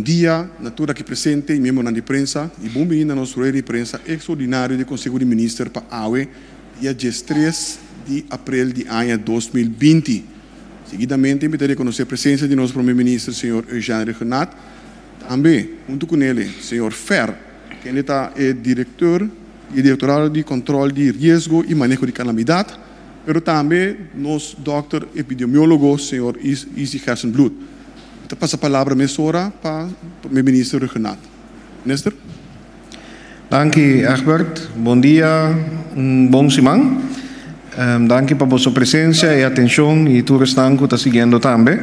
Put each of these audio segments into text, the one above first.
dia na tur aki presente i miembronan di prensa i bon bini na nos rueda di prensa ekstraordinario di Konseho di Minister pa awe dia 13 di aprel di aña 2020. Seguidamente mi ta rekonosé presensia di nos Prome Minister señor Eugène Rhuggenaath, tambe huntu ku nele señor Fer, kende ta e direktor di e Direktorado di Kòntròl di Riesgo i Maneho di Kalamidat, pero tambe nos dòkter epidemiólogo señor Izzy Gerstenbluth. Mi ta pasa palabra mesora pa Prome Minister Rhuggenaath. Minister. Danki Egbert, bon dia, un bon siman. Danki pa boso presencia y atencion y tur esnan cu ta siguiendo tambe.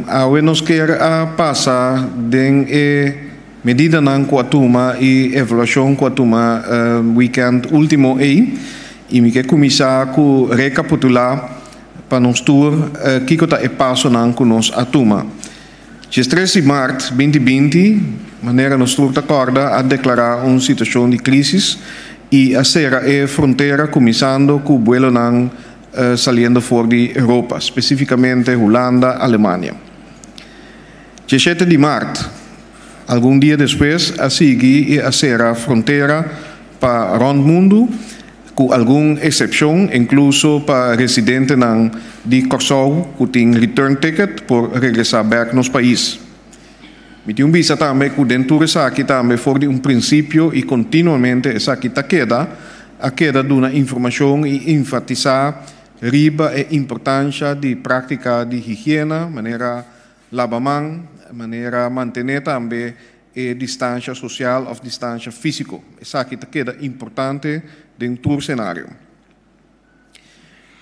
Awe nos kier a pasa den e medidanan cu a tuma y evaluacion cu a tuma weekend ultimo ey y mi ke cuminsa cu recapitula pa nos tur kico ta e pasonan cu nos a tuma. 13 di mart 2020, manera nos tur ta kòrda, a deklará un situashon di krísis i a sera e frontera kuminsando ku buelonan saliendo for di Europa, spesífikamente Hulanda, Alemania. 17 di mart, algun dia despues, a sigui i a sera frontera pa rònt mundu, ku algun eksepshon, inkluso pa residentenan di Kòrsou ku tin return ticket por regresá bèk nos pais. Mi tin un bisa tambe ku den tur esaki tambe for di un prinsipio i kontinuamente esaki ta keda, a keda duna informashon i enfatisá riba e importansha di práktika di higiena manera laba man, manera mantené tambe e distansha sosial òf distansha físiko. Esaki ta keda importante den tur senario.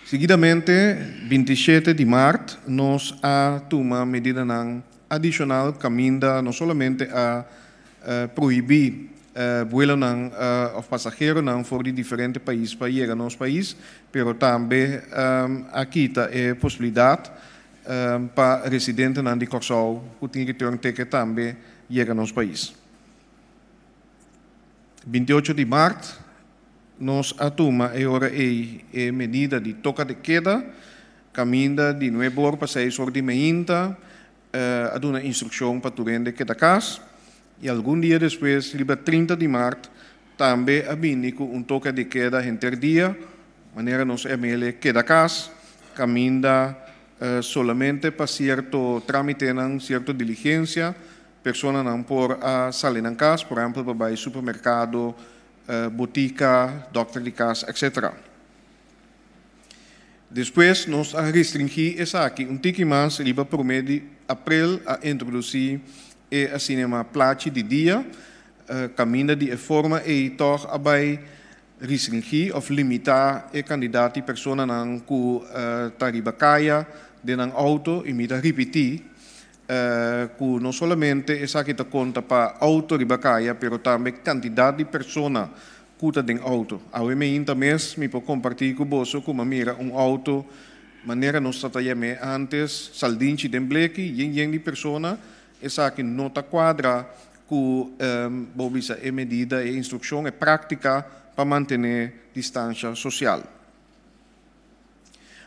Seguidamente, 27 di mart, nos a tuma medidanan adishonal kaminda no solamente a prohibí buelonan òf pasaheronan for di diferente pais pa yega nos pais, pero tambe a kita e posibilidat pa residentenan di Kòrsou ku tin return ticket tambe yega nos pais. 28 di mart nos a tuma e ora ei e medida di toka de keda, kaminda di 9 or pa 6 or di meinta a duna instrukshon pa tur hende keda kas i algun dia despues riba 30 di mart tambe a bini ku un toka de keda henter dia, manera nos ML keda kas, kaminda solamente pa sierto trámitenan, sierto diligensia, personanan por a sali nan kas, por ehèmpel pa bai supermerkado, botika, dòkter di kas, etcetera. Despues nos a restringí esaki un tiki mas riba promé di aprel a introdusí e asina yamá plachi di dia, kaminda di e forma ei tòg a bai restringí òf limitá e kandidat di personanan ku ta riba kaya den nan outo i mi ta ripití ku no solamente esaki ta konta pa outo riba kaya pero tambe kantidat di persona ku ta den outo. Awe meinta mes mi por kompartí ku boso ku mi a mira un outo manera nos ta ta yam'é ántes saldinchi den bleki yen yen di persona. Esaki no ta kuadra ku bo bisa e medida, e instrukshon, e práktika pa mantené distansha sosial.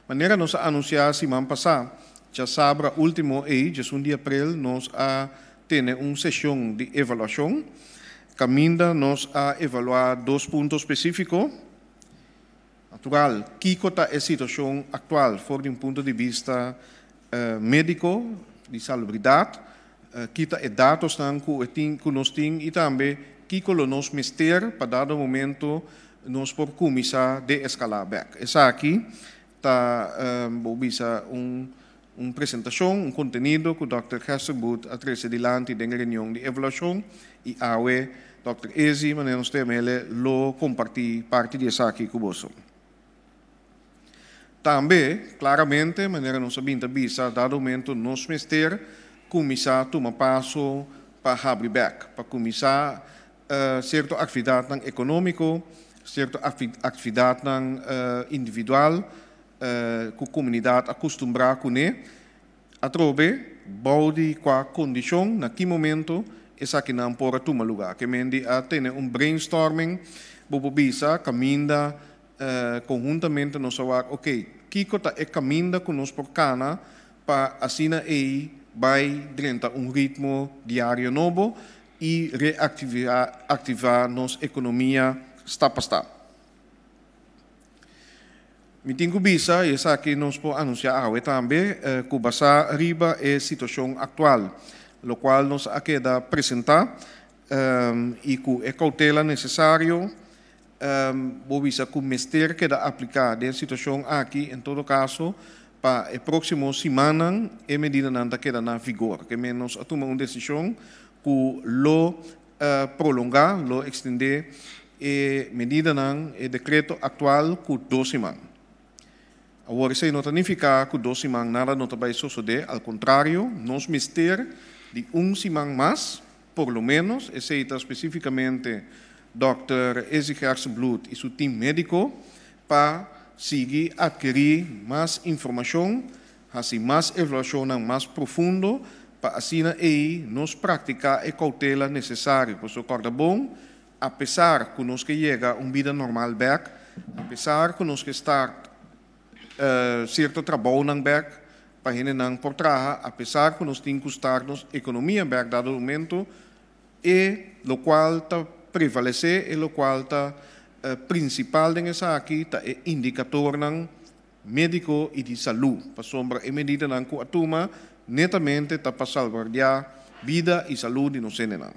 Manera nos a anunsiá siman pasá, djasabra último ei, 11 di aprel, nos a tene un seshon di evaluashon kaminda nos a evaluá dos punto spesífiko. Natural, kiko ta e situashon aktual for di un punto di bista médiko, di salubridat, ki ta e datosnan ku e tin ku nos tin i tambe kiko lo nos mester pa dado momento nos por kuminsá deeskalá bèk. Esaki ta bo bisa un un presentashon, un kontenido ku dòkter Gesterboet a trese dilanti den e reunion di evaluashon i awe dòkter Izzy, manera nos ta yam'el, lo kompartí parti di esaki ku boso. Tambe, klaramente, manera nos a bin ta bisa, dado momento nos mester kuminsá tuma paso pa habri bèk, pa kuminsá sierto aktividatnan ekonómiko, sierto aktividatnan individual ku komunidat a kustumbrá kuné. Atrobe, bou di kua kondishon, na ki momento esakinan por a tuma lugá. Ke men di a tene un brainstorming, bo por bisa kaminda konhuntamente nos a wak, oke, kiko ta e kaminda ku nos por kana pa asina ei bai drenta un ritmo diario nobo i reaktivá nos ekonomia stap pa stap. Mi tin ku bisa, i esaki nos por anunsiá awe tambe, ku basá riba e situashon aktual, lokual nos a keda presentá i ku e koutela nesesario, bo bisa ku mester keda apliká den e situashon aki, en todo kaso pa e próksimo simannan e medidanan ta keda na vigor. Ke men nos a tuma un desishon ku lo prolongá, lo ekstendé e medidanan, e dekreto aktual ku dos siman. Awor esei no ta nifiká ku dos siman nada no ta bai sosodé, al kontrario, nos mester di un siman mas, por lo ménos, esei ta spesífikamente dòkter Izzy Gerstenbluth i su tim médiko, pa sigui atkerí mas informashon, hasi mas evaluashonnan mas profundo pa asina ei nos praktiká e koutela nesesario. Pasobra kòrda bon, apesar ku nos ke yega un bida normal bèk, apesar ku nos ke start sierto trabounan bèk pa hendenan por traha, apesar ku nos tin ku start nos ekonomia bèk dado momento, E lokual ta prevalesé, e lokual ta prinsipal den esaki ta e indikatornan médiko i di salú, pasobra e medidanan ku a tuma netamente ta pa salbaguardiá bida i salú di nos hendenan.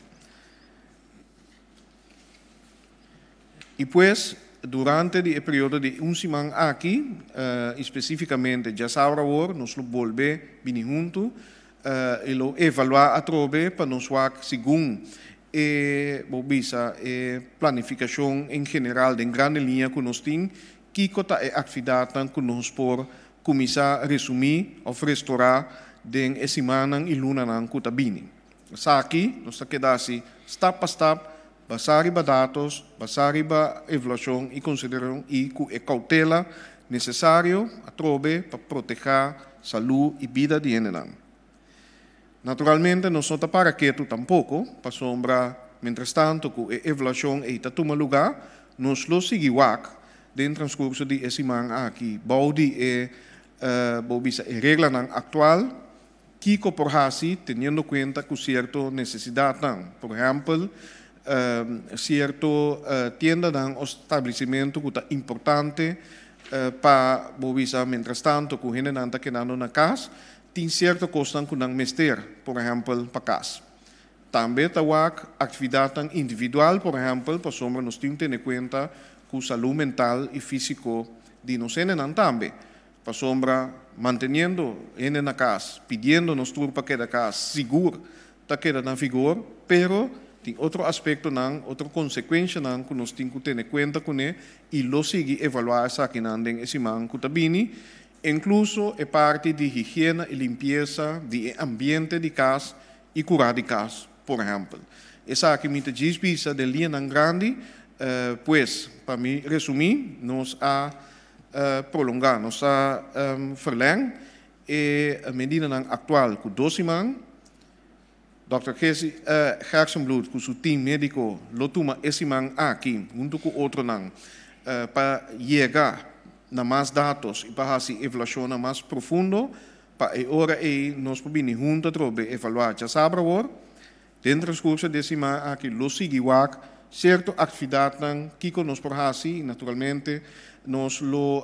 I pues, durante di e periodo di un siman aki, i spesífikamente djasabra awor, nos lo bolbe bini huntu i lo evaluá atrobe pa nos wak segun e, bo bisa, e planifikashon en general den grande liña ku nos tin, kiko ta e aktividatnan ku nos por kuminsá resumí òf restorá den e simannan i lunanan ku ta bini. Esaki nos ta keda hasi stap pa stap, basá riba datos, basá riba evaluashon i konsiderashon i ku e koutela nesesario atrobe pa protehá salú i bida di hendenan. Naturalmente nos no ta para ketu tampoko, pasobra mientrastanto ku e evaluashon ei ta tuma lugá, nos lo sigui wak den transkurso di e siman aki bou di e, bo bisa, e reglanan aktual. Kiko por hasi teniendo kuenta ku sierto nesesidatnan? Por ehèmpel, sierto tiendanan o stablesimentu ku ta importante pa bo bisa mientrastanto ku hendenan ta kedando na kas, tin sierto kosnan ku nan mester, por ehèmpel pa kas. Tambe ta wak aktividatnan individual, por ehèmpel, pasobra nos tin tene kuenta ku salú mental i físiko di nos hendenan tambe. Pasobra manteniendo hende na kas, pidiendo nos tur pa keda kas, sigur ta keda na vigor, pero tin otro aspektonan, otro konsekuenshanan ku nos tin ku tene kuenta kuné i lo sigui evaluá esakinan den e siman ku ta bini, inkluso e parti di higiena i limpiesa di e ambiente di kas i kurá di kas, por ehèmpel. Esaki mi ta djis bisa den liñanan grandi, pues pa mi resumí, nos a prolongá. Nos a verleng e medidanan aktual ku dos siman. Dòkter Gerstenbluth ku su tim médiko lo tuma e siman aki huntu ku otronan pa yega na mas datos i pa hasi evaluashonnan mas profundo pa e ora ei nos por bini huntu atrobe evaluá djasabra awor. Den transkurso di e siman aki lo sigui wak sierto aktividatnan kiko nos por hasi i naturalmente nos lo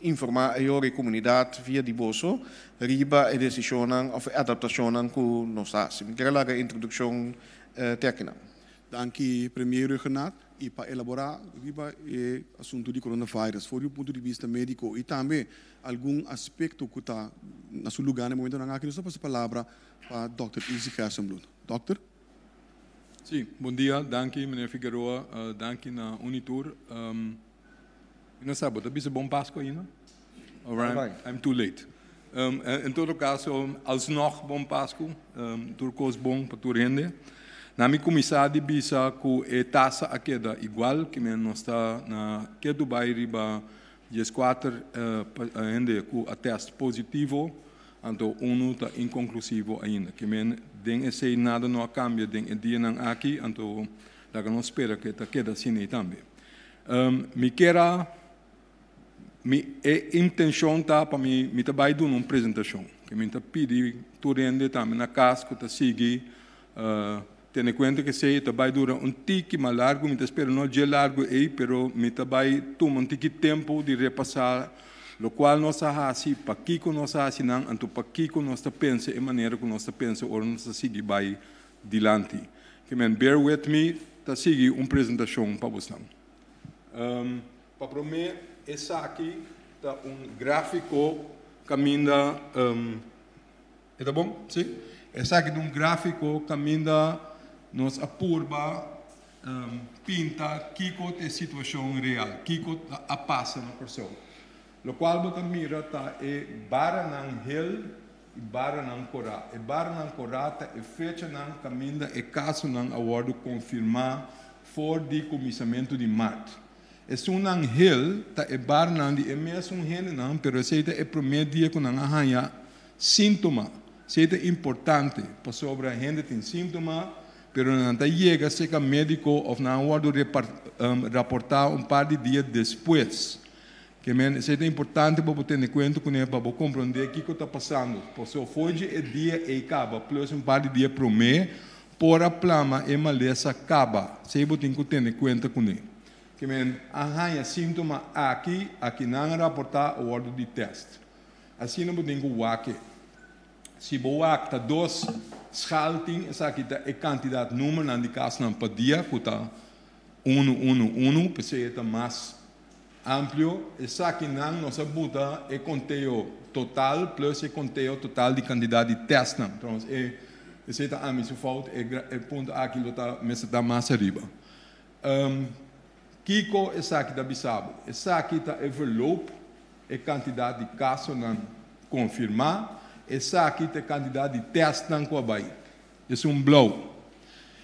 informá e ora e komunidat via di boso riba e desishonnan òf e adaptashonnan ku nos ta hasi. Mi kier a laga e introdukshon te akinan. Danki Premier Rhuggenaath i pa elaborá riba e asuntu di coronavirus for di un punto di bista médiko i tambe algun aspekto ku ta na su lugá na e momentonan aki nos ta pasa palabra Pa Dòkter Izzy Gerstenbluth. Dòkter. Sí, bon dia, danki meneer Figueroa, danki na Unitur. Mi no sa, bo ta bisa bon Pasco ainda? Alright, I'm too late. En todo caso, alsnog bon Pasco, tur cos bon pa tur hende. Na mi cuminsa di bisa cu e tasa a keda igual, ki men nos ta na ke Dubai riba 14 hende cu a test positivo. Anto unu ta inkonklusivo ainda. Ke men den esei nada no a kambia den e dianan aki, anto laga nos spera ke ta keda asina ei tambe. Mi kier a Mi e intenshon ta pa mi mi ta bai duna un presentashon. Ke mi ta pidi tur hende tambe na kas ku ta sigui tene kuenta ku esei ta bai dura un tiki mas largu. Mi ta spera no dje largu ei, pero mi ta bai tuma un tiki tempu di repasá lokual nos a hasi, pakiko nos a hasi nan, anto pakiko nos ta pensa e manera ku nos ta pensa ora nos ta sigui bai dilanti. Ke men bear with me, ta sigui un presentashon pa bosnan. Pa promé esaki ta un gráfiko kaminda e ta bon? Sí? Esaki ta un gráfiko kaminda nos a purba pinta kiko ta e situashon real, kiko a pasa na Kòrsou. Lokual bo ta mira ta e baranan hel i baranan korá. E baranan korá ta e fechanan kaminda e kasonan a wòrdu konfirmá for di kuminsamentu di mart. Esunnan hel ta e barnan di e mesun hendenan, pero esei ta e promé dia ku nan a haña síntoma. Esei ta importante, pasobra hende tin síntoma, pero nan ta yega serka médiko òf nan a wòrdu raportá un par di dia despues. Ke men, esei ta importante pa bo tene kuenta kuné pa bo komprondé kiko ta pasando. Pasobra for dje e dia ei kaba plus un par di dia promé, por a plama e malesa kaba. Esei bo tin ku tene kuenta kuné. Ke men a haña síntoma aki, aki nan a raportá o wòrdu di tèst. Asina bo tin ku wak e. Si bo wak ta dos schaal tin, esaki ta e kantidat numernan di kasnan pa dia ku ta unu unu unu, p'esei e ta mas Amplio, esakinan nos a buta e konteo total plus e konteo total di kantidat di tèstnan. Trouwens, e esei ta ami su fout, e e punto aki lo ta mester ta mas ariba. Kiko esaki ta bisa bo? Esaki ta e verloop, e kantidat di kasonan konfirmá, esaki ta e kantidat di tèstnan ku a bai. Esun blou.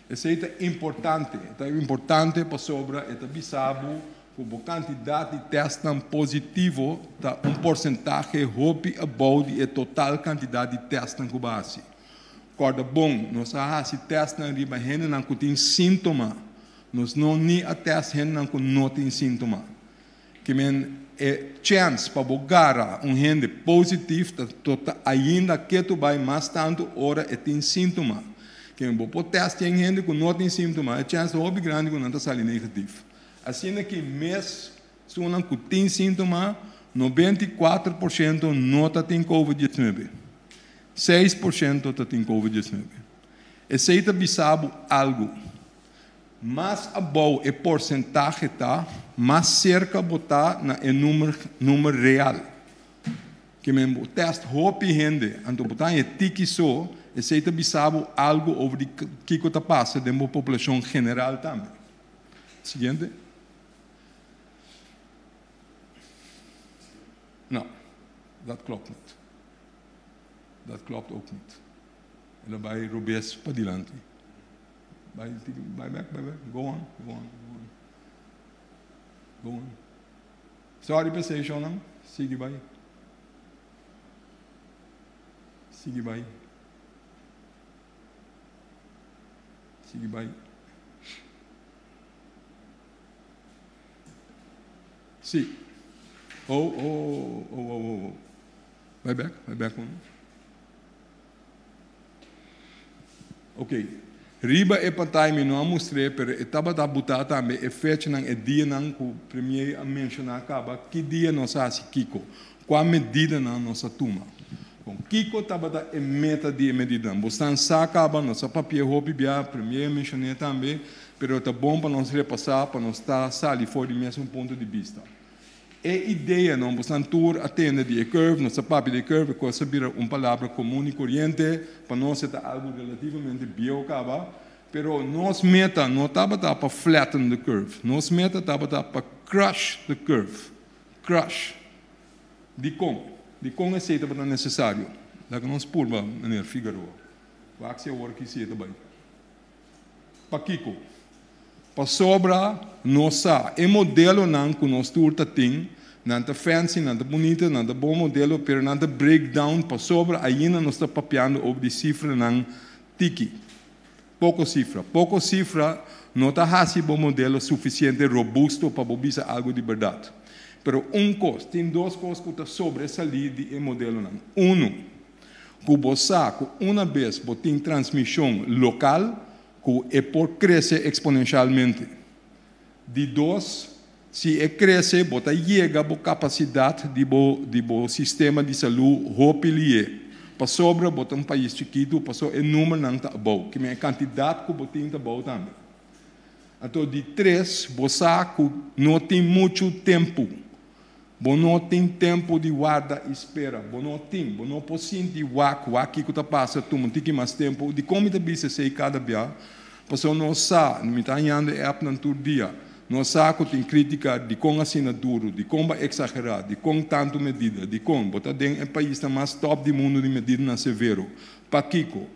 Esei ta importante. E ta importante pasobra e ta bisa bo ku bo kantidat di tèstnan positivo ta un porsentahe hopi abou di e total kantidat di tèstnan ku bo a hasi. Kòrda bon, nos a hasi tèstnan riba hendenan ku tin síntoma. Nos no ni a tèst hendenan ku no tin síntoma. Ke men e chèns pa bo gara un hende positif ta tota ainda ketu bai mas tantu ora e tin síntoma. Ke men bo por tèst yen hende ku no tin síntoma, e chèns ta hopi grandi ku nan ta sali negatif. Asina ki mes esunnan ku tin síntoma, 94% no ta tin covid 19, 6% ta tin covid 19. Esei ta bisa bo algu. Mas abou e porsentahe ta, mas serka bo ta na e numer numer real. Ke men bo tèst hopi hende, anto bo ta haña tiki so, esei ta bisa bo algu over di kiko ta pasa den bo populashon general tambe. Siguiente. No, dat klopt niet. Dat klopt ook niet. El a bai robes padilanti. Bai bai back, bai back. Go on, go on, go on. Go on. Sorry p'esei, shownan. Sigui bai. Sigui bai. Sigui bai. Si. Oh, oh, oh, oh, oh, oh. Bai back, bai back un. Ok. Riba e pantaya mi no a mustr'é, pero e tabata butá tambe e fechanan, e dianan ku Premier a menshoná kaba, ki dia nos a hasi kiko, kua medidanan nos a tuma. Bon, kiko tabata e meta di e medidanan? Bosnan sa kaba, nos a papia hopi bia, Premier a menshoné tambe, pero ta bon pa nos repasá, pa nos ta sali for di mesun punto di bista. E idea no, bosnan tur a tende di e curve, nos a papia di e curve, e cos a bira un palabra comun y coriente, pa nos e ta algo relativamente bieu caba, pero nos meta no tabata pa flatten the curve, nos meta tabata pa crush the curve, crush. Dicon? Dicon esey tabata necesario? Laga nos purba, meneer Figaroa. Wak si awor ki si e ta bay. Pakiko? Pasobra nos sa e modelonan ku nos tur ta tin, nan ta fancy, nan ta bunita, nan ta bon modelo, pero nan ta break down pasobra ainda nos ta papiando over di sifranan tiki. Poko sifra. Poko sifra no ta hasi bo modelo sufisiente robusto pa bo bisa algu di bèrdat. Pero un kos, tin dos kos ku ta sobresalí di e modelonan. Unu, ku bo sa ku una bes bo tin transmishon lokal ku e por krese eksponenshalmente. Di dos, si e krese bo ta yega bo kapasidat di bo di bo sistema di salú hopi lié. Pasobra bo ta un pais chikitu, paso e numernan ta abou, kimen e kantidat ku bo tin ta abou tambe. Anto di tres, bo sa ku no tin muchu tempu. Bo no tin tempu di warda i spera. Bo no tin. Bo no por sinti wak, wak kiko ta pasa, tuma un tiki mas tempu. Dikon mi ta bisa esei kada bia? Pasobra nos sa, mi ta hañando e appnan tur dia, nos sa ku tin krítika dikon asina duru, dikon bo a eksagerá, dikon tantu medida, dikon bo ta den e paisnan mas tòp di mundu di medidanan severo. Pakiko?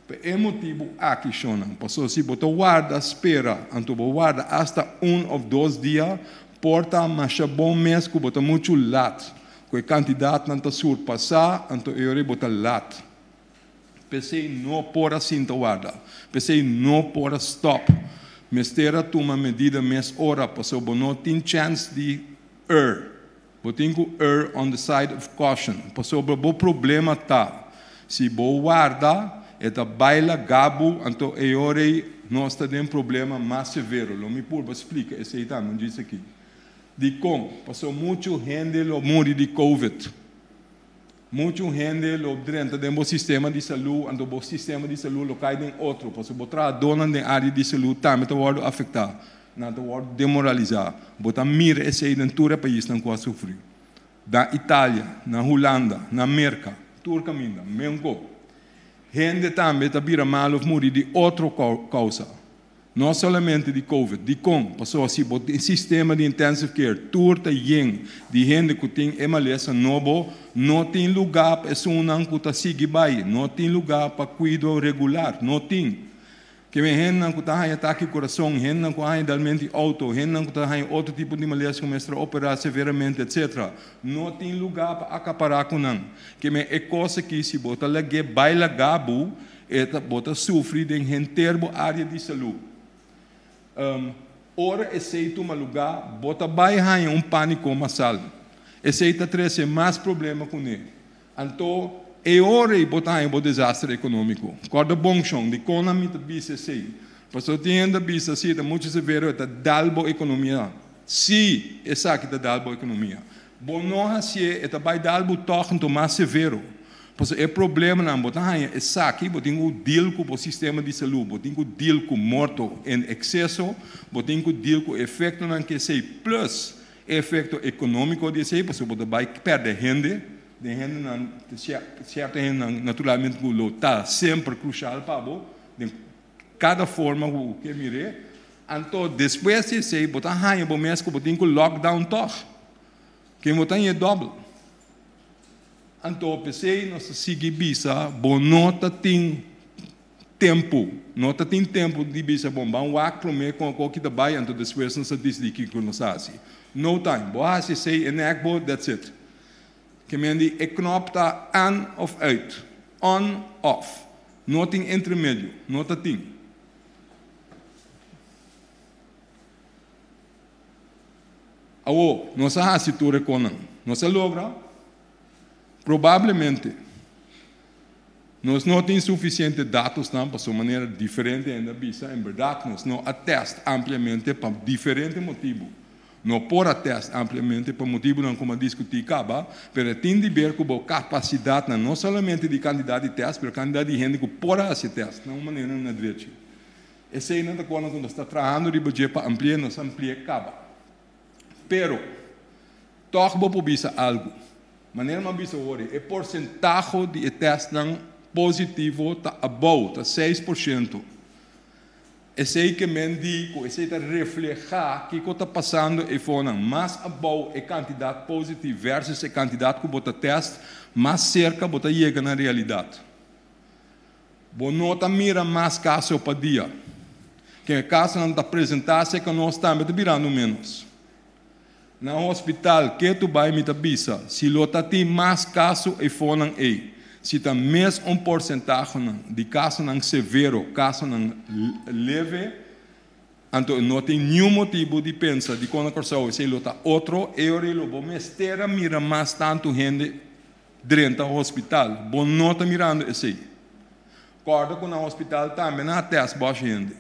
Pa e motibu aki, shonnan, pasobra si bo ta warda spera, anto bo warda asta un òf dos dia, por ta masha bon mes ku bo ta muchu lat, ku e kantidatnan ta surpasá, anto e ora ei bo ta lat. P'esei no por a sinta warda, p'esei no por a stòp. Mester a tuma medida mes ora, pasobra bo no tin chèns di err. Bo tin ku err on the side of caution, pasobra bo problema ta si bo warda e ta bai laga bo, anto e ora ei nos ta den problema mas severo. Lo mi purba splika esei tambe un djis aki. Dikon? Pasobra muchu hende lo muri di covid. Muchu hende lo drenta den bo sistema di salú, anto bo sistema di salú lo kai den otro, pasobra bo trahadónan den área di salú tambe ta wòrdu afektá. Nan ta wòrdu demoralisá. Bo ta mira esei den tur e paisnan ku a sufri. Na Italia, na Hulanda, na Merka, tur kaminda, menko. Hende tambe ta bira malu òf muri di otro kousa. No solamente di covid. Dikon? Pasobra si bo tin sistema di intensive care tur ta yen di hende ku tin e malesa nobo, no tin lugá pa esunnan ku ta sigui bai, no tin lugá pa kuido regular, no tin. Keme hendenan ku ta haña atake di kurason, hendenan ku a haña dalmento di outo, hendenan ku ta haña otro tipo di malesa ku mester operá severamente, etcetera. No tin lugá pa akapará ku nan. Keme e kos aki si bo ta lag'é bai lagá bo, E ta, bo ta sufri den henter bo área di salú. Ora esei tuma lugá, bo ta bai haña un pániko masal. Esei ta trese mas problema kuné. Anto, e ora ei bo ta haña bo desaster ekonómiko. Kòrda bon, shon, dikon nan mi ta bisa esei? Pasobra tin hende ta bisa, Si, ta muchu severo, e ta dal bo ekonomia. Sí, esaki ta dal bo ekonomia. Bo no hasié, e ta bai dal bo tòg anto mas severo. Pasobra e problemanan bo ta haña esaki, bo tin ku deal ku bo sistema di salú, bo tin ku deal ku morto en ekseso, bo tin ku deal ku efektonan ku esei plus e efekto ekonómiko di esei, pasobra bo ta bai pèrdè hende, den hendenan, sierto hendenan naturalmente ku lo ta semper krushal pa bo den kada forma ku bo ke mir'é. Anto despues di esei bo ta haña bo mes ku bo tin ku lockdown tòg, ken bo ta haña e dòbel. Anto p'esei nos ta sigui bisa, bo no ta tin tempu, no ta tin tempu di bisa, bon, ban wak promé kon akó ki ta bai, anto despues nos ta disidí kiko nos ta hasi. No time. Bo hasi esei e nèk bo, that's it. Ke men di e knòp ta aan òf uit, on, off. No tin entremedio, no ta tin. Awor, nos a hasi tur e konan. Nos a logra? Probablemente. Nos no tin sufisiente datosnan pasobra manera diferente hende a bisa, en bèrdat nos no a tèst ampliamente pa diferente motibu. No por a tèst ampliamente pa motibunan ku mi a diskutí kaba, pero e tin di ber ku bo kapasidatnan, no solamente di kantidat di tèst, pero kantidat di hende ku por a hasi tèst na un manera na drechi. Eseinan ta konan ku nos ta trahando riba dje pa ampli'é, nos a ampli'é kaba. Pero, tòg bo por bisa algu. Manera mi a bisa hori, e porsentaho di e tèstnan positivo ta abou, ta 6%. Esei ke men di ku esei ta reflehá kiko ta pasando eifonan. Mas abou e kantidat positivo versus e kantidat ku bo ta tèst, mas serka bo ta yega na realidat. Bo no ta mira mas kaso pa dia. Ken e kasonan ta presentá serka nos tambe ta birando ménos. Na hospital ketu bai mi ta bisa si lo ta tin mas kaso eifonan ei, si ta mes un porsentahenan di kasonan severo, kasonan leve. Anto no tin niun motibu di pensa dikon na Kòrsou esei lo ta otro, e ora ei lo bo mester a mira mas tantu hende drenta hospital. Bo no ta mirando esei. Kòrda ku na hospital tambe nan a tèst bòsh hende.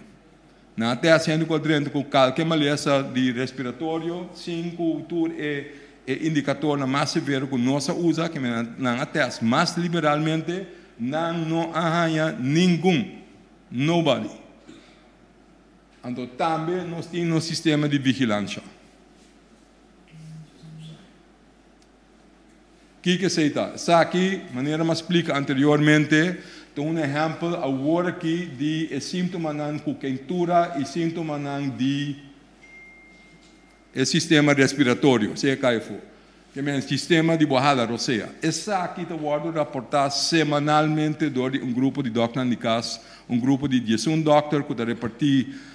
Nan a tèst hende ku a drenta ku kalke malesa di respiratorio sin ku tur e e indikatornan mas severo ku nos a usa, ke nan a tèst mas liberalmente, nan no a haña ningun. Nobody. Anto tambe nos tin nos sistema di vigilansha. Kiko esei ta? Esaki, manera mi a splika anteriormente, ta un ehèmpel awor aki di e síntomanan ku keintura i síntomanan di e sistema respiratorio, sea kai afó. Ke men sistema di bo hala rosea. Esaki ta wòrdu raportá semanalmente dor di un grupo di dòkternan di kas, un grupo di 11 dòkter ku ta repartí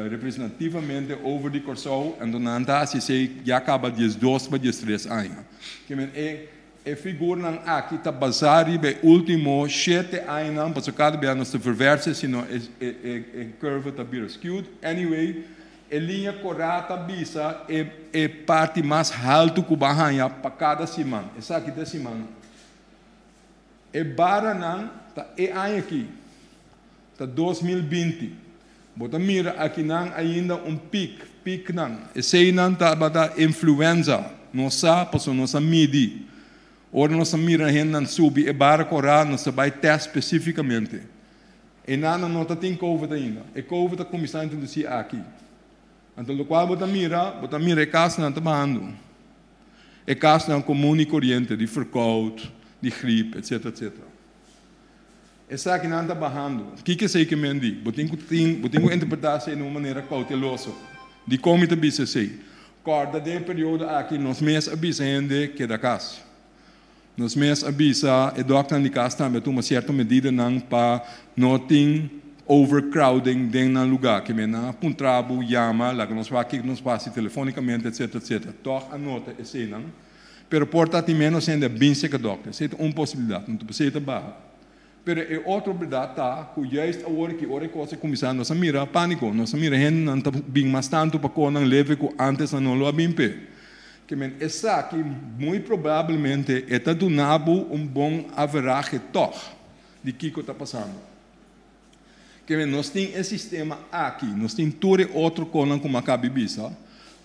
representativamente over di Kòrsou, anto nan ta hasi esei ya kaba 12 pa 13 aña. Ke men e e figurnan aki ta basá riba e último shete añanan, pasobra kada bia nos ta ververse sino e e e curve ta bira skewed. Anyway, e liña korá ta bisa e e parti mas haltu ku bo a haña pa kada siman. Esaki ta e simannan. E baranan ta e aña aki. Ta 2020. Bo ta mira akinan ainda un pik, piknan. Eseinan tabata influenza. Nos sa pasobra nos a midi. Ora nos a mira hendenan subi e bara korá, nos ta bai tèst spesífikamente. Einan no ta tin covid ainda. E covid a kuminsá introdusí aki. Anto lokual bo ta mira, bo ta mira e kasnan ta bahando. E kasnan komun i koriente di verkoud, di grip, etsetera, etsetera. Esakinan ta bahando. Kiko esei ke men di? Bo tin ku tin, bo tin ku interpretá esei na un manera kouteloso. Dikon mi ta bisa esei? Kòrda den e periodo aki nos mes a bisa hende keda kas. Nos mes a bisa e dòkternan di kas tambe a tuma sierto medidanan pa no tin overcrowding den nan lugá. Ke men nan a puntra bo, yama, laga nos wak kiko nos por hasi telefonikamente etsetera etsetera. Tòg a nota eseinan. Pero por ta tin ménos hende a bin serka dòkter. Esei ta un posibilidat, no ta p'esei ta baha. Pero e otro bèrdat ta ku juist awor ki ora e kos a kuminsá nos a mira pániko, nos a mira hendenan ta bin mas tantu pa konan leve ku ántes nan no lo a bin p'e. Ke men esaki muy probablemente e ta duna bo un bon averahe tòg di kiko ta pasando. Ke men nos tin e sistema aki, nos tin tur e otro konan ku mi a kabi bisa,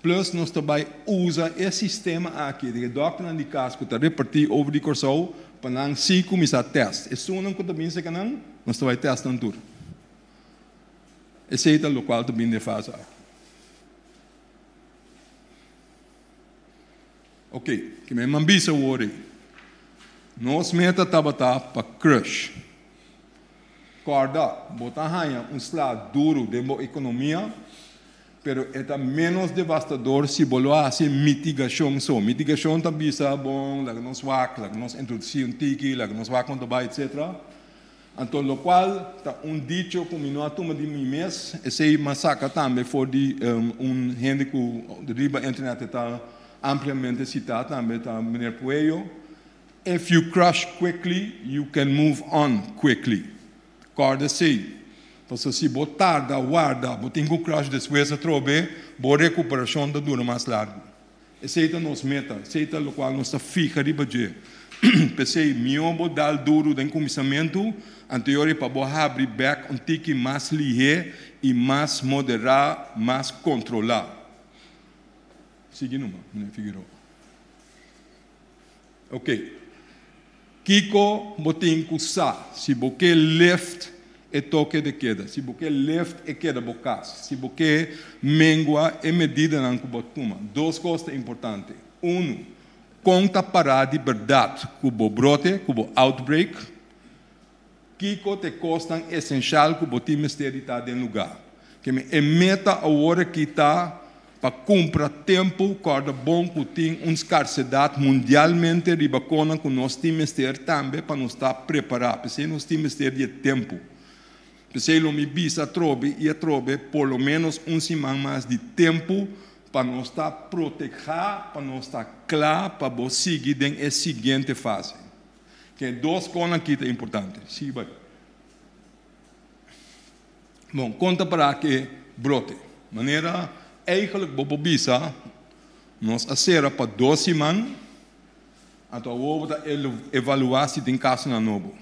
plus nos ta bai usa e sistema aki di e dòkternan di kas ku ta repartí over di Kòrsou pa nan si kuminsá tèst. Esunnan ku ta bin serka nan, nos ta bai tèst nan tur. Esei ta lokual ta bin den fase aki. Ok, ke men man bisa awor ei. Nos meta tabata pa crush. Kòrda, bo ta haña un sla duru den bo ekonomia, pero e ta ménos devastador si bo lo hasi mitigashon so. Mitigashon ta bisa, bon, laga nos wak, laga nos introdusí un tiki, laga nos wak kon ta bai, etsetera. Anto lokual ta un dicho ku mi no a tuma di mi mes, esei mi a saka tambe for di un hende ku riba internet e ta ampliamente sitá tambe, ta meneer Puello, If you crush quickly, you can move on quickly. Kòrda esei, pasobra si bo tarda warda, bo tin ku crush despues atrobe, bo rekuperashon ta dura mas largu. Esei ta nos meta, esei ta lokual nos ta fiha riba dje. P'esei, mihó bo dal duru den kuminsamentu, anteori pa bo habri bèk un tiki mas lihé i mas moderá, mas kontrolá. Sigui numa, meneer Figueroa. Ok. Kiko bo tin ku sa si bo ke lift e toke de keda, si bo ke lift e keda bo kas, si bo ke mengua e medidanan ku bo a tuma? Dos kos ta importante. Unu, kon ta pará di bèrdat ku bo brote, ku bo outbreak? Kiko ta e kosnan esenshal ku bo tin mester di ta den lugá? Ke mi e meta awor aki ta pa kumpra tempu, kòrda bon ku tin un skarsedat mundialmente riba konan ku nos tin mester tambe pa nos ta prepará. P'esei nos tin mester di e tempu. P'esei lo mi bisa atrobe i atrobe por lo ménos un siman mas di tempu pa nos ta protehá, pa nos ta kla pa bo sigui den e siguiente fase. Ke dos konan aki ta importante. Sigui bai. Bon, kon ta para ke brote? Manera eigenlijk bo por bisa, nos a sera pa dos siman, anto awor bo ta evaluá si tin kasonan nobo.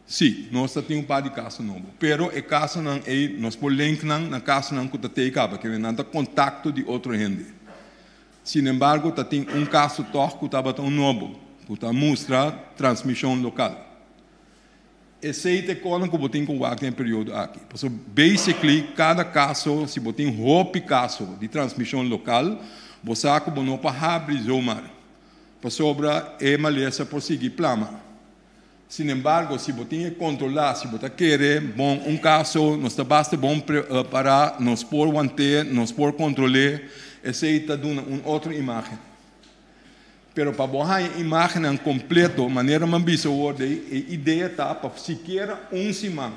Sí, nos ta tin un par di kaso nobo, pero e kasonan ei nos por link nan na kasonan ku ta tei kaba, ke nan ta kontakto di otro hende. Sinembargo, ta tin un kaso tòg ku tabata un nobo, ku ta mustra transmishon lokal. Esei ta e kosnan ku bo tin ku wak den e periodo aki. Pasobra basically kada kaso, si bo tin hopi kaso di transmishon lokal, bo sa ku bo no por habri zomaar, pasobra e malesa por sigui plama. Sinembargo, si bo tin e kontrolá, si bo ta kere, bon, un kaso nos ta basta bon prepará, nos por want'é, nos por kontrol'é, esei ta duna un otro imágen. Pero pa bo haña imágennan kompleto, manera mi a bisa awor dei, e idea ta pa sikiera un siman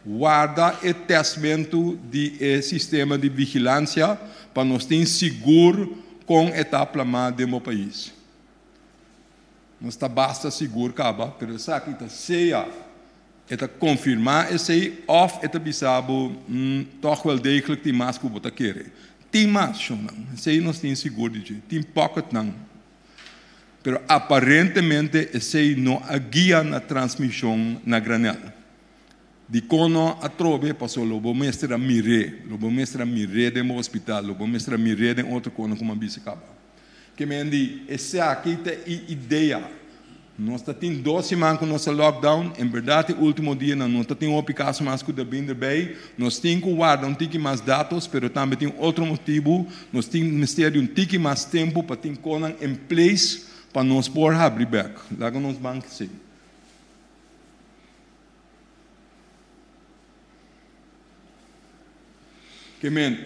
warda e tèstmentu di e sistema di vigilansia pa nos tin sigur kon e ta plamá den bo pais. Nos ta basta sigur kaba, pero esaki ta sea e ta konfirmá esei òf e ta bisa bo, Tòg wèl degelijk tin mas ku bo ta kere. Tin mas, shonnan. Esei nos tin sigur di dje. Tin pòketnan. Pero aparentemente esei no a guia na transmishon na granèl. Dikon no atrobe? Pasobra lo bo mester a mir'é. Lo bo mester a mir'é den bo hospital. Lo bo mester a mir'é den otro kosnan ku mi a bisa kaba. Ke men di, Esaki ta e idea. Nos ta tin dos siman ku nos ta lockdown. En berdat e ultimo dianan no ta tin hopi kaso mas ku ta bin derbei. Nos tin ku warda un tiki mas datos, pero tambe tin otro motibu. Nos tin mester di un tiki mas tempu pa tin konan en place pa nos por habri bek. Laga nos ban si. Ke men,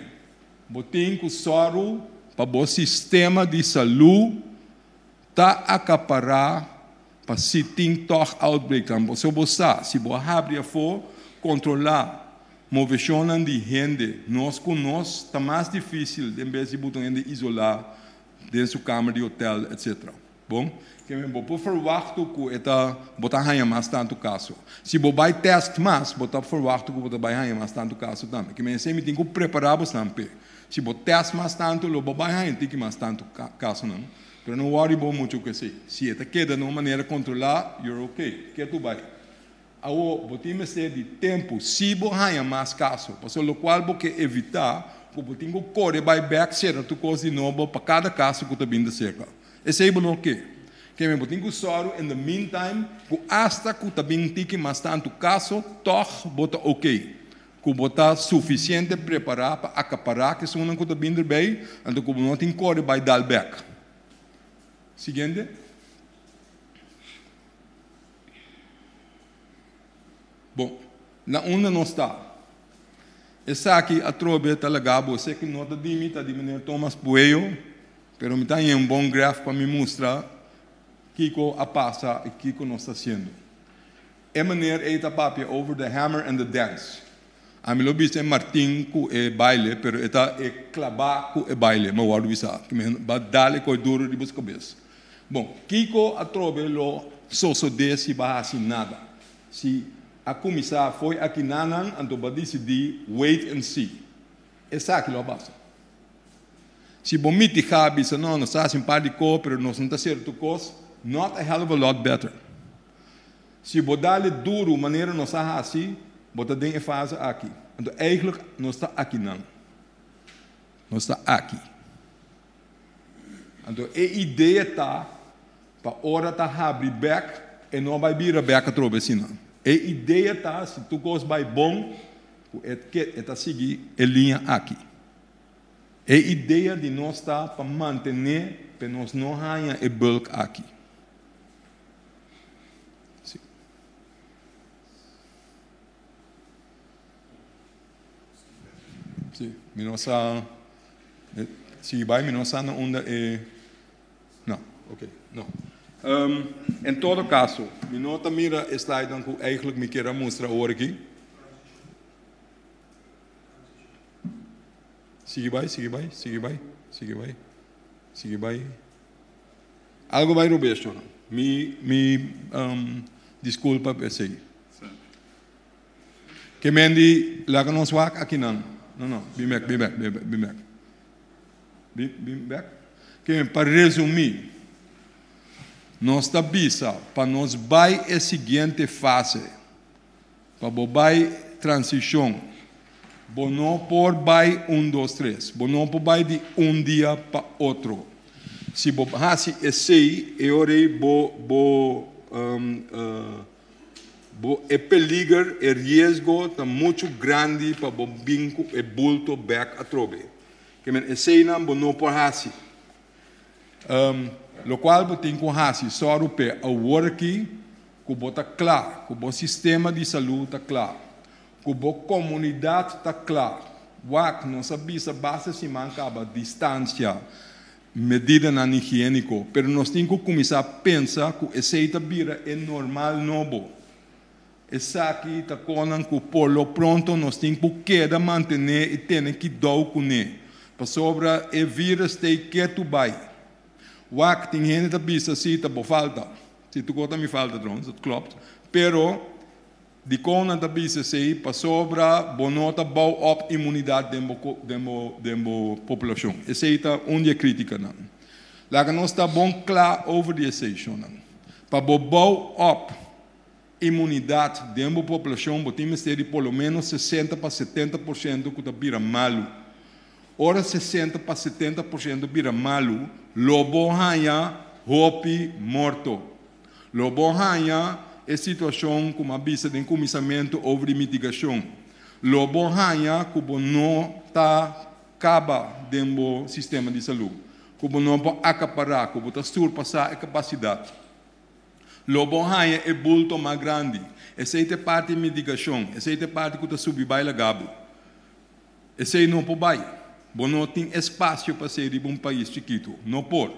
bo tin ku sòru pa bo sistema di salú ta akapará pa si tin tòg outbreak nan. Pasobra bo sa, si bo habri afó, kontrolá moveshonnan di hende nos ku nos ta mas difísil den bes di buta un hende isolá den su kamer di hotèl, etsetera. Bon, ke men bo por ferwachtu ku e ta bo ta haña mas tantu kaso. Si bo bai tèst mas, bo ta ferwachtu ku bo ta bai haña mas tantu kaso tambe. Ke men esei mi tin ku prepará bosnan p'e. Si bo tèst mas tantu, lo bo bai haña tiki mas tantu kasonan. Pero no wòri bo muchu ku esei. Si e ta keda na un manera kontrolá, you're okay. Ke tu bai. Awor, bo tin mester di tempu si bo haña mas kaso, pasobra lokual bo ke evitá ku bo tin ku kore bai bèk sera tur kos di nobo pa kada kaso ku ta bin ta serka. Esei bo no ke. Keme bo tin ku sòru in the meantime ku asta ku ta bin tiki mas tantu kaso tòg bo ta oke, ku bo ta sufisiente prepará pa akapará kesunnan ku ta bin derbei, anto ku bo no tin kore bai dal bèk. Siguiente. Bon, na unda nos ta? Esaki atrobe ta laga bo. Esaki no ta di mi, ta di meneer Thomas Pueyo, pero mi ta haña un bon graf pa mi mustra kiko a pasa i kiko nos ta hasiendo. E meneer ei ta papia over the hammer and the dance. Ami lo bisa e martin ku e baile, pero e ta e klabá ku e baile, mi a wòrdu bisá. Mi ba dal e koi duru riba su kabes. Bon, kiko atrobe lo sosodé si ba hasi nada? Si a kuminsá fo'i akinanan, anto ba disidí wait and see. Esaki lo a pasa. Si bo mitigá, bisa no, nos ta hasi un par di kos, pero nos no ta hasiendo tur kos, not a hell of a lot better. Si bo dale duru manera nos a hasi, bo ta den e fase aki. Anto eigenlijk nos ta akinan. Nos ta aki. Anto e idea ta pa ora ta habri bek e no bai bira bek atrobe asina. E idea ta si tur kos bai bon ku e ke e ta sigui e liña aki. E idea di nos ta pa mantene pe nos no haña e bulk aki. Si. Si, mi no sa, sigui bai, mi no sa na unda e, no, ok, no. Um, en todo caso, mi no ta mira e slidenan ku eigenlijk mi kier a mustra awor aki. Sigui bai, sigui bai, sigui bai, sigui bai, sigui bai. Algo bai robes, chona. Mi, mi um, disculpa pa esei. Ke men di laga nos wak akinan. No, no, bin bek, bin bek, bin bek, bin bek. Bin, bin bek. Ke men, pa resumí, nos ta bisa pa nos bai e siguiente fase, pa bo bai transishon, bo no por bai un, dos, tres. Bo no por bai di un dia pa otro. Si bo hasi esei, e ora ei bo, bo, bo, e peliger, e riesgo ta muchu grandi pa bo bin ku e bulto bèk atrobe. Ke men eseinan bo no por hasi. Lokual bo tin ku hasi sòru p'e awor aki ku bo ta kla, ku bo sistema di salú ta kla, ku bo komunidat ta kla. Wak, nos a bisa basta siman kaba distansia, medidanan higiéniko, pero nos tin ku kuminsá pensa ku esei ta bira e normal nobo. Esaki ta konan ku por lo pronto nos tin ku keda mantené i tene kidou kuné, pasobra e vírus t'ei ketu bai. Wak, tin hende ta bisa si ta bo falta. Si tur kos ta mi falta trouwens, dat klopt. Pero, dikon nan ta bisa esei? Pasobra bo no ta bou op imunidat den bo den bo den bo populashon. Esei ta un di e krítikanan. Laga nos ta bon kla over di esei, shonnan. Pa bo bou op Imunidat den bo poblashon bo tin mester di por lo ménos 60 pa 70% ku ta bira malu. Ora 60 pa 70% bira malu, lo bo haña hopi morto. Lo bo haña e situashon ku mi a bisa den kuminsamentu over di mitigashon. Lo bo haña ku bo no ta kaba den bo sistema di salú, ku bo no por akapará, ku bo ta surpasá e kapasidat. Lo bo haña e bulto mas grandi. Esei ta e parti mitigashon. Esei ta e parti ku ta subi bai laga bo. Esei no por bai. Bo no tin espasio pa esei riba un pais chikitu. No por.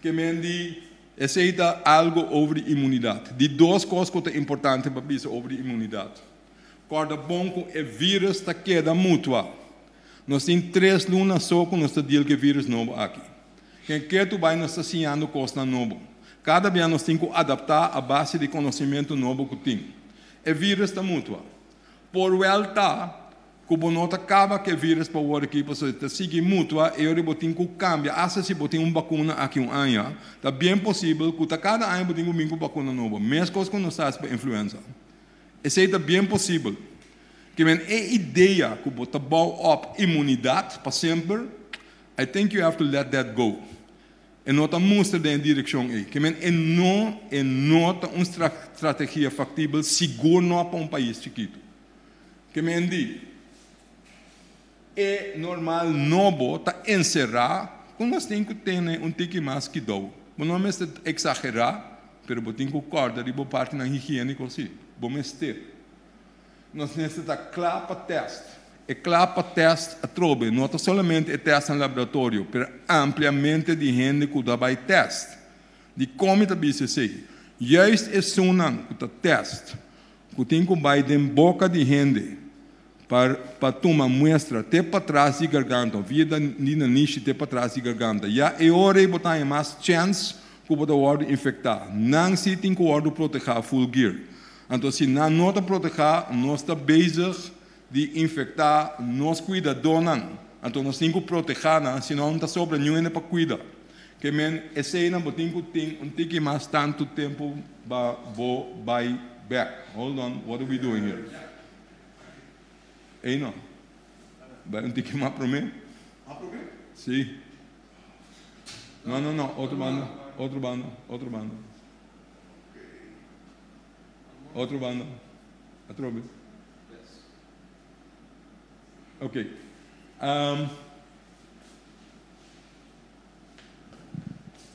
Ke men di esei ta algu over di imunidat. Di dos kos ku ta importante pa bisa over di imunidat. Kòrda bon ku e vírus ta keda mutua. Nos tin tres luna so ku nos ta deal ku e vírus nobo aki. Ken ketu bai nos ta siñando kosnan nobo. Kada bia nos tin ku adaptá a base di konosementu nobo ku tin. E vírus ta mutua. Por wèl ta ku bo no ta kaba ku e vírus pa wòrdu aki pasobra e ta sigui mutua e ora bo tin ku kambia. Asta si bo tin un bakuna aki un aña, ta bien posibel ku ta kada aña bo tin ku bin ku bakuna nobo. Meskos ku nos ta hasi pa influenza. Esei ta bien posibel. Ke men e idea ku bo ta bou op imunidat pa semper, I think you have to let that go. E no ta mustra den e direkshon ei. Ke men e no e no ta un strategia faktibel, sigur no pa un pais chikitu. Ke men di e normal nobo ta enserá ku nos tin ku tene un tiki mas kidou. Bo no mester eksagerá, pero bo tin ku kòrda riba bo partinan higiéniko sí. Bo mester. Nos mester ta kla pa tèst. E kla pa tèst atrobe no ta solamente e tèst na laboratorio, pero ampliamente di hende ku ta bai tèst. Dikon mi ta bisa esei? Juist esunnan ku ta tèst, ku tin ku bai den boka di hende pa pa tuma muestra te patras di garganta òf via di nanishi te patras di garganta, ya e ora ei bo ta haña mas chèns ku bo ta wòrdu infektá. Nan si tin ku wòrdu protehá full gear. Anto si nan no ta protehá, nos ta bezig di infektá nos kuidadónan. Anto nos tin ku protehá nan, sino no ta sobra niun hende pa kuida. Ke men eseinan bo tin ku tin un tiki mas tantu tempu pa bo bai bèk. Hold on, what are we doing here? Ei no. Bai un tiki mas promé. Sí. No, no, no, otro banda, otro banda, otro banda. Otro banda. Atrobe. Ok. Um,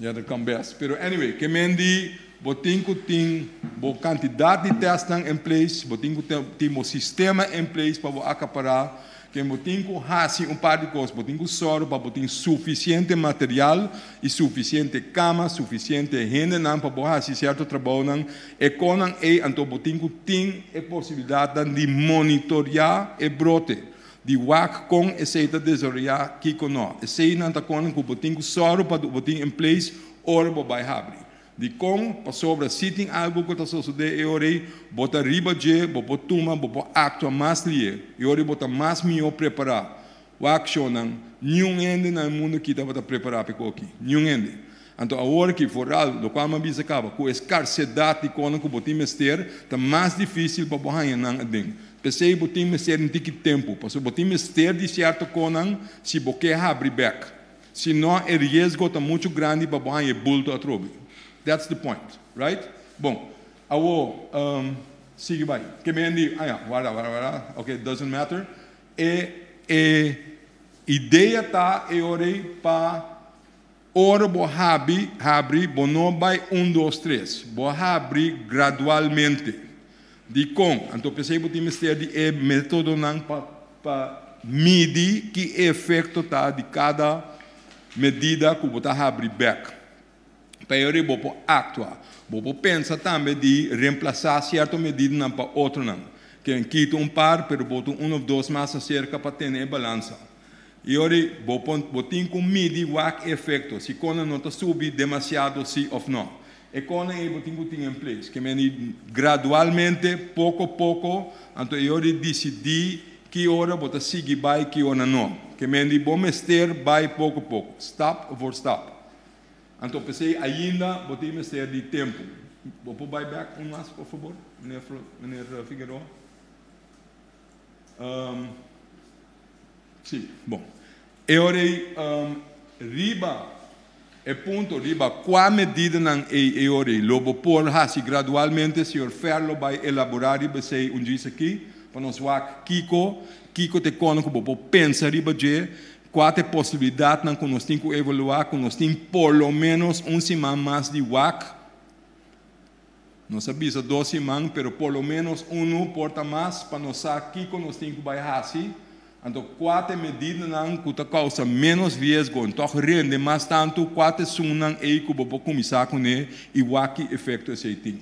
ja, dat kan best. Pero anyway, ke men di bo tin ku tin bo kantidat di testnan in place, bo tin ku tin bo sistema in place pa bo akapará. Ken bo tin ku hasi un par di kos, bo tin ku sòru pa bo tin sufisiente material i sufisiente kama, sufisiente hendenan pa bo hasi sierto trabounan. E konan ei anto bo tin ku tin e posibilidatnan di monitoriá e brote, di wak kon esei ta desaroyá, kiko nò. Eseinan ta konan ku bo tin ku sòru pa bo tin in place ora bo bai habri. Dikon? Pasobra si tin algu ku ta sosodé e ora ei, bo ta riba dje, bo por tuma, bo por aktua mas lié. E ora ei bo ta mas mihó prepará. Wak shonnan, niun hende na e mundu akí tabata prepará pa e kos akí. Niun hende. Anto awor akí, foral lokual mi a bisa kaba, ku e skarsedat di kosnan ku bo tin mester, ta mas difísil pa bo haña nan aden. P'esei bo tin mester un tiki tempu, pasobra bo tin mester di sierto kosnan si bo ke habri bèk. Si no, e riesgo ta muchu grandi pa bo haña e bulto atrobe. That's the point, right? Bon, awor, sigui bai. Ke men di, ah ya, warda, warda, warda, ok, doesn't matter. E, e idea ta e ora ei pa ora bo habri, habri, bo no bai un, dos, tres. Bo habri gradualmente. Dikon? Anto p'esei bo tin mester di e metodonan pa pa midi ki efekto ta di kada medida ku bo ta habri bèk. Pa e ora ei bo por aktua. Bo por pensa tambe di remplasá sierto medidanan pa otronan. Ken kita un par, pero bo tin un òf dos mas aserka pa tene e balansa. E ora ei bo por bo tin ku midi wak e efekto, si konan no ta subi demasiado si òf nò. E konan ei bo tin ku tin en place. Ke meni gradualmente, poko poko, anto e ora di disidí ki ora bo ta sigui bai, ki ora no. Ke meni bo mester bai poko poko, stap voor stap. Anto p'esei ainda bo tin mester di tempu. Bo por bai bèk un mas, por fabor, meneer meneer Figueroa? Sí, bon. E ora ei riba e punto riba kua medidanan ei e ora ei lo bo por hasi gradualmente, señor Fer lo bai elaborá riba esei un djis aki pa nos wak kiko, kiko ta e kono ku bo por pensa riba dje, kua ta e posibilidatnan ku nos tin ku evaluá, ku nos tin por lo ménos un siman mas di wak. Nos a bisa dos siman, pero por lo menos unu por ta mas pa nos sa kiko nos tin ku bai hasi. Anto kua ta e medidanan ku ta kousa ménos riesgo en tòg rende mas tantu? Kua ta esunnan ei ku bo por kuminsá kuné i wak ki efekto esei tin?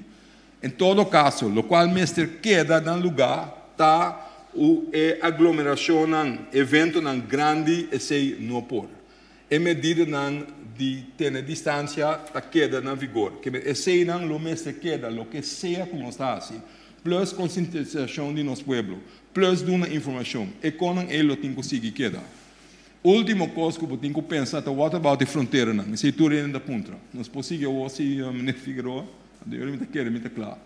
En todo kaso, lokual mester keda na lugá ta u e aglomerashonnan, eventonan grandi, esei no por. E medidanan di tene distansia ta keda na vigor. Ke men eseinan lo mester keda loke sea ku nos ta hasi, plus konsientisashon di nos pueblo, plus duna informashon. E konan ei lo tin ku sigui keda. Ultimo kos ku bo tin ku pensa ta what about e fronteranan? Esei tur hende ta puntra. Nos por sigui awor si meneer Figueroa? Anto mi ta kere mi ta kla.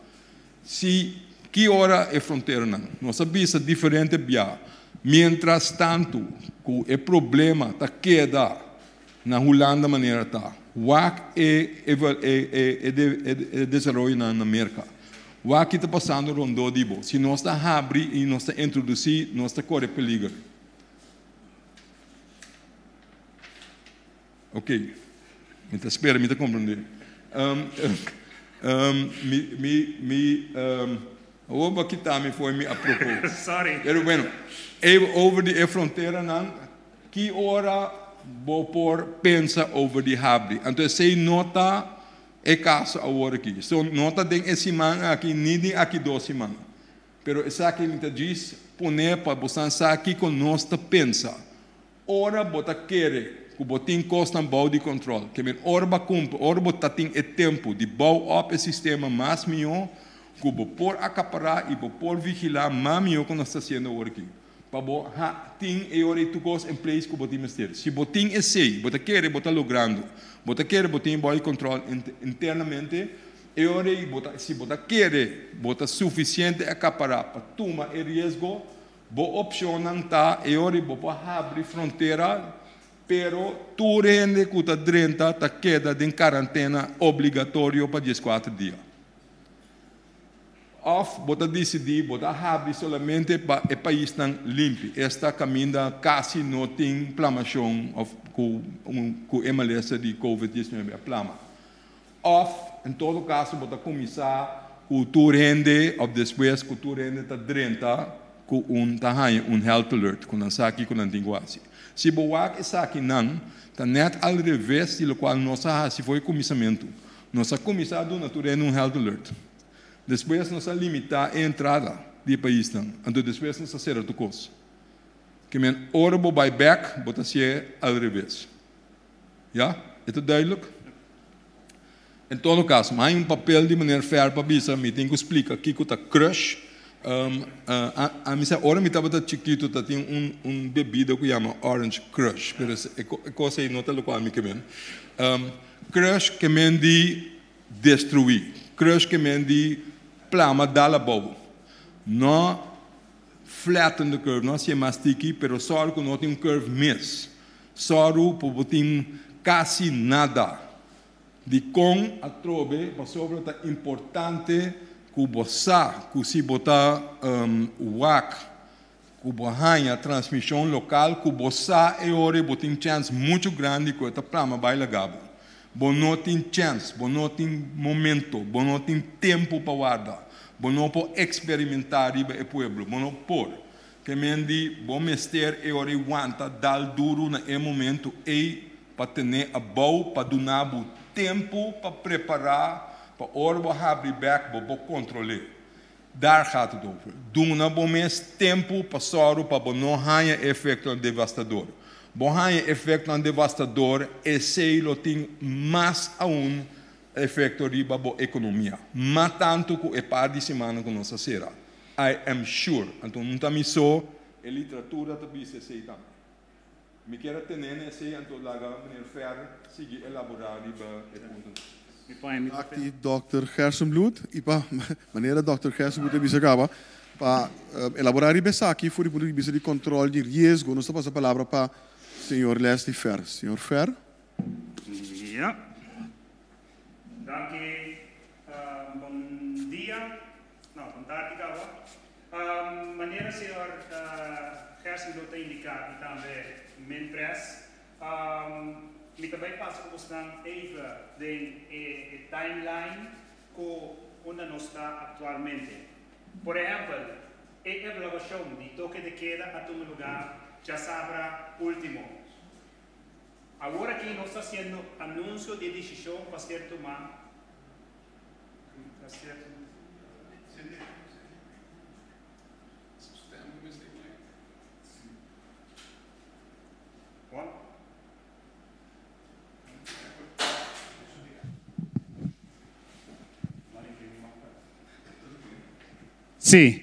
Si, ki ora e fronteranan? Nos a bisa diferente bia, mientras tantu ku e problema ta keda na Hulanda manera ta, wak e e desaroyonan na Merka. Wak ki ta pasando rondó di bo. Si nos ta habri i nos ta introdusí, nos ta kore peliger. Ok, mi ta spera mi ta comprende. Mi, mi, mi, awor bo a kita mi for mi apropos. Sorry. Pero bueno, e over di e fronteranan, ki ora bo por pensa over di habri? Anto esei no ta e caso awor aki. So no ta den e siman aki ni den aki dos siman. Pero esaki mi ta djis pone pa bosan sa kiko nos ta pensa. Ora bo ta kere ku bo tin kosnan bou di kontrol, ke men ora bo a kumpli, ora bo ta tin e tempu di bou op e sistema mas mihó ku bo por akapará i bo por vigilá mas mihó ku nos ta hasiendo awor aki, pa bo ha tin e ora ei tur kos en place ku bo tin mester. Si bo tin esei, bo ta kere bo ta logrando, bo ta kere bo tin bou di kontrol internamente, e ora ei bo ta, si bo ta kere bo ta sufisiente akapará pa tuma e riesgo, Bo opcionnan ta e ora bo por habri frontera, pero tur hende cu ta drenta ta keda den carantena obligatorio pa diescuater dia. Of bo ta dicidi bo ta habri solamente pa e paisnan limpi, esta caminda casi no tin plamacion of cu cu e malesa di covid 19 a plama. Of en todo caso bo ta cuminsa cu tur hende of despues cu tur hende ta drenta cu un ta haña un health alert cu nan sa kico nan tin cu haci. Si bo wak esakinan ta net al reves di locual nos a haci for e cuminsamentu. Nos a cuminsa duna tur hende un health alert. Despues nos a limita e entrada di e paisnan. Anto despues nos a cera tur cos. Ke men ora bo bay bek bo ta hacié al reves. Ja? E ta duidelijk? En todo kaso, mi a haña un papel di meneer Fer pa bisa mi tin ku splika kiko ta crush. Ami sa ora mi tabata chikitu ta tin un un bebida ku yama orange crush, pero e kos ei no ta lokual mi ke men. Crush ke men di destruí, crush ke men di plama dal abou. No flatten the curve, no hasié mas tiki, pero sòru ku no tin un curve mes. Sòru pa bo tin kasi nada. Dikon atrobe? Pasobra ta importante ku bo sa ku si bo ta wak ku bo haña transmishon lokal ku bo sa e ora ei bo tin chèns muchu grandi ku e ta plama bai laga bo. Bo no tin chèns, bo no tin momento, bo no tin tempu pa warda. Bo no por eksperimentá riba e pueblo, bo no por. Ke men di bo mester e ora ei wanta dal duru na e momento ei pa tene abou pa duna bo tempu pa prepará pa ora bo habri bèk bo por kontrol'é. Daar gaat het over. Duna bo mes tempu pa sòru pa bo no haña e efektonan devastador. Bo haña efektonan devastador, esei lo tin mas aun efekto riba bo ekonomia, mas tantu ku e par di simannan ku nos a sera. I am sure. Anto no ta mi so, e literatura ta bisa esei tambe. Mi kier a tene na esei anto laga meneer Fer sigui elaborá riba e puntonan. Aki Dòkter Gerstenbluth i pa manera Dòkter Gerstenbluth a bisa kaba pa elaborá riba esaki for di punto di bista di kòntròl di riesgo nos ta pasa palabra pa señor Leslie Fer. Señor Fer. Ja. Danki. Bon dia. No, bon tardi kaba. Manera señor Gerstenbluth ta indiká i tambe Minpres, mi ta bai pasa ku bosnan even den e timeline ku unda nos ta aktualmente. Por ehèmpel, e evaluashon di toke de keda a tuma lugá djasabra último. Awor aki nos ta hasiendo anunsio di e desishon pa ser tumá. Sí.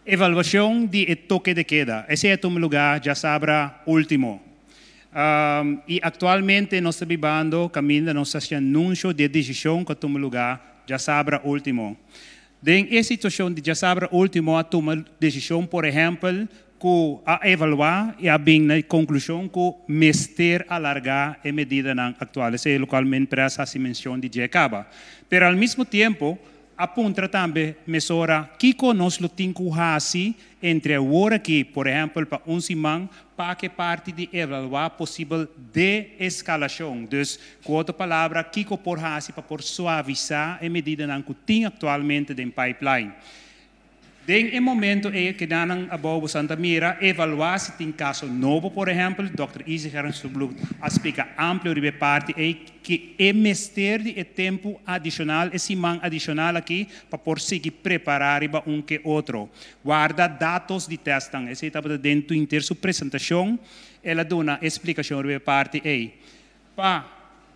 Evaluacion di e toque de queda. Esey a tuma lugar djasabra ultimo. Y actualmente nos ta bibando caminda nos ta haci anuncio di e decision cu a tuma lugar djasabra ultimo. Den e situacion di djasabra ultimo a tuma decision por ehempel cu a evalua y a bin na e conclusion cu mester alarga e medidanan actual. Esey locual Minpres haci mencion di dje caba. Pero al mismo tiempo A puntra tambe mesora kiko nos lo tin ku hasi entre awor aki, por ehèmpel pa un siman, pa ke parti di evaluá posibel de-eskalashon. Dus, ku otro palabra, kiko por hasi pa por suavisá e medidanan ku tin aktualmente den pipeline. Den e momento ei kedanan abou bosan ta mira, evaluá si tin kaso nobo, por ehèmpel, Dòkter Izzy Gernsbloed a splika amplio riba e parti ei ku e mester di e tempu adishonal, e siman adishonal aki pa por sigui prepará riba un ke otro. Warda datos di tèstnan. Esei tabata den Twinter su presentashon, el a duna e splikashon riba e parti ei. Pa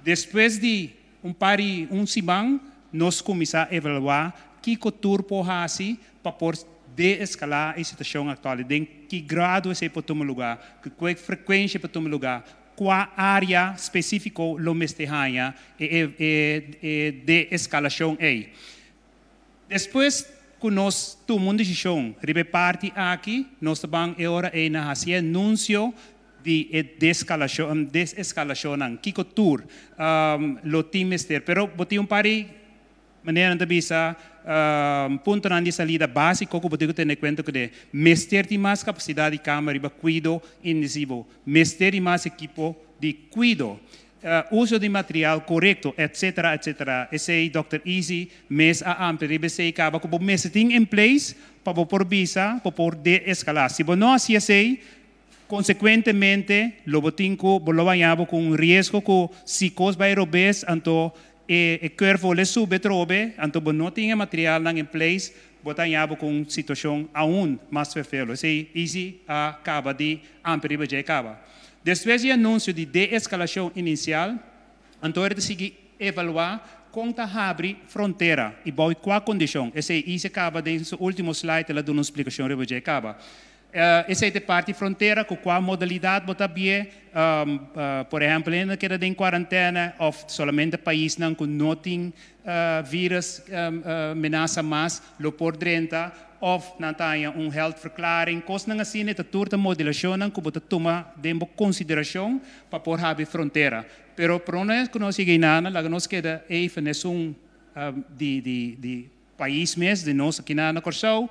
despues di un par di un siman nos kuminsá evaluá kiko tur por hasi pa por deeskalá e situashon aktual i den ki grado esei por tuma lugá, ku kue frekuensha por tuma lugá, kua área spesífiko lo mester haña e deeskalashon ei. Despues ku nos tuma un desishon riba e parti aki, nos ta ban e ora ei na hasi e anunsio di e deskalashon, deseskalashonnan, kiko tur lo tin mester. Pero bo tin un par di manera nan ta bisa puntonan di salida básiko ku bo tin ku tene kuenta kuné. Mester tin mas kapasidat di kama riba kuido intensivo. Mester di mas ekipo di kuido. Uso di material korekto, etcetera, etcetera. Esei Dòkter Izzy mes a amplia riba esei kaba ku bo mester tin in place pa bo por bisa, bo por de-eskalá. Si bo no hasi esei, konsekuentemente lo bo tin ku bo lo baña bo ku un riesgo ku si kos bai robes anto e curve lo sube atrobe, anto bo no tin e materialnan in place, bo ta haña bo ku un situashon aun mas ferfelo. Esei Izzy a kaba di amplia riba dje kaba. Despues di e anunsio di de-eskalashon inisial, anto e ta sigui evaluá kon ta habri frontera i bou kua kondishon. Esei Ise kaba den su último slide el a duna un splikashon riba dje kaba. Esei ta e parti frontera ku kua modalidat bo ta bie, por ehèmpel hende keda den kuarantène òf solamente paisnan ku no tin vírus menasa mas lo por drenta òf nan ta haña un heldverklaring. Kosnan asina e ta tur ta modelashonnan ku bo ta tuma den bo konsiderashon pa por habri frontera. Pero prome ku nos yega einana laga nos keda even esun di di di pais mes, di nos aki na Kòrsou.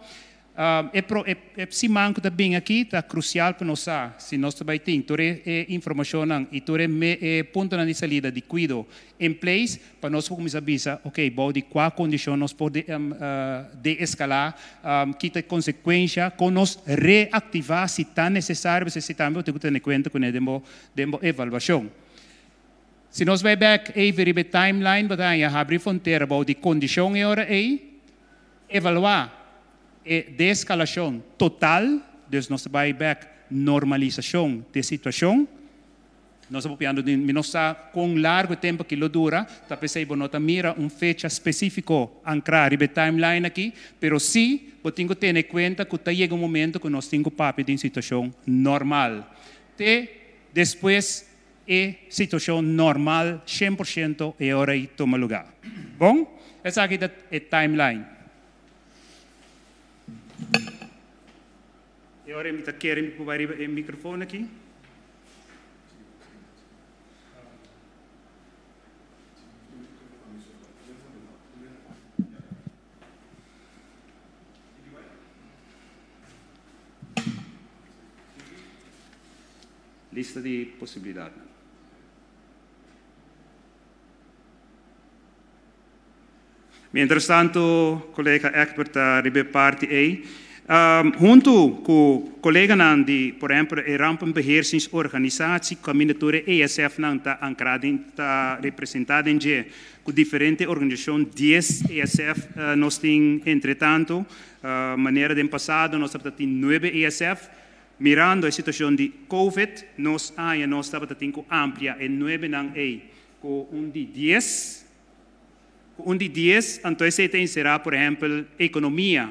E pro e e siman ku ta bin aki ta krusial pa nos sa si nos ta bai tin tur e e informashonnan i tur e me e puntonan di salida di kuido in place pa nos por kuminsá bisa ok bou di kua kondishon nos por de deeskalá, ki ta e konsekuensha, kon nos reaktivá si ta nesesario, pasobra esei tambe bo tin ku tene kuenta kuné den bo den bo evaluashon. Si nos bai bek even riba e timeline bo ta haña habri frontera bou di kondishon e ora ei, evaluá e deeskalashon total, dus nos ta bai bek normalisashon di e situashon. Nos ta papiando di mi no sa kon largu e tempu aki lo dura, ta p'esei bo no ta mira un fecha spesífiko ankrá riba e timeline aki, pero sí bo tin ku tene kuenta ku ta yega un momento ku nos tin ku papia di un situashon normal. Te despues e situashon normal 100% e ora ei tuma lugá. Bon, esaki ta e timeline. E ora ei mi ta kere mi por bai riba e microfoon aki. Lista di posibilidatnan. Mientras tanto, kolega Egbert ta riba e parti ei. Huntu ku koleganan di, por ehempel, e Rampenbeheersingsorganisatie, kaminda tur e ESF-nan ta ankrá den, ta representá den dje, ku diferente organisashon, dies ESF nos tin entretantu. Manera den pasado nos tabata tin nuebe ESF. Mirando e situashon di Covid, nos aña nos tabata tin ku amplia e nuebenan ei ku un di dies. Ku un di dies, anto esei ta enserá, por ehèmpel, ekonomia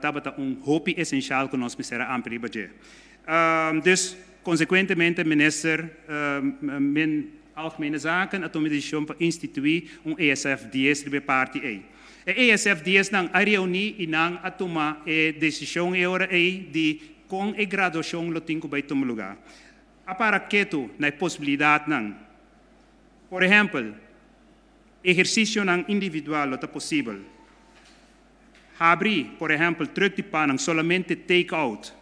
tabata un hopi esenshal ku nos mester a amplia riba dje. Dus, konsekuentemente minister min Algemene Zaken a tuma e desishon pa instituí un ESF dies riba e parti ei. E ESF diesnan a reuní i nan a tuma e desishon e ora ei di kon e graduashon lo tin ku bai tuma lugá. A para ketu na e posibilidatnan. Por ehèmpel, ehersisionan individual lo ta posibel. Habri, por ehèmpel, trùk di pannan solamente take-out.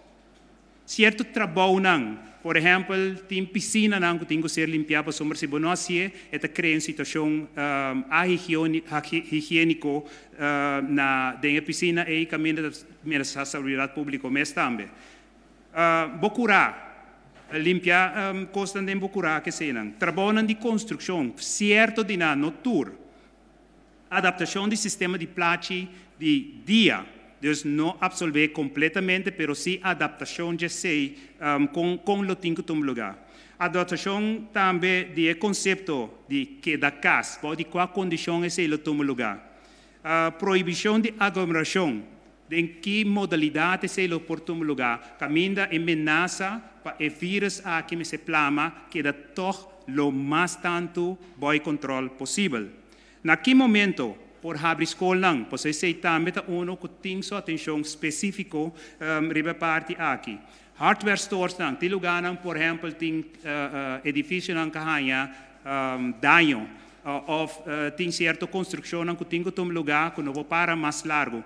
Sierto trabounan, por ehèmpel, tin pisinanan ku tin ku ser limpiá pasobra si bo no hasié e ta krea un situashon ahigiéniko na den e pisina ei kaminda ta menasá salubridat públiko mes tambe. Bo kurá, limpia kosnan den bo kurá kesenan. Trabounan di konstrukshon, sierto di nan, no tur. Adaptashon di sistema di plachi di dia, dus no absolvé kompletamente pero sí adaptashon djesei kon kon lo tin ku tuma lugá. Adaptashon tambe di e konsepto di keda kas, bou di kua kondishon esei lo tuma lugá. Prohibishon di aglomerashon, Den ki modalidat esei lo por tuma lugá? Kaminda e menasa pa e vírus aki mester plama keda tòg lo mas tantu bòi kòntròl posibel. Na ki momento por habri skolnan? Pasobra esei tambe ta unu ku tin su atenshon spesífiko riba e parti aki. Hardware storesnan, tin lugánan por ehèmpel tin edifisionan ku a haña daño òf tin sierto konstrukshonnan ku tin ku tuma lugá ku no por para mas largu.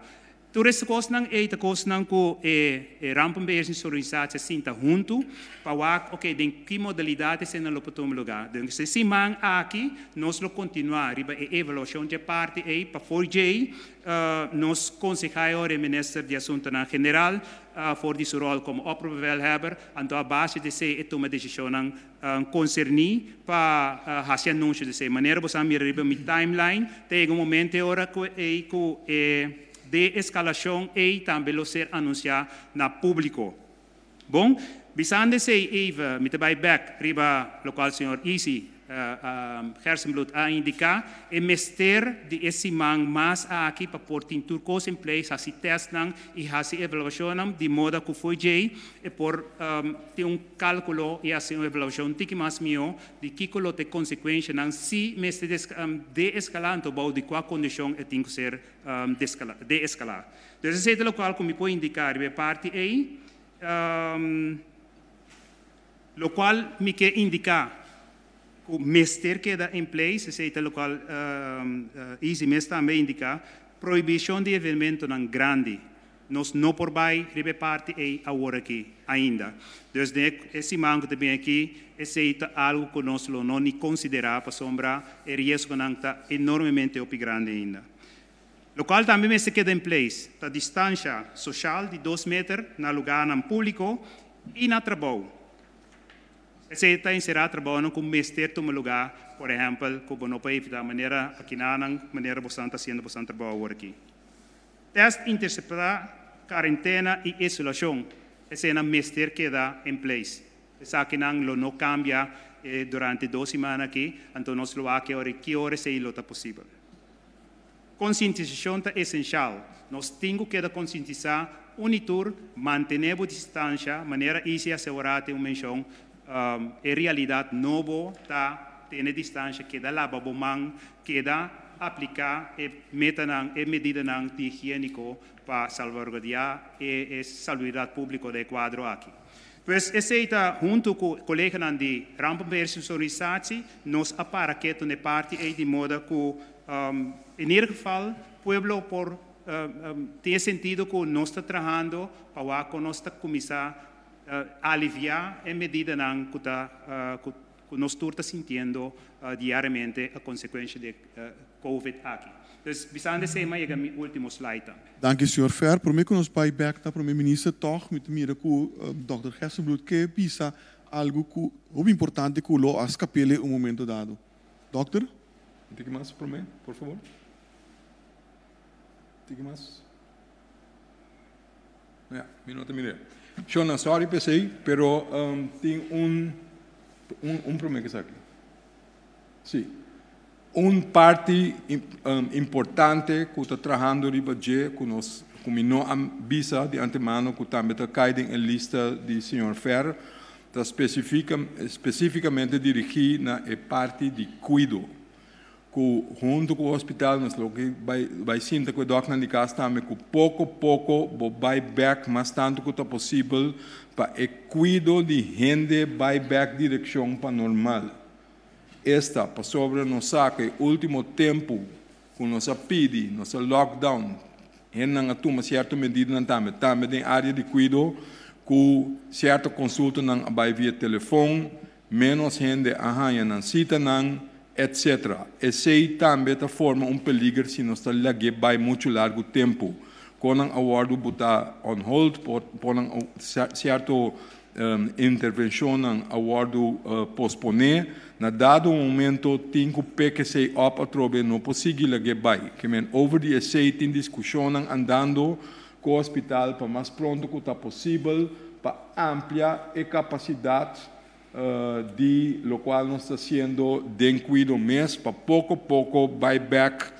Tur e kosnan ei ta kosnan ku e Rampenbeheersingsoriganisatie a sinta huntu pa wak, oke, den ki modalidat eseinan lo por tuma lugá. Den e siman aki nos lo kontinuá riba e evaluashon dje parti ei pa for djei nos konsehá e ora e Minister di Asuntunan General for di su ròl komo opperbevelhebber, anto a base di esei e tuma desishonnan konserní pa hasi anunsio di esei. Manera bo sa mira riba mi timeline, ta yega un momento e ora ku ei ku e deeskalashon ei tambe lo ser anunsiá na públiko. Bon, bisando esei even mi ta bai bèk riba lokual señor Isi. Gerstenbluth a indiká, e mester di e siman mas aki pa por tin tur kos in place, hasi testnan i hasi evaluashonnan di moda ku fo'i djei e por tin un kálkulo i hasi un evaluashon tiki mas mihó di kiko lo ta e konsekuenshanan si mester deeskalá anto bou di kua kondishon e tin ku ser deeskalá. Dus esei ta lokual ku mi por indiká riba e parti ei. Lokual mi ke indiká ku mester keda in place, esei ta lokual Izzy mes tambe a indiká, prohibishon di evenementonan grandi. Nos no por bai riba e parti ei awor aki ainda. Dus den e siman ku ta bin aki, esei ta algu ku nos lo no ni konsiderá pasobra e riesgonan ta enormemente hopi grandi ainda. Lokual tambe mester keda in place ta distansha soshal di dos meter na lugánan públiko i na trabou. Esei ta enserá trabounan ku mester tuma lugá, por ehèmpel, ku bo no por evitá manera akinanan manera bosan ta hasiendo bosan trabou awor aki. Tèst interseptá, karentena i isolashon, eseinan mester keda in place. Esakinan lo no kambia durante dos siman aki, anto nos lo wak e ora i ki ora esei lo ta posibel. Konsientisashon ta esenshal. Nos tin ku keda konsientisá un i tur, mantené bo distansha, manera Izzy a asegurá den un menshon, e realidat nobo ta tene distansha, keda laba bo man, keda apliká e metanan, e medidanan di higiéniko pa salvaguardiá e salubridat públiko den e kuadro aki. Pues esei ta huntu ku koleganan di Rampenbeheersorganisatie nos a para ketu n'e parti ei di moda ku in ieder geval pueblo por tin e sentido ku nos ta trahando pa wak kon nos ta kuminsá aliviá e medidanan ku ta ku nos tur ta sintiendo diariamente a konsekuensha di e Covid aki. Dus bisando esei m'a yega mi ultimo slide tambe. Danki señor Fer. Prome ku nos bai bek na Prome Minister tòg mi ta mira ku Dòkter Gerstenbluth ke bisa algu ku hopi importante ku lo a skap'el un momento dado. Dòkter? Un tiki mas prome, por fabor. Tiki mas. Ya, mi no ta mir'é. Shona, sorry p'esei, pero tin un un prome ku esaki. Sí. Un parti importante ku ta trahando riba dje ku nos ku mi no a bisa di antemano ku tambe ta kai den e lista di señor Fer ta spesifikamente dirigí na e parti di kuido. Ku huntu ku hospital nos lo ke bai bai sinta ku e dòkternan di kas tambe ku poko poko bo bai bèk mas tantu ku ta posibel pa e kuido di hende bai bèk direkshon pa normal. Esta pasobra nos sa ku e último tempu ku nos a pidi nos a lockdown hendenan a tuma sierto medidanan tambe tambe den área di kuido ku sierto konsultanan a bai via telefon Ménos hende a haña nan sitanan, etc. Esei tambe ta forma un peliger si nos ta lag'é bai muchu largu tempu. Kon nan a wòrdu butá on hold, por nan sierto intervenshonnan a wòrdu posponé. Na dado momento tin ku pek esei òp atrobe, no por sigui lag'é bai. Ke men over di esei tin diskushonnan andando ku hospital pa mas pronto ku ta posibel pa amplia e kapasidat di lokual nos ta hasiendo den kuido mes pa poko poko bai bèk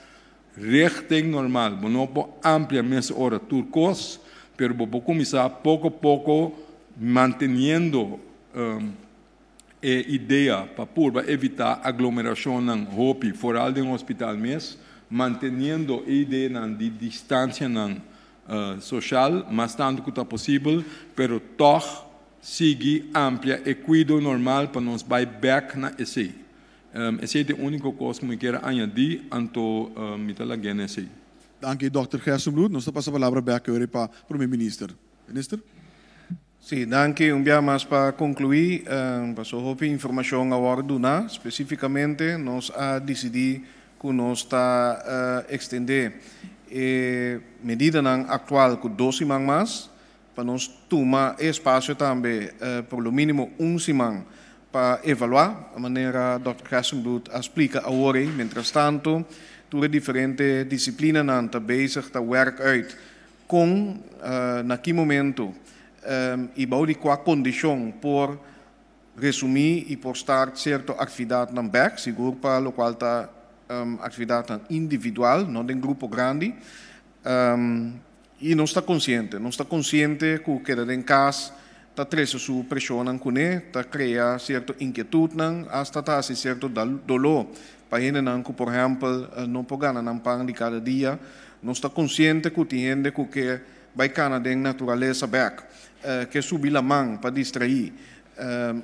richting normal. Bo no por amplia mes ora tur kos, pero bo por kuminsá poko poko manteniendo e idea pa purba evitá aglomerashonnan hopi foral den hospital mes, manteniendo e ideanan di distansianan soshal mas tantu ku ta posibel, pero tòg sigui amplia e kuido normal pa nos bai bèk na esei. Esei ta e úniko kos ku mi kier a añadí, anto mi ta lag'é na esei. Danki Dòkter Gerstenbluth. Nos ta pasa palabra bèk awor pa Prome Minister. Minister. Sí, danki un bia mas pa konkluí. Paso hopi informashon a wòrdu duná. Spesífikamente nos a disidí ku nos ta ekstendé e medidanan aktual ku dos siman mas. Pa nos tuma e espasio tambe por lo mínimo un siman pa evaluá, manera Dòkter Gerstenbluth a splika awor ei. Mientrastanto, tur e diferente disiplinanan ta bezig ta wèrk uit kon, na ki momento i bou di kua kondishon por. resumí i por start sierto aktividatnan bèk, sigur pa lokual ta aktividatnan individual, no den grupo grandi. I nos ta konsiente, nos ta konsiente ku keda den kas ta trese su preshonnan kuné, ta krea sierto inkietutnan, asta ta hasi sierto doló pa hendenan ku por ehèmpel no por gana nan pan di kada dia. Nos ta konsiente ku tin hende ku ke bai kana den naturalesa bèk, ke subi laman pa distraí.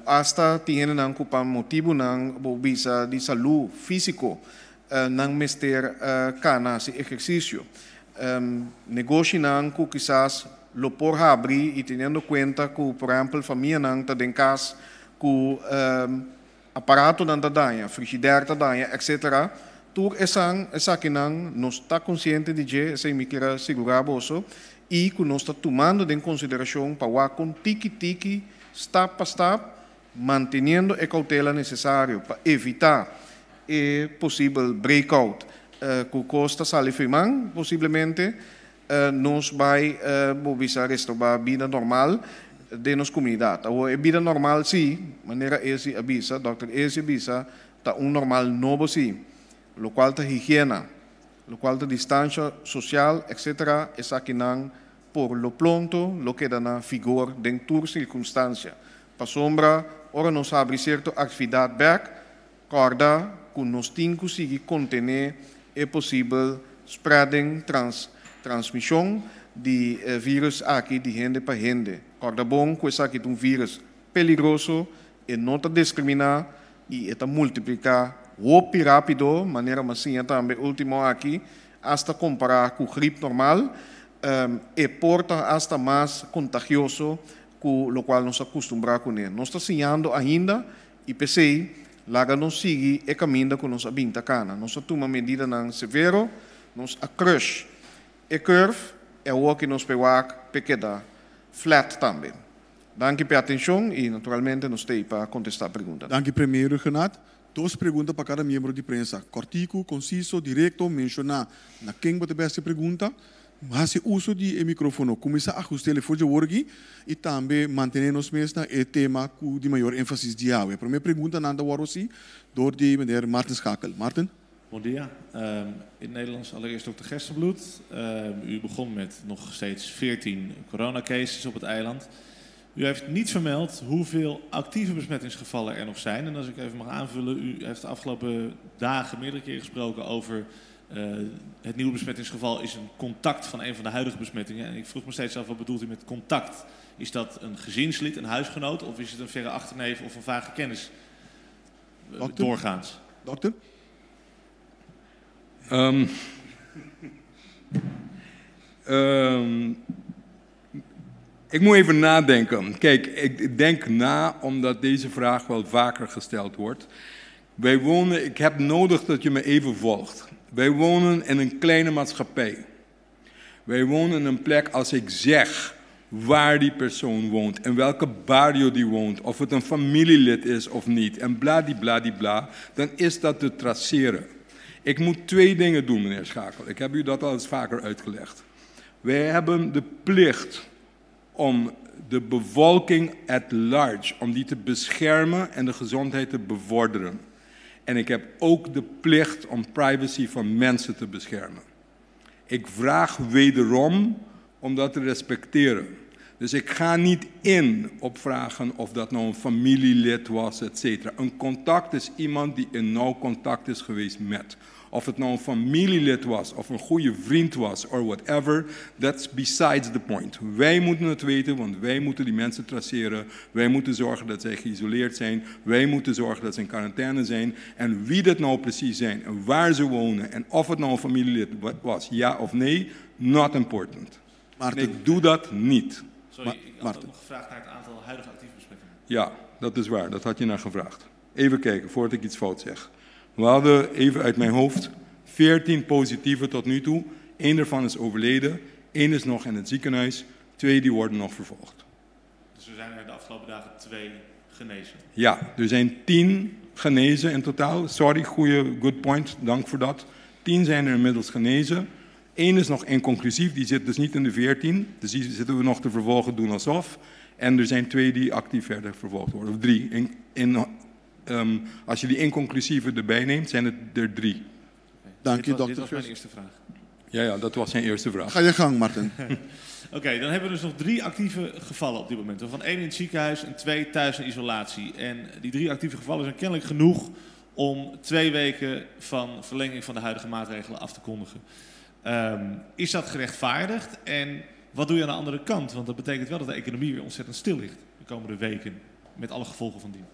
Asta tin hendenan ku pa motibunan bo bisa di salú físiko nan mester kana hasi ehersisio. Negoshinan ku kisas lo por habri i teniendo kuenta ku por ehèmpel famianan ta den kas ku aparatonan ta daña, frigidèr ta daña etcetera, tur esan esakinan nos ta konsiente di dje, esei mi kier a sigurá boso i ku nos ta tumando den konsiderashon pa wak kon tiki tiki, stap pa stap, manteniendo e koutela nesesario pa evitá e posibel breakout ku kos ta sali fo'i man posiblemente, nos bai bo bisa restorbá bida normal den nos komunidat. Awor e bida normal sí, manera Ezi a bisa, dòkter Ezi a bisa, ta un normal nobo sí, lokual ta higiena, lokual ta distansha sosial, etcetera, esakinan por lo plonto lo keda na vigor den tur sirkunstansia. Pasobra ora nos habri sierto aktividat bèk, kòrda ku nos tin ku sigui kontené e posibel spreading, trans, transmishon, di e vírùs aki di hende pa hende. Kòrda bon ku esaki ta un vírùs peligroso, e no ta diskriminá i e ta multipliká hopi rápido, manera mi a siña tambe último aki, asta kompará ku grip normal, e por ta asta mas kontagioso ku lokual nos a kustumbrá kuné. Nos ta siñando ainda i p'esei laga nos sigui e kaminda ku nos a bin ta kana. Nos a tuma medidanan severo, nos a crush e curve i awor ki nos por wak p'e keda flat tambe. Danki p'e atenshon i naturalmente nos t'ei pa kontestá preguntanan. Danki Premier Rhuggenaath. Dos pregunta pa kada miembro di prensa. Kòrtiku, konsiso, direkto, menshoná na ken bo ta bèsti pregunta. Hasi uso di e mikrofono. Kuminsá ahust'é for dje worgi i tambe mantené nos mes na e tema ku di mayor énfasis di awe. Promé preguntanan ta wòrdu hasi dor di meneer Martin Schakel. Martin. Bon dia. In het Nederlands allereerst dokter Gerstenbluth. U begon met nog steeds 14 coronacases op het eiland. U heeft niet vermeld hoeveel actieve besmettingsgevallen er nog zijn. En als ik even mag aanvullen, u heeft de afgelopen dagen meerdere keren gesproken over het nieuwe besmettingsgeval is een contact van een van de huidige besmettingen. En ik vroeg me steeds af, wat bedoelt u met contact? Is dat een gezinslid, een huisgenoot, of is het een verre achterneef of een vage kennis? Dokter? Doorgaans. Dokter? Ik moet even nadenken. Kijk, ik denk na omdat deze vraag wel vaker gesteld wordt. Wij wonen, ik heb nodig dat je me even volgt. Wij wonen in een kleine maatschappij. Wij wonen in een plek, als ik zeg waar die persoon woont, in welke barrio die woont, of het een familielid is of niet, en bladibladibla, dan is dat te traceren. Ik moet twee dingen doen, meneer Schakel. Ik heb u dat al eens vaker uitgelegd. Wij hebben de plicht om de bevolking at large, om die te beschermen en de gezondheid te bevorderen. En ik heb ook de plicht om privacy van mensen te beschermen. Ik vraag wederom om dat te respecteren. Dus ik ga niet in op vragen of dat nou een familielid was, et cetera. Een contact is iemand die in nauw contact is geweest met. Of het nou een familielid was, of een goede vriend was, or whatever, that's besides the point. Wij moeten het weten, want wij moeten die mensen traceren. Wij moeten zorgen dat zij geïsoleerd zijn. Wij moeten zorgen dat ze in quarantaine zijn. En wie dat nou precies zijn, en waar ze wonen, en of het nou een familielid was, ja of nee, not important. Maarten. En ik doe dat niet. Sorry, ik had Maarten. ook nog gevraagd naar het aantal huidige actieve besmettingen. Ja, dat is waar. Dat had je naar gevraagd. Even kijken, voordat ik iets fout zeg. We hadden, even uit mijn hoofd, 14 positieve tot nu toe. 1 daarvan is overleden, 1 is nog in het ziekenhuis, 2 die worden nog vervolgd. Dus er zijn er de afgelopen dagen 2 genezen? Ja, er zijn 10 genezen in totaal. Sorry, goeie, good point, dank voor dat. 10 zijn er inmiddels genezen. Eén is nog inconclusief, die zit dus niet in de 14. Dus die zitten we nog te vervolgen doen alsof. En er zijn 2 die actief verder vervolgd worden, of 3. Als je die inconclusieve erbij neemt, zijn het er 3. Dank je, Dit dokter was mijn Gersen. eerste vraag. Ja, dat was zijn eerste vraag. Ga je gang, Martin. Oké, dan hebben we dus nog 3 actieve gevallen op dit moment. Waarvan 1 in het ziekenhuis en 2 thuis in isolatie. En die 3 actieve gevallen zijn kennelijk genoeg om 2 weken van verlenging van de huidige maatregelen af te kondigen. Is dat gerechtvaardigd? En wat doe je aan de andere kant? Want dat betekent wel dat de economie weer ontzettend stil ligt de komende weken. Met alle gevolgen van dien.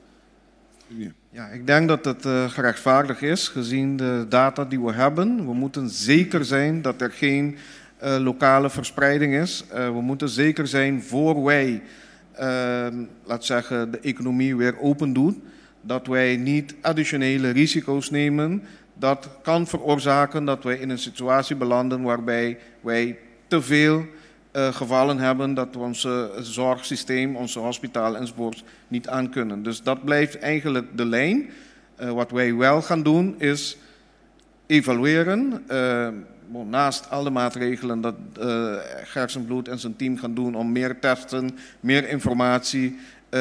Ja, ik denk dat het gerechtvaardigd is, gezien de data die we hebben. We moeten zeker zijn dat er geen lokale verspreiding is. We moeten zeker zijn voor wij, laat zeggen, de economie weer open doen, dat wij niet additionele risico's nemen. Dat kan veroorzaken dat wij in een situatie belanden waarbij wij te veel gevallen hebben dat we ons zorgsysteem, onze hospitaal enzovoort niet aankunnen. Dus dat blijft eigenlijk de lijn. Wat wij wel gaan doen is evalueren. Naast alle maatregelen dat Gerstenbluth en zijn team gaan doen om meer testen, meer informatie,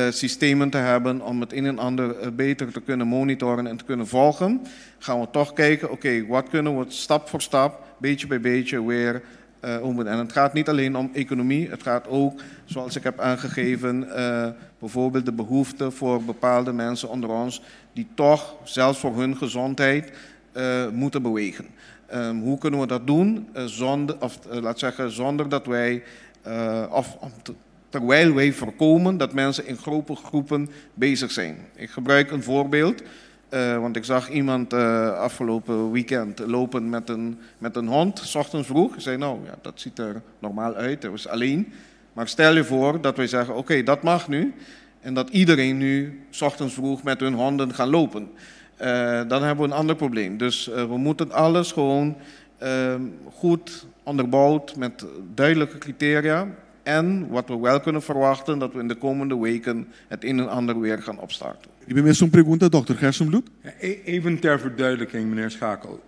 systemen te hebben om het een en ander beter te kunnen monitoren en te kunnen volgen, gaan we toch kijken, oké, wat kunnen we stap voor stap, beetje bij beetje weer om. En het gaat niet alleen om economie, het gaat ook, zoals ik heb aangegeven, bijvoorbeeld de behoefte voor bepaalde mensen onder ons die toch zelfs voor hun gezondheid moeten bewegen. Hoe kunnen we dat doen? Zonder, of laat zeggen, zonder dat wij of, om te, terwijl wij voorkomen dat mensen in grote groepen bezig zijn. Ik gebruik een voorbeeld, want ik zag iemand afgelopen weekend lopen met een hond, 's ochtends vroeg. Ik zei, dat ziet er normaal uit, hij was alleen. Maar stel je voor dat wij zeggen, oké, dat mag nu. En dat iedereen nu 's ochtends vroeg met hun honden gaan lopen. Dan hebben we een ander probleem. Dus we moeten alles gewoon goed onderbouwd met duidelijke criteria. En wat we wel kunnen verwachten, dat we in de komende weken het een en ander weer gaan opstarten. Ik ben met zo'n pregunta, dokter Gerstenbluth. Ja, even ter verduidelijking, meneer Schakel.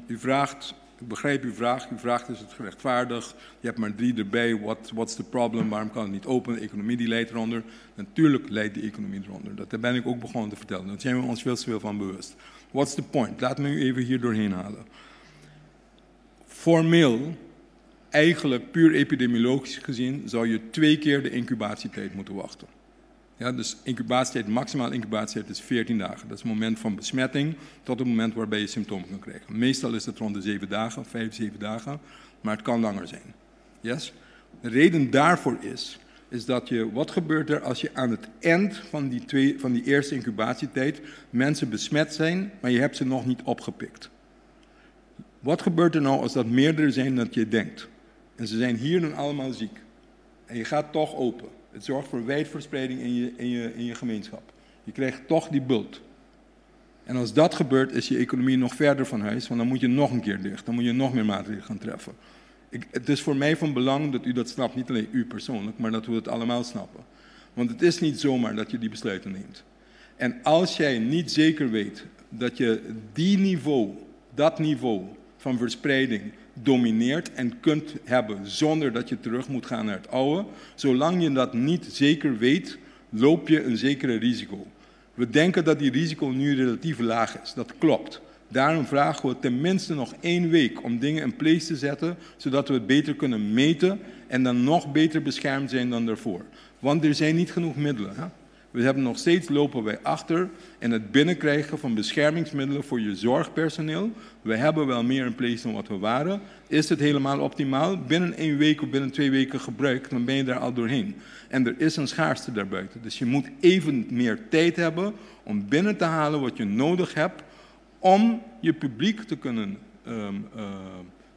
U vraagt, ik begrijp uw vraag, u vraagt is het gerechtvaardigd, je hebt maar 3 erbij, what's the problem, waarom kan het niet open, de economie die leidt eronder. Natuurlijk leidt de economie eronder, dat ben ik ook begonnen te vertellen, daar zijn we ons veel te veel van bewust. What's the point? Laat me u even hier doorheen halen. Formeel, eigenlijk puur epidemiologisch gezien, zou je 2 keer de incubatietijd moeten wachten. Ja, dus incubatietijd, maximaal incubatietijd is 14 dagen. Dat is het moment van besmetting tot het moment waarbij je symptomen kan krijgen. Meestal is het rond de 7 dagen, 5, 7 dagen, maar het kan langer zijn. Yes? De reden daarvoor is dat je, wat gebeurt er als je aan het eind van die eerste incubatietijd mensen besmet zijn, maar je hebt ze nog niet opgepikt? Wat gebeurt er nou als dat meerdere zijn dan je denkt? En ze zijn hier dan allemaal ziek. En je gaat toch open. Het zorgt voor wijdverspreiding in je gemeenschap. Je krijgt toch die bult. En als dat gebeurt, is je economie nog verder van huis, want dan moet je nog een keer dicht. Dan moet je nog meer maatregelen gaan treffen. Het is voor mij van belang dat u dat snapt, niet alleen u persoonlijk, maar dat we het allemaal snappen. Want het is niet zomaar dat je die besluiten neemt. En als jij niet zeker weet dat je dat niveau van verspreiding domineert en kunt hebben zonder dat je terug moet gaan naar het oude, zolang je dat niet zeker weet, loop je een zekere risico. We denken dat die risico nu relatief laag is. Dat klopt. Daarom vragen we tenminste nog 1 week om dingen in place te zetten, zodat we het beter kunnen meten en dan nog beter beschermd zijn dan daarvoor. Want er zijn niet genoeg middelen. Hè? We hebben nog steeds, lopen wij achter in het binnenkrijgen van beschermingsmiddelen voor je zorgpersoneel. We hebben wel meer in place dan wat we waren. Is het helemaal optimaal? Binnen 1 week of binnen 2 weken gebruik, dan ben je daar al doorheen. En er is een schaarste daarbuiten. Dus je moet even meer tijd hebben om binnen te halen wat je nodig hebt om je publiek te kunnen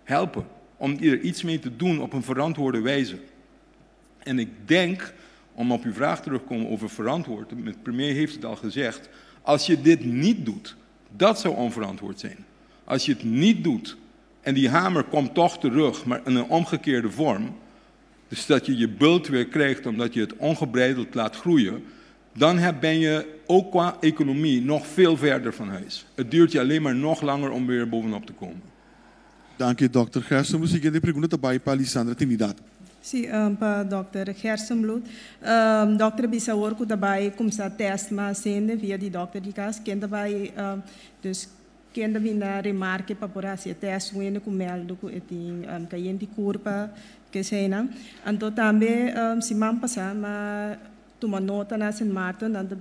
helpen. Om er iets mee te doen op een verantwoorde wijze. En ik denk, om op uw vraag terug te komen over verantwoord, de premier heeft het al gezegd, als je dit niet doet, dat zou onverantwoord zijn. Als je het niet doet en die hamer komt toch terug, maar in een omgekeerde vorm, dus dat je je bult weer krijgt omdat je het ongebreideld laat groeien, dan ben je ook qua economie nog veel verder van huis. Het duurt je alleen maar nog langer om weer bovenop te komen. Danki, dòkter Gerstenbluth. Siguiente pregunta ta bai pa Lisandra Trinidad. Sí, pa dòkter Gerstenbluth. Dòkter a bisa awor ku ta bai kumsá tèst mas hende via di dòkter di kas. Ken ta bai, dus ken ta bin na remarke pa por hasi e tèst? Un hende ku mèldu ku e tin kayente di kurpa, keseinan. Anto tambe siman pasá m'a tuma nota na Sint Maarten, nan ta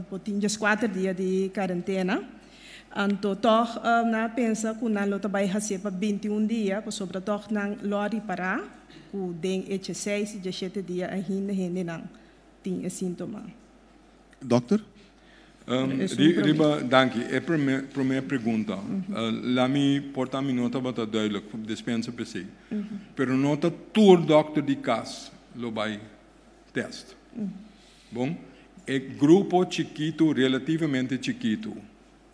por tin dieskuater dia di karentena. Anto tòg nan a pensa ku nan lo ta bai hasié pa 21 dia, pasobra tòg nan lo a ripará ku den e dieseis i diesshete dia ainda hendenan tin e síntoma. Dòkter? Riba, danki. E promé promé pregunta, la mi por ta mi no tabata duidelijk, despensa p'esei. Pero no ta tur dòkter di kas lo bai test. Bon, e grupo chikitu, relativamente chikitu,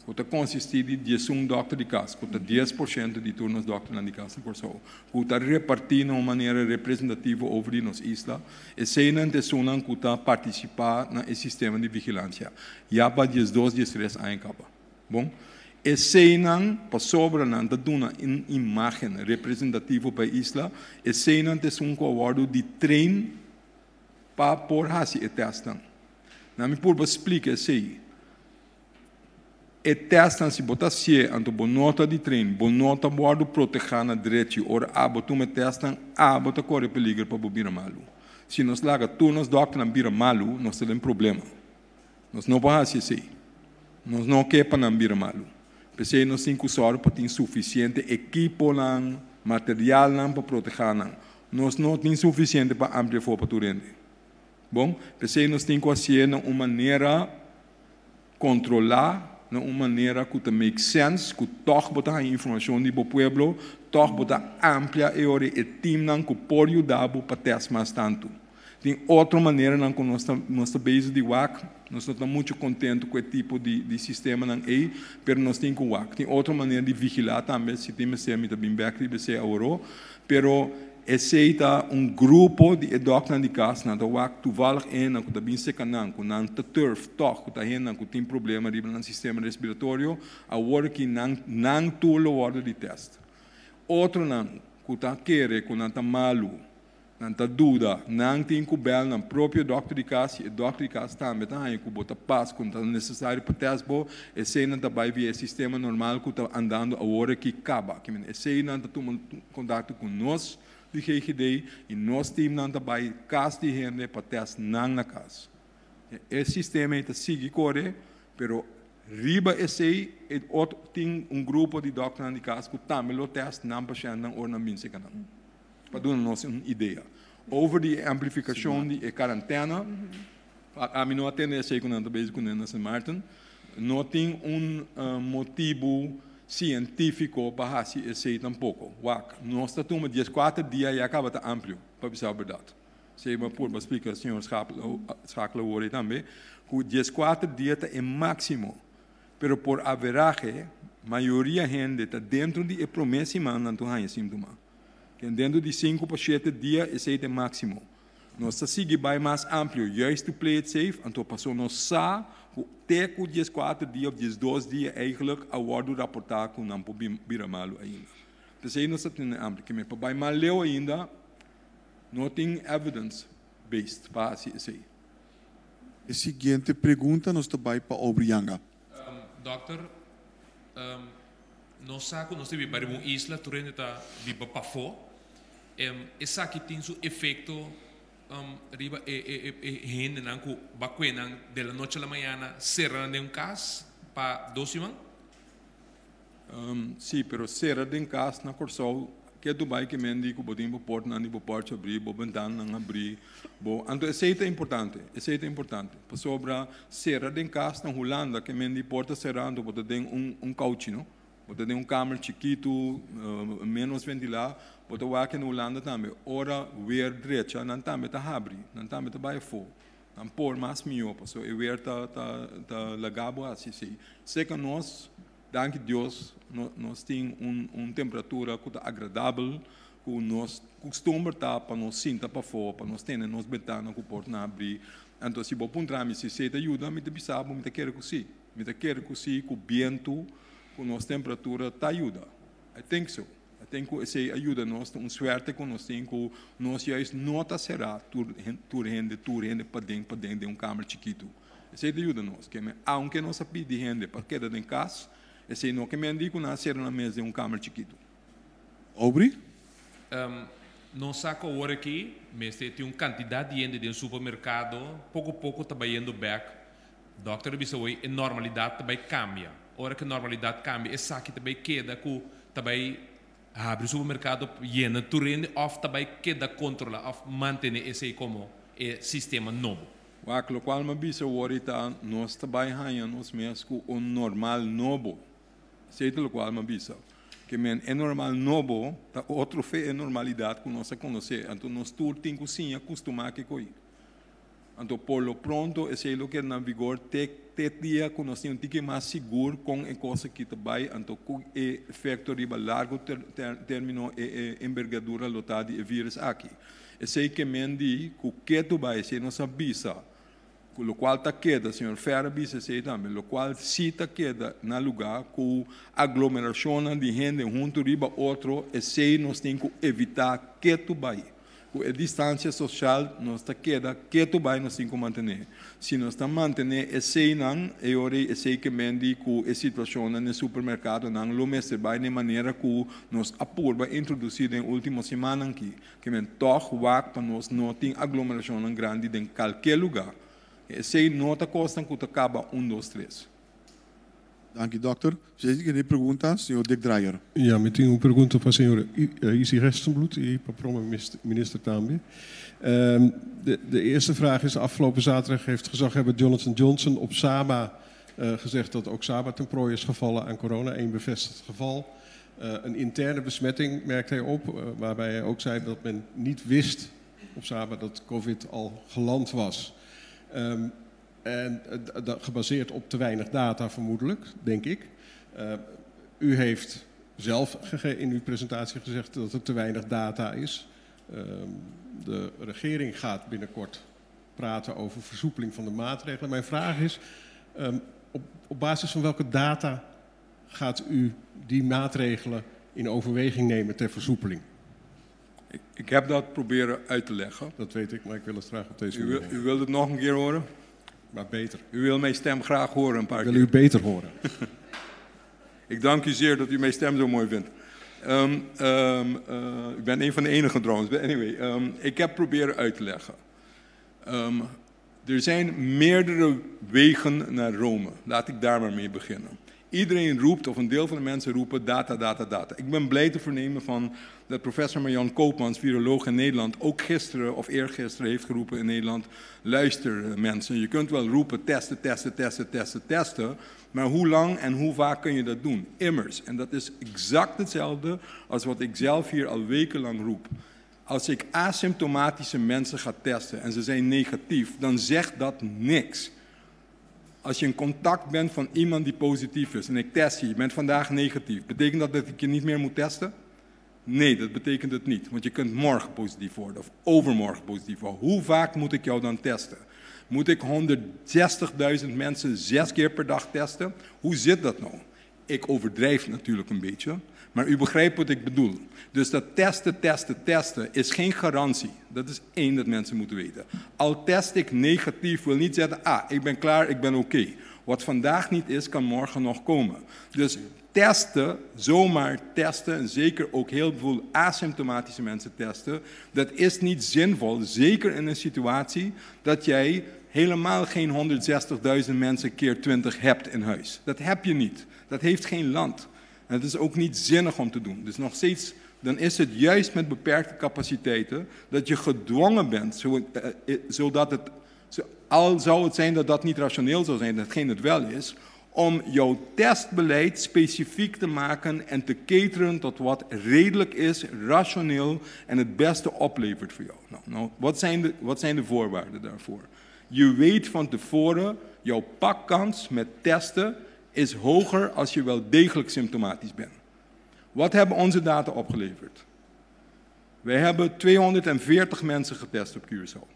ku ta konsistí di 11 dòkter di kas, ku ta 10% di tur nos dòkternan di kas na Kòrsou, ku ta repartí na un manera representativo over di nos isla, eseinan ta esunnan ku ta partisipá na e sistema di vigilansia ya pa 12, 13 aña kaba. Bon, eseinan, pasobra nan ta duna un imágen representativo pa e isla, eseinan ta esun ku a wòrdu di train pa por hasi e tèstnan. Nan mi purba splika esei. E tèstnan si bo ta hasié anto bo no ta di train, bo no ta wòrdu protehá na drechi ora abo tuma e tèstnan, abo ta kore peliger pa bo bira malu. Si nos laga tur nos dòkternan bira malu, nos ta den problema. Nos no por hasi esei. Nos no ke pa nan bira malu. P'esei nos tin ku sòru pa tin sufisiente ekiponan, materialnan pa protehá nan. Nos no tin sufisiente pa amplia for pa tur hende. Bon, p'esei nos tin ku hasié na un manera kontrolá, na un manera ku ta make sense, ku tòg bo ta haña informashon di bo pueblo, tòg bo ta amplia e ora e timnan ku por yuda bo pa tèst mas tantu. Tin otro maneranan ku nos ta nos ta bezig di wak, nos no ta muchu kontentu ku e tipo di di sistemanan ei, pero nos tin ku wak. Tin otro manera di vigilá tambe, si tin mester mi ta bin bèk riba esei aworó, pero esei ta un grupo di e dòkternan di kas, nan ta wak toevallig hendenan ku ta bin seka nan, ku nan ta turf tòg, ku ta hendenan ku tin problema riba nan sistema respiratorio, awor aki nan nan tur lo wòrdu di tèst. Otronan ku ta kere ku nan ta malu, Nan ta duda. Nan tin ku bèl nan propio dòkter di kas i e dòkter di kas tambe ta haña ku bo ta pas, ku no ta nesesario pa tèst bo. Eseinan ta bai via e sistema normal ku ta andando awor aki kaba. Ki men eseinan ta tuma kontakto ku nos di GGD i nos timnan ta bai kas di hende pa tèst nan na kas. E sistema ei ta sigui kore, pero riba esei e otro tin un grupo di dòkternan di kas ku tambe lo tèst nan pashèntnan ora nan bin serka nan. Pa duna nos un idea. Over di e amplificacion di e quarantena, ami no a tende esey cu nan ta bezig cune na Sint Maarten. No tin un motibu cientifico pa haci esey tampoco. Wak, nos ta tuma 14 dia ya caba ta amplio, pa bisa berdad. Esey mi a purba splica señor Schakelaar awor ey tambe, cu 14 dia ta e maximo. Pero por averahe, mayoria hende ta dentro di e prome siman nan tur haña sintoma. Ken dentro di 5 pa 7 dia esei ta e máksimo. Nos ta sigui bai mas amplio, juist to play it safe, anto paso nos sa ku te ku 14 dia òf 12 dia eigenlijk a wòrdu raportá ku nan por bira malu ainda. P'esei nos ta tene amplio. Kimen pa bai mas leu ainda no tin evidence based pa hasi esei. E siguiente pregunta nos ta bai pa Aubrey Yanga. Dòkter, nos sa ku nos ta biba riba un isla, tur hende ta biba pafó. Esaki tin su efekto riba e hendenan ku bakue nan de la noche a la mañana sera nan den un kas pa dos siman? Sí, pero sera den kas na Kòrsou ke Dubai ke men di ku bo tin bo portnan di bo porch abrí, bo bentananan abrí, bo anto esei ta importante, esei ta importante pasobra sera den kas na Hulanda ke men di porta será anto bo ta den un un kouchi no, bo ta den un kamer chikitu ménos ventilá, bo ta wak na Hulanda tambe ora weer drecha nan tambe ta habri, nan tambe ta bai afó, nan por mas mihó pasobra e weer ta ta ta laga bo hasi esei. Seka nos. Danki Dios nos tin un temperatura ku ta agradabel, ku nos kustumber ta pa nos sinta pafó, pa nos tene nos bentana ku portnan habrí. Anto si bo puntra mi si esei ta yuda, mi ta bisa bo mi ta kere ku sí. Mi ta kere ku sí, ku bientu, ku nos temperatura ta yuda. I think so. Tin ku esei a yuda nos, ta un suerte ku nos tin ku nos juist no ta será tur tur hende tur hende paden paden den un kamer chikitu. Esei ta yuda nos. Ke men aunke nos a pidi hende pa keda den kas, esei no ke men di ku nan a sera nan mes den un kamer chikitu. Aubrey? Nos sa ku awor aki mester tin un kantidat di hende den supermerkado, poko poko ta bayendo bèk. Dòkter a bisa hoy e normalidat ta bai kambia. Ora ku e normalidat kambia esaki ta bai keda ku ta bai habri supermerkado yena tur hende òf ta bai keda kontrolá òf mantené esei komo e sistema nobo? Wak, lokual mi a bisa awor i ta nos ta bai haña nos mes ku un normal nobo. Esei ta lokual mi a bisa. Ke men e normal nobo ta otro fe e normalidat ku nos a konosé. Anto nos tur tin ku siña kustumá kiko ei. Anto por lo pronto esei lo keda na vigor te te dia ku nos tin un tiki mas sigur kon e kos aki ta bai, anto ku e efekto riba largo termino e e embergadura lo ta di e virus aki. Esei ke men di ku ketu bai, esei nos a bisa ku lokual ta keda, señor Fer a bisa esei tambe, lokual si ta keda na luga ku aglomerashonnan di hende huntu riba otro, esei nos tin ku evitá ketu bai. Ku e distansia sosial nos ta keda ketu bai nos tin ku mantené. Si nos ta mantené eseinan, e ora ei esei ke men di ku e situashonnan den supermerkadonan lo mester bai na e manera ku nos a purba introdusí den último simannan aki. Ke men tòg wak pa nos no tin aglomerashonnan grandi den kalke lugá. Esei no ta kosnan ku ta kaba un dos tres. Danki dòkter. Si esei tin pregunta, señor Dick Drayer. Ja, mi tin un pregunta pa señor Izzy Gerstenbluth y pa prome minister tambe. De, de eerste vraag is, afgelopen zaterdag heeft gezaghebber Jonathan Johnson op Saba gezegd dat ook Saba ten prooi is gevallen aan corona, één bevestigd geval. Een interne besmetting merkt hij op, waarbij hij ook zei dat men niet wist op Saba dat COVID al geland was. En gebaseerd op te weinig data vermoedelijk, denk ik. U heeft zelf in uw presentatie gezegd dat er te weinig data is. De regering gaat binnenkort praten over versoepeling van de maatregelen. Mijn vraag is, op basis van welke data gaat u die maatregelen in overweging nemen ter versoepeling? Ik heb dat proberen uit te leggen. Dat weet ik, maar ik wil het graag op deze manier. U wilt het nog een keer horen? Maar beter. U wil mijn stem graag horen een paar keer. Ik wil u beter horen. Ik dank u zeer dat u mijn stem zo mooi vindt. Ik ben een van de enigen trouwens. Anyway, ik heb proberen uit te leggen. Er zijn meerdere wegen naar Rome. Laat ik daar maar mee beginnen. Iedereen roept, of een deel van de mensen roepen, data, data, data. Ik ben blij te vernemen van dat professor Marjan Koopmans, viroloog in Nederland, ook gisteren of eergisteren heeft geroepen in Nederland, luister mensen, je kunt wel roepen testen, testen, testen, testen, testen, maar hoe lang en hoe vaak kun je dat doen? Immers. En dat is exact hetzelfde als wat ik zelf hier al wekenlang roep. Als ik asymptomatische mensen ga testen en ze zijn negatief, dan zegt dat niks. Als je in contact bent van iemand die positief is en ik test je, je bent vandaag negatief, betekent dat dat ik je niet meer moet testen? Nee, dat betekent het niet, want je kunt morgen positief worden of overmorgen positief worden. Hoe vaak moet ik jou dan testen? Moet ik 160.000 mensen 6 keer per dag testen? Hoe zit dat nou? Ik overdrijf natuurlijk een beetje, maar u begrijpt wat ik bedoel. Dus dat testen, testen, testen is geen garantie. Dat is één dat mensen moeten weten. Al test ik negatief, wil niet zeggen, ik ben klaar, ik ben oké. Wat vandaag niet is, kan morgen nog komen. Dus testen, zomaar testen, en zeker ook heel veel asymptomatische mensen testen, dat is niet zinvol, zeker in een situatie dat jij helemaal geen 160.000 mensen keer 20 hebt in huis. Dat heb je niet. Dat heeft geen land. En het is ook niet zinnig om te doen. Dus nog steeds, dan is het juist met beperkte capaciteiten dat je gedwongen bent, zodat het, al zou het zijn dat dat niet rationeel zou zijn, datgene het wel is, om jouw testbeleid specifiek te maken en te cateren tot wat redelijk is, rationeel en het beste oplevert voor jou. Wat zijn de voorwaarden daarvoor? Je weet van tevoren, jouw pakkans met testen is hoger als je wel degelijk symptomatisch bent. Wat hebben onze data opgeleverd? Wij hebben 240 mensen getest op Curaçao.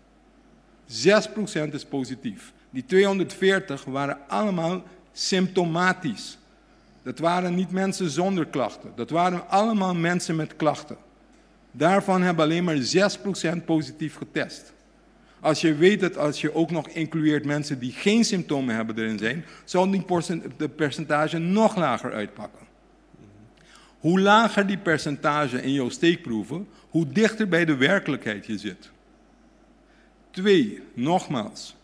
6% is positief. Die 240 waren allemaal symptomatisch. Dat waren niet mensen zonder klachten. Dat waren allemaal mensen met klachten. Daarvan hebben alleen maar 6% positief getest. Als je weet dat als je ook nog includeert mensen die geen symptomen hebben erin zijn, zal die de percentage nog lager uitpakken. Hoe lager die percentage in jouw steekproeven, hoe dichter bij de werkelijkheid je zit. 2, nogmaals,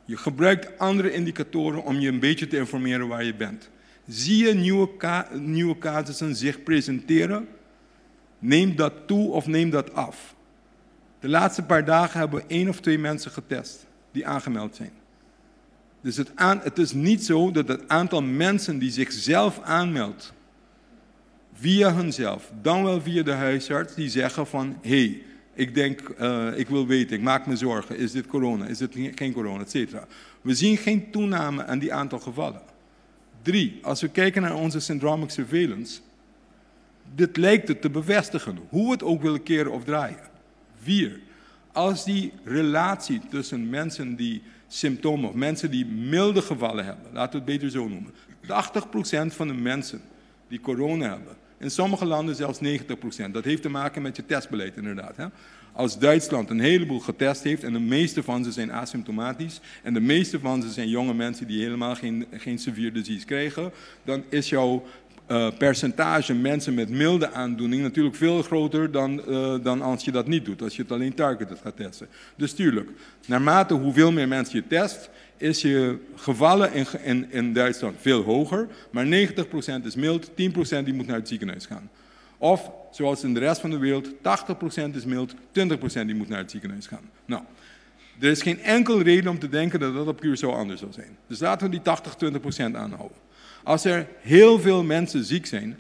je gebruikt andere indicatoren om je een beetje te informeren waar je bent. Zie je nieuwe casussen zich presenteren? Neem dat toe of neem dat af. De laatste paar dagen hebben we 1 of 2 mensen getest die aangemeld zijn. Dus het is niet zo dat het aantal mensen die zichzelf aanmeldt, via hunzelf, dan wel via de huisarts, die zeggen van, hey, ik denk, ik wil weten, ik maak me zorgen, is dit corona, is dit geen corona, et cetera. We zien geen toename aan die aantal gevallen. 3, als we kijken naar onze syndromic surveillance, dit lijkt het te bevestigen, hoe we het ook willen keren of draaien. 4, als die relatie tussen mensen die symptomen of mensen die milde gevallen hebben, laten we het beter zo noemen, 80% van de mensen die corona hebben, in sommige landen zelfs 90%. Dat heeft te maken met je testbeleid inderdaad. Hè? Als Duitsland een heleboel getest heeft en de meeste van ze zijn asymptomatisch en de meeste van ze zijn jonge mensen die helemaal geen severe disease krijgen, dan is jouw percentage mensen met milde aandoening natuurlijk veel groter dan als je dat niet doet, als je het alleen targeted gaat testen. Dus tuurlijk, naarmate hoeveel meer mensen je test, is je gevallen in Duitsland veel hoger, maar 90% is mild, 10% die moet naar het ziekenhuis gaan. Of, zoals in de rest van de wereld, 80% is mild, 20% die moet naar het ziekenhuis gaan. Nou, er is geen enkel reden om te denken dat dat op Curaçao anders zal zijn. Dus laten we die 80-20% aanhouden. Als er heel veel mensen ziek zijn,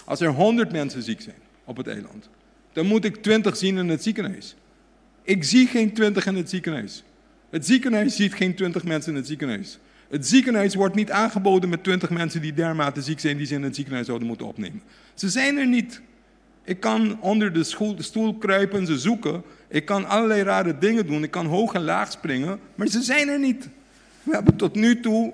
als er 100 mensen ziek zijn op het eiland, dan moet ik 20 zien in het ziekenhuis. Ik zie geen 20 in het ziekenhuis. Het ziekenhuis ziet geen 20 mensen in het ziekenhuis. Het ziekenhuis wordt niet aangeboden met 20 mensen die dermate ziek zijn die ze in het ziekenhuis zouden moeten opnemen. Ze zijn er niet. Ik kan onder de stoel kruipen en ze zoeken. Ik kan allerlei rare dingen doen. Ik kan hoog en laag springen, maar ze zijn er niet. We hebben tot nu toe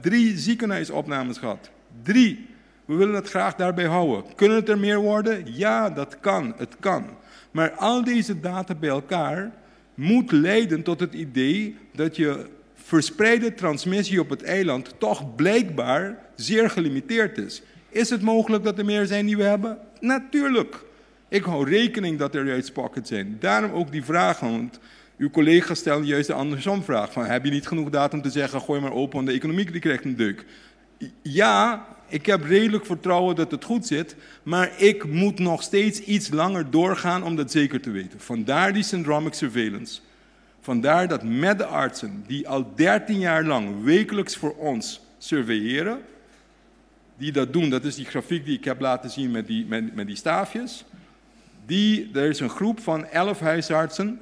3 ziekenhuisopnames gehad. 3. We willen het graag daarbij houden. Kunnen het er meer worden? Ja, dat kan. Het kan. Maar al deze data bij elkaar moet leiden tot het idee dat je verspreide transmissie op het eiland toch blijkbaar zeer gelimiteerd is. Is het mogelijk dat er meer zijn die we hebben? Natuurlijk. Ik hou rekening dat er juist pockets zijn. Daarom ook die vraag, want uw collega stelde juist de andersom vraag. Van, heb je niet genoeg data om te zeggen, gooi maar open, want de economie die krijgt een deuk. Ja, ik heb redelijk vertrouwen dat het goed zit, maar ik moet nog steeds iets langer doorgaan om dat zeker te weten. Vandaar die syndromic surveillance. Vandaar dat met de artsen die al 13 jaar lang wekelijks voor ons surveilleren, die dat doen, dat is die grafiek die ik heb laten zien met die staafjes. Er is een groep van 11 huisartsen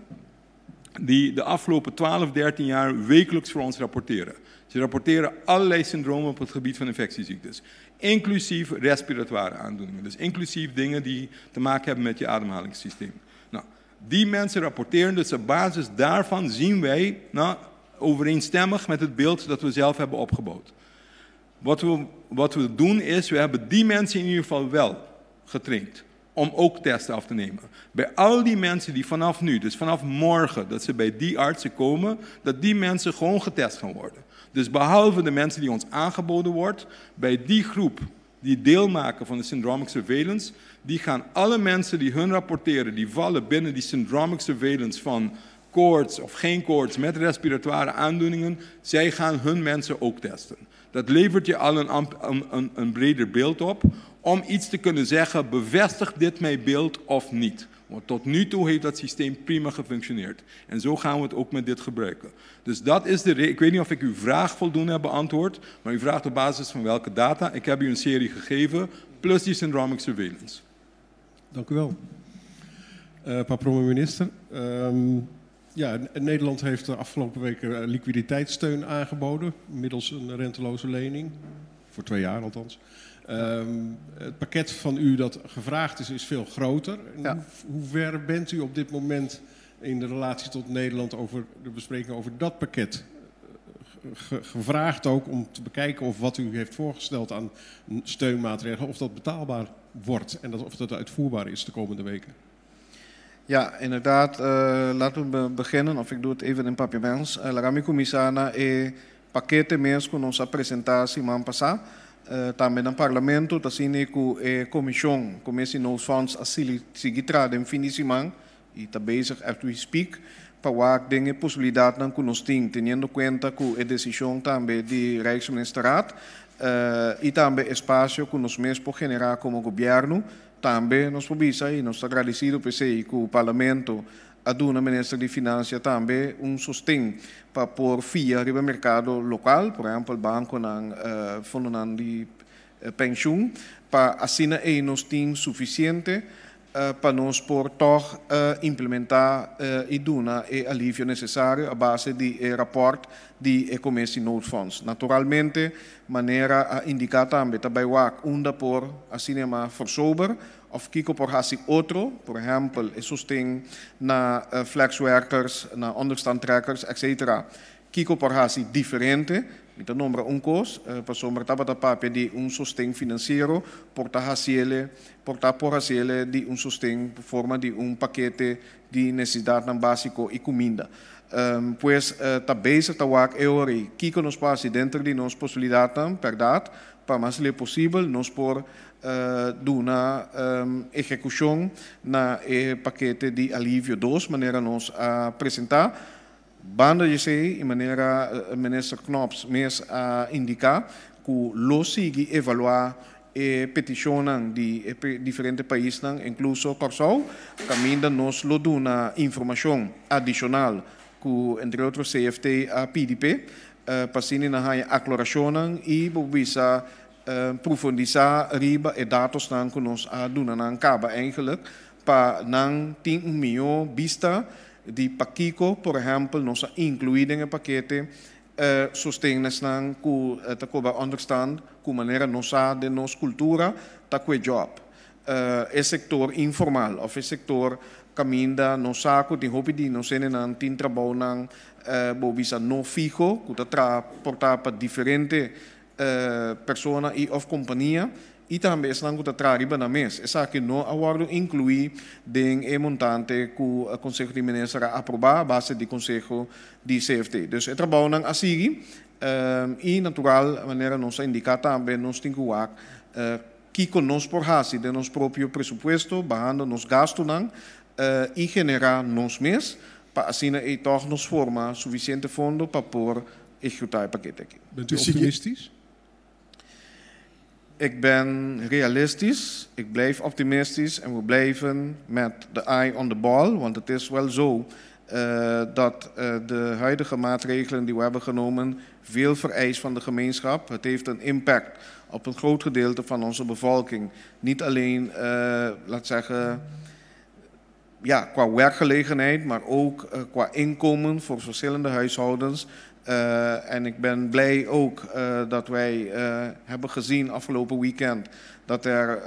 die de afgelopen 12, 13 jaar wekelijks voor ons rapporteren. Ze rapporteren allerlei syndromen op het gebied van infectieziektes. Inclusief respiratoire aandoeningen. Dus inclusief dingen die te maken hebben met je ademhalingssysteem. Nou, die mensen rapporteren, dus op basis daarvan zien wij overeenstemmig met het beeld dat we zelf hebben opgebouwd. Wat we doen is, we hebben die mensen in ieder geval wel getraind om ook testen af te nemen. Bij al die mensen die vanaf nu, dus vanaf morgen, dat ze bij die artsen komen, dat die mensen gewoon getest gaan worden. Dus behalve de mensen die ons aangeboden wordt, bij die groep die deel maken van de syndromic surveillance, die gaan alle mensen die hun rapporteren, die vallen binnen die syndromic surveillance van koorts of geen koorts met respiratoire aandoeningen, zij gaan hun mensen ook testen. Dat levert je al een breder beeld op om iets te kunnen zeggen, bevestigt dit mijn beeld of niet? Want tot nu toe heeft dat systeem prima gefunctioneerd. En zo gaan we het ook met dit gebruiken. Dus dat is de reden. Ik weet niet of ik uw vraag voldoende heb beantwoord, maar u vraagt op basis van welke data. Ik heb u een serie gegeven, plus die syndromic surveillance. Dank u wel. Prome minister. Ja, Nederland heeft de afgelopen weken liquiditeitssteun aangeboden, middels een renteloze lening, voor 2 jaar althans. Het pakket van u dat gevraagd is, is veel groter. Ja. Hoe ver bent u op dit moment in de relatie tot Nederland over de bespreking over dat pakket Gevraagd ook om te bekijken of wat u heeft voorgesteld aan steunmaatregelen, of dat betaalbaar wordt en of dat uitvoerbaar is de komende weken. Ja, inderdaad. Laten we beginnen, of ik doe het even in Papiaments. Laga mi kuminsá na e pakete mes ku nos a presentá siman pasá. Tambe na parlamento ta asina ku e komishon Commissie Noodfonds a sigui traha den fin di siman i ta bezig as we speak pa wak den e posibilidatnan ku nos tin teniendo kuenta ku e desishon tambe di Rijksministerraad i tambe espasio ku nos mes por generá komo gobièrnu. Tambe nos por bisa i nos ta agradesido p'esei ku parlamento a duna minister di Finansia tambe un sosten pa por fia riba e merkado lokal, por ehèmpel bankonan, fondonan di penshun, pa asina ei nos tin sufisiente pa nos por tòg implementá i duna e alivio nesesario a base di e rapòrt di e Commissie Noodfonds. Naturalmente, manera a indiká tambe, ta bai wak unda por asina yamá versober òf kiko por hasi otro, por ehèmpel e sosten na flexwerkers, na onderstandtrekkers, etcetera. Kiko por hasi diferente? Mi ta nombra un kos, pasobra tabata papia di un sosten finansiero, por ta hasiele, por ta por hasiele di un sosten forma di un pakete di nesesidatnan básiko i kuminda. Pues ta bezig ta wak e ora ei kiko nos por hasi denter di nos posibilidatnan, bèrdat, pa mas leu posibel nos por duna ehekushon na e pakete di alivio dos manera nos a presentá. Banda di esei, i manera Minister Knops mes a indiká, ku lo sigui evaluá e petishonnan di e diferente paisnan, inkluso Kòrsou, kaminda nos lo duna informashon adishonal ku entre otro CFT a pidi p'e, pa asina nan haña aklorashonnan i bo bisa profundisá riba e datosnan ku nos a duna nan kaba eigenlijk pa nan tin un mihó bista di pakiko, por ehèmpel, nos a inkluí den e pakete sosten na esnan ku ta kobra ònderstand ku manera nos sa den nos kultura ta kue djòb. E sektor informal òf e sektor kaminda nos sa ku tin hopi di nos hendenan tin trabounan bo bisa no fiho ku ta traha por ta pa diferente persona i òf kompania i tambe esnan ku ta traha riba nan mes. Esaki no a wòrdu inkluí den e montante ku Konseho di Minister a aprobá a base di konseho di CFT. Dus e trabounan a sigui i natural manera nos a indiká tambe nos tin ku wak kiko nos por hasi den nos propio presupuesto bahando nos gastunan i generá nos mes pa asina ei tòg nos forma sufisiente fondo pa por Ehekutá e pakete aki. Bent u optimistisch? Ik ben realistisch, ik blijf optimistisch en we blijven met de eye on the ball, want het is wel zo dat de huidige maatregelen die we hebben genomen veel vereist van de gemeenschap. Het heeft een impact op een groot gedeelte van onze bevolking. Niet alleen, laat zeggen, ja, qua werkgelegenheid, maar ook qua inkomen voor verschillende huishoudens. En ik ben blij ook dat wij hebben gezien afgelopen weekend dat er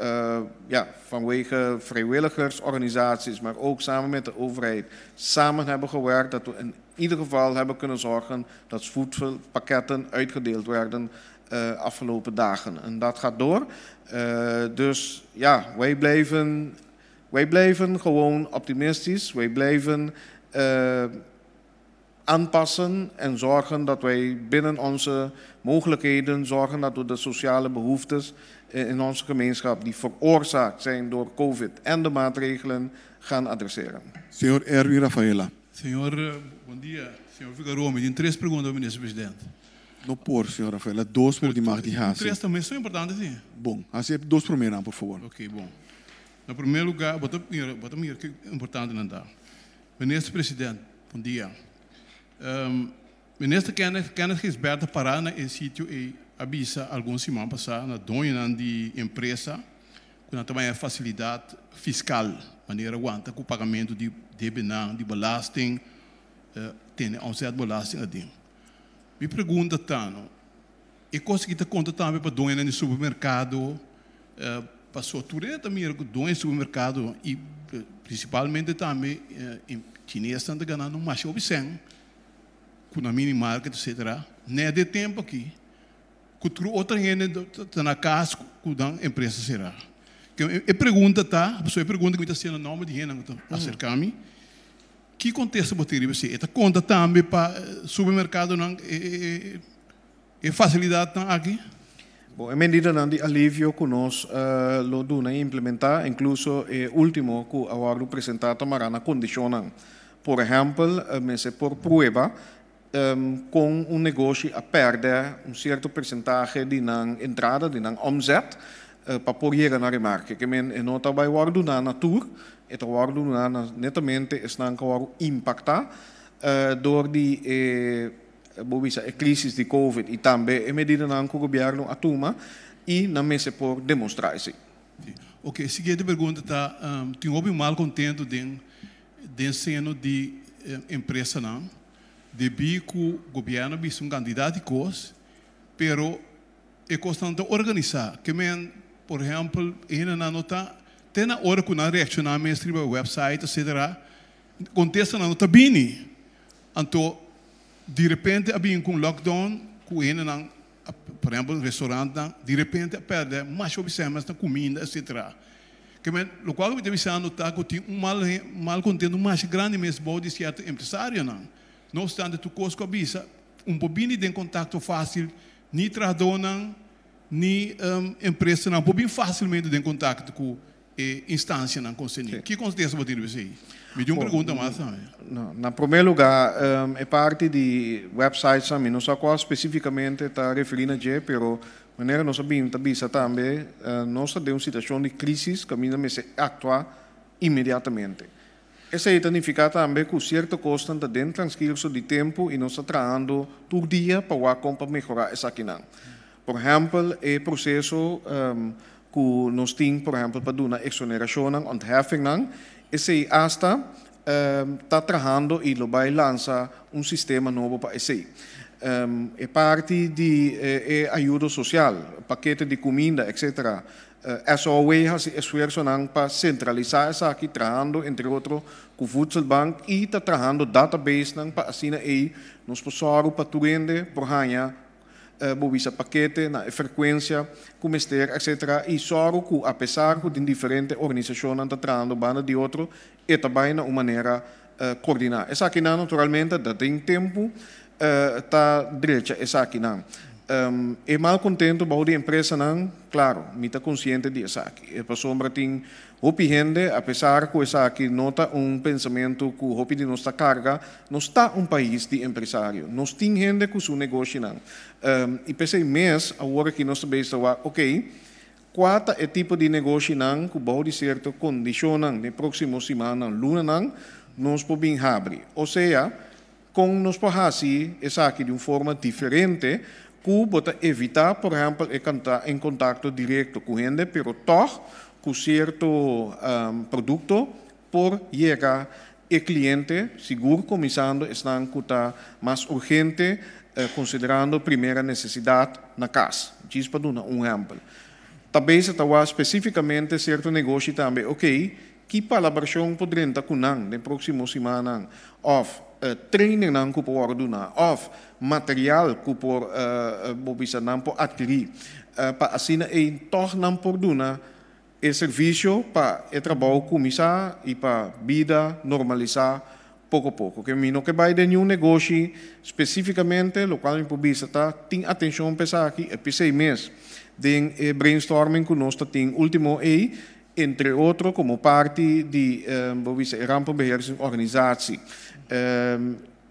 ja, vanwege vrijwilligersorganisaties, maar ook samen met de overheid, samen hebben gewerkt dat we in ieder geval hebben kunnen zorgen dat voedselpakketten uitgedeeld werden afgelopen dagen. En dat gaat door. Dus ja, wij blijven gewoon optimistisch. Wij blijven aanpassen en zorgen dat wij binnen onze mogelijkheden zorgen dat we de sociale behoeftes in onze gemeenschap die veroorzaakt zijn door COVID en de maatregelen gaan adresseren. Señor Erwin Rafaela. Señor, bon dia. Señor Figaroa, mi tin tres pregunta, Minister Presidente. No por, señor Rafaela. Dos por di mag di hasi. Tres tambe so importante, si. Bon, hasi e dos promenan, por favor. Ok, bon. Na promé lugá, bo ta mira, bo ta mira ki importante nan ta. Minister President, bon dia. Minister Kenneth, Kenneth Gisbert a pará na e sitio ei a bisa algun siman pasá na doñonan di empresa ku nan ta baña fasilidat fiskal, manera wanta ku pagamentu di debenan di belasting, tene omzetbelasting aden. Mi pregunta ta, no, e kos aki ta konta tambe pa doñonan di supermerkado? Pasobra tur hende ta mira ku doño di supermerkado i prinsipalmente tambe chinesnan ta ganando masha hopi sèn. ku nan mini market etcetera nèt e tempu aki ku tur otro hende ta na kas ku nan empresa será. E pregunta ta, pasobra e pregunta ku mi ta hasiendo na nòmber di hendenan ku ta aserká mi, ki kontesta bo tin riba esei? E ta konta tambe pa supermerkadonan e fasilidatnan aki? Bon, e medidanan di alivio ku nos lo duna i implementá, inkluso e último ku a wòrdu presentá ta mará na kondishonnan. Por ehèmpel, mester por prueba kon un negoshi a pèrdè un sierto persentahe di nan entrada, di nan omzet, pa por yega na remarke. Ke men e no ta bai wòrdu duná na tur, e ta wòrdu duná na netamente esnan ku a wòrdu impaktá dor di e bo bisa e crisis di covid y tambe e medidanan cu gobierno a tuma y nan mester por demostra esey. Ok, e siguiente pregunta ta, tin hopi malcontento den den seno di empresanan debí cu gobierno a bisa un cantidad di cos, pero e cosnan no ta organisa. Ke men, por ehempel, e hendenan no ta te na ora cu nan reacciona mes riba website etcetera, contestanan no ta bini. Anto di repente a bin ku un lockdown ku hendenan a por ehempel restaurantnan di repente a pèrdè masha hopi sèmens na kuminda etcetera. Ke men lokual ku mi ta bisando ta ku tin un mal mal kontento masha grandi mes bou di sierto empresarionan. No opstante tur kos ku a bisa un por bini den kontakto fásil ni trahadónan ni empresanan por bin fásilmente den kontakto ku e instansianan konserní. Ki kontesta bo tin riba esei? Mi tin un pregunta mas tambe. Na promé lugá, e parti di websitesnan mi no sa kua spesífikamente ta referí na dje, pero manera nos a bin ta bisa tambe, nos ta den un situashon di krísis kaminda mester aktua inmediatamente. Esei ta nifiká tambe ku sierto kosnan ta den transkirso di tempu i nos ta trahando tur dia pa wak kon pa mehorá esakinan. Por ehèmpel, e proseso ku nos tin, por ehèmpel, pa duna eksonerashonnan, ontheffingnan, esei asta ta trahando i lo bai lansa un sistema nobo pa esei. E parti di e ayudo sosial, pakete di kuminda, etcetera, SOAW hasi esfuersonan pa sentralisá esaki trahando entre otro ku Voedselbank i ta trahando databasenan pa asina ei nos por sòru pa tur hende por haña bo bisa pakete na e frekuensia ku mester etcetera i sòru ku apesar ku tin diferente organisashonnan ta trahando banda di otro e ta bai na un manera kordiná. Esakinan naturalmente ta den tempu ta drecha esakinan. E malcontento bou di empresanan, claro, mi ta consciente di esaki. Pasobra tin hopi hende, apesar cu esaki no ta un pensamento cu hopi di nos ta carga, nos ta un pais di empresario. Nos tin hende cu su negoshinan. Y p'esey mes awor aki nos ta bezig ta wak, ok, cua ta e tipo di negoshinan cu bou di cierto condicionnan den proximo simannan, lunanan, nos por bin habri. Osea, Kon nos por hasi esaki di un forma diferente ku bo ta evitá, por ehèmpel, e kanta en kontakto direkto ku hende, pero tòg ku sierto produkto por yega e kliente, sigur kuminsando esnan ku ta mas urgente, konsiderando primera nesesidat na kas, djis pa duna un ehèmpel. Ta bes e ta wak spesífikamente sierto negoshi tambe, oke, Ki palabrashon por drenta ku nan den próksimo simannan òf trainingnan ku por wòrdu duná òf material ku por bo bisa nan por atkirí pa asina ei tòg nan por duna e servisio pa e trabou kuminsá i pa bida normalisá poko poko. Ke mi no ke bai den niun negoshi spesífikamente, lokual mi por bisa ta tin atenshon pa esaki e p'esei mes den e brainstorming ku nos ta tin último ei Entre otro como parti di bo bisa e rampenbeheersingorganisatie,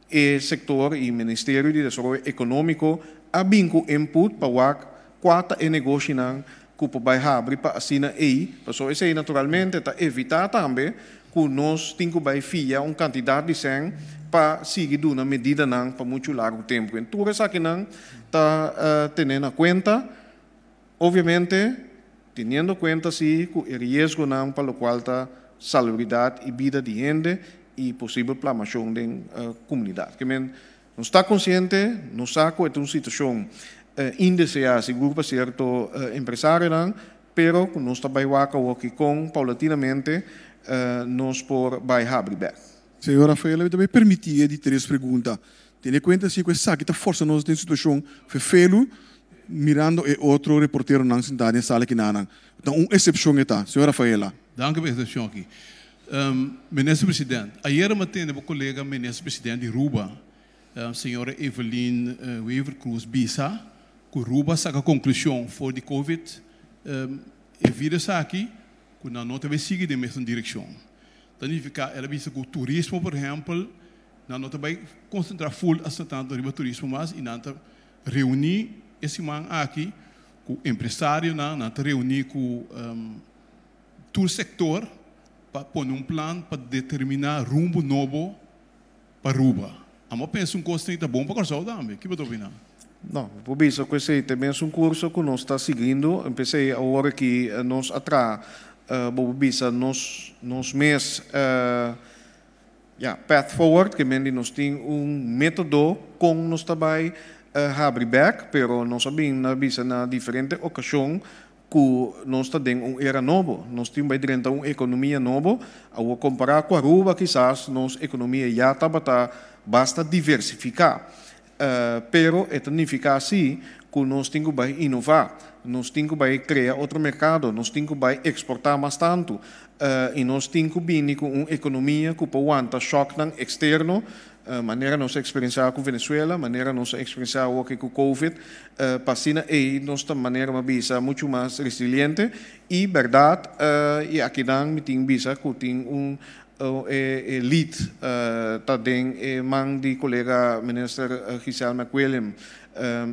e sector y Ministerio di Desaroyo Economico a bin cu input pa wak cua ta e negoshinan cu por bay habri pa asina ey, pasobra esey naturalmente ta evita tambe cu nos tin cu bay fia un cantidad di cen pa sigui duna medidanan pa mucho largo tempo. En tur esakinan ta tene na cuenta. Obviamente, teniendo cuenta si cu e riesgonan pa locual ta salubridad y bida di hende y posibel plamacion den comunidad. Ke men, nos ta consciente, nos sa cu e ta un situacion indesea sigur pa cierto empresarionan, pero cu nos ta bay wak awoki con paulatinamente nos por bay habri bek. Señor Rafael, mi ta bay permiti e di tres pregunta. Tene kuenta si ku esaki ta forsa nos den situashon fefelu mirando e otro reporteronan sintá den sala kinanan. Ta un eksepshon e ta, señor Rafaela. Danki pa e eksepshon aki. Minister President, ayera mi a tende bo kolega Minister President di Ruba, señora Evelyn Wever-Croes bisa ku Ruba a saka konklushon for di Covid e virus aki ku nan no ta bay sigui den mesun direkshon. Ta nifiká el a bisa ku turismo por ehèmpel Nan no ta bai konsentrá ful asina tantu riba turismo mas i nan ta reuní e siman aki ku empresarionan, nan ta reuní ku tur sektor pa pone un plan pa determiná rumbo nobo pa Aruba. Amo a pensa un kos ta bon pa Kòrsou tambe. Ki bo ta opiná? No, mi por bisa ku esei ta e mesun kurso ku nos ta siguiendo. P'esei awor aki nos a traha, bo por bisa nos nos mes. Ya, path forward ke men di nos tin un metodo kon nos ta bai habri bek, pero nos a bin na bisa na diferente okashon ku nos ta den un era nobo. Nos tin bai drenta un ekonomia nobo. Awor kompará ku Aruba kisas nos ekonomia ya tabata basta diversifiká. Pero e ta nifiká sí ku nos tin ku bai inová, nos tin ku bai krea otro merkado, nos tin ku bai eksportá mas tantu i nos tin ku bini ku un ekonomia ku por wanta shòknan eksterno, manera nos a eksperensiá ku Venezuela, manera nos a eksperensiá awoki ku Covid, pa asina ei nos ta manera mi a bisa muchu mas resiliente i bèrdat i akinan mi tin bisa ku tin un E lead ta den e man di kolega Minister Giselle McWilliam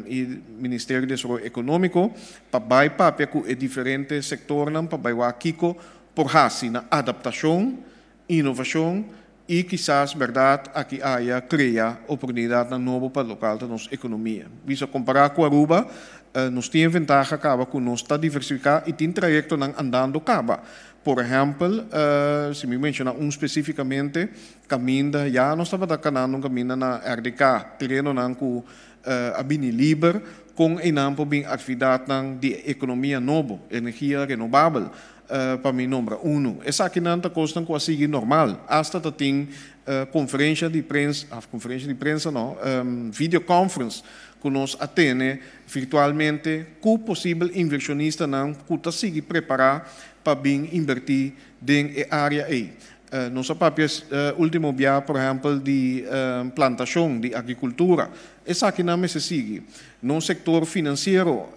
i Ministerio di Desaroyo Ekonómiko pa bai papia ku e diferente sektornan pa bai wak kiko por hasi na adaptashon, inovashon i kisas bèrdat aki aya krea oportunidatnan nobo pa lokal ta nos ekonomia. Bisa kompará ku Aruba nos tin e ventaha kaba ku nos ta diversifiká i tin trayektonan andando kaba. Por ehèmpel, si mi menshoná un spesífikamente, kaminda ya nos tabata kanando un kaminda na RDK, terenonan ku a bini liber, kon einan por bin aktividatnan di ekonomia nobo, energia renobabel, pa mi nombra unu. Esakinan ta kosnan ku a sigui normal. Asta ta tin konferensha di prens, òf konferensha di prensa no, videoconference ku nos a tene virtualmente ku posibel invershonistanan ku ta sigui prepará pa bin inbertí den e área ei. Nos a papia último bia, por ehèmpel, di plantashon, di agrikultura. Esakinan mester sigui. Nos sektor finansiero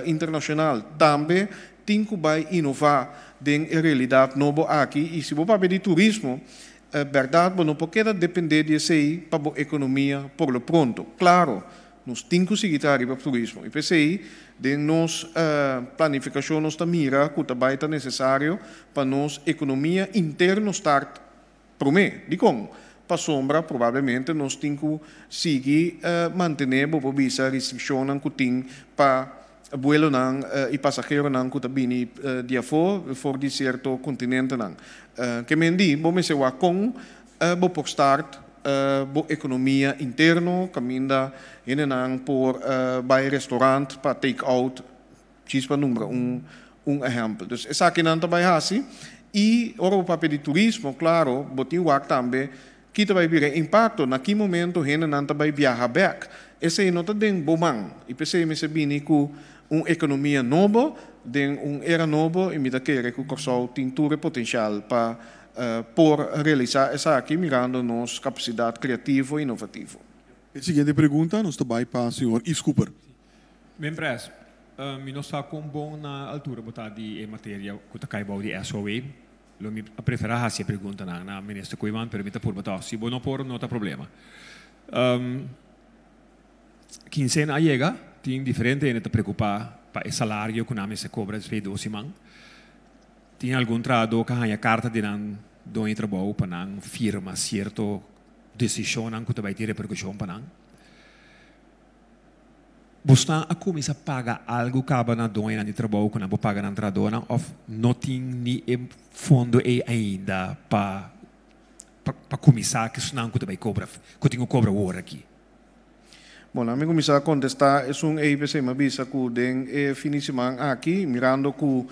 internashonal tambe tin ku bai inová den e realidat nobo aki. I si bo papia di turismo, bèrdat bo no por keda dependé di esei pa bo ekonomia por lo pronto. Klaro, Nos tin ku sigui traha riba turismo i p'esei den nos planifikashon nos ta mira ku ta bai ta nesesario pa nos ekonomia interno start promé. Dikon? Pasobra probablemente nos tin ku sigui mantené, bo por bisa, restrikshonnan ku tin pa buelonan i pasaheronan ku ta bini di afó for di sierto kontinentenan. Ke men di, bo mester wak kon Bo por start bo ekonomia interno kaminda hendenan por bai restaurant pa take out, djis pa nombra un ehèmpel. Dus esakinan ta bai hasi i ora bo papia di turismo, klaro, bo tin wak tambe ki ta bai bira e impakto, na ki momento hendenan ta bai biaha bèk. Esei no ta den bo man i p'esei mester bini ku un ekonomia nobo den un era nobo i mi ta kere ku Kòrsou tin tur e potensial pa Por realisá esaki mirando nos kapasidat kreativo i inovativo. E siguiente pregunta nos ta bai pa señor Yves Cooper. Men pres, mi no sa kon bon na altura bo ta di e materia ku ta kai bou di SOA. Lo mi a preferá hasi e preguntanan na Minister Koeiman, pero mi ta purba tòg. Si bo no por, no ta problema. Kinsena a yega, tin diferente hende ta preokupá pa e salario ku nan mester kobra despues di dos siman. Tin algun trahadó ka haña karta di nan doño di trabou pa nan firma sierto desishonnan ku ta bai tin reperkushon pa nan. Bosnan a kuminsá paga algu kaba na doñonan di trabou ku nan por paga nan trahadónan òf no tin ni e fondo ei ainda pa pa kuminsá ku esnan ku ta bai kobra ku tin ku kobra awor aki? Bon, ami kuminsá kontestá esun ei p'esei mi a bisa ku den e fin di siman aki mirando ku.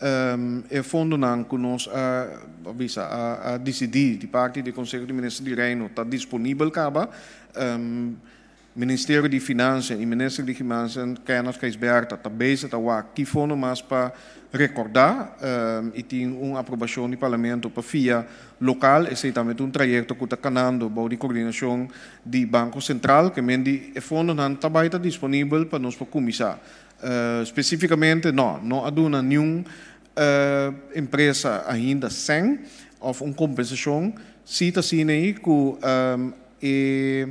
E fondonan ku nos a bisa a disidí di parti di Konseho di Minister di Reino ta disponibel kaba. Ministerio di Finansia i Minister di Finansia Kenneth Gijsbertha ta bezig ta wak ki fondo mas pa rekordá i tin un aprobashon di Parlamento pa fia lokal. Esei tambe ta un trayekto ku ta kanando bou di kordinashon di Banko Sentral. Ke men di e fondonan ta bai ta disponibel pa nos por kuminsá. Spesífikamente no, no a duna niun empresa ainda sèn òf un kompensashon. Si ta asina ei ku e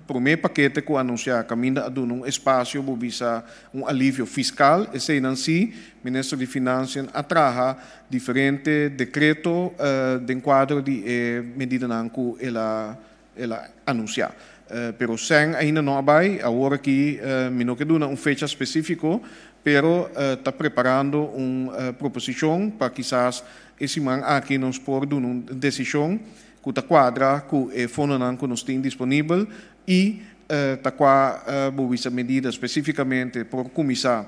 promé pakete ku anunsiá kaminda a duna un espasio bo bisa un alivio fiskal, eseinan si Minister di Finansian a traha diferente dekreto den kuadro di e medidanan ku el a El a anunsiá. Pero sèn ainda no a bai. Awor aki mi no ke duna un fecha spesífiko, pero ta preparando un proposishon pa kisas e siman aki nos por duna un desishon ku ta kuadra ku e fondonan ku nos tin disponibel i ta kua bo bisa medida spesífikamente por kuminsá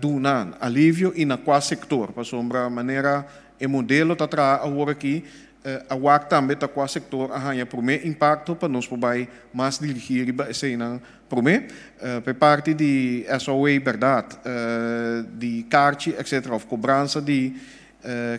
duna alivio i na kua sektor. Pasobra manera e modelo ta traha awor aki, A wak tambe ta kua sektor a haña promé impakto pa nos por bai mas dirigí riba eseinan promé. Pa e parti di SOA bèrdat, di karchi etcetera òf kobransa di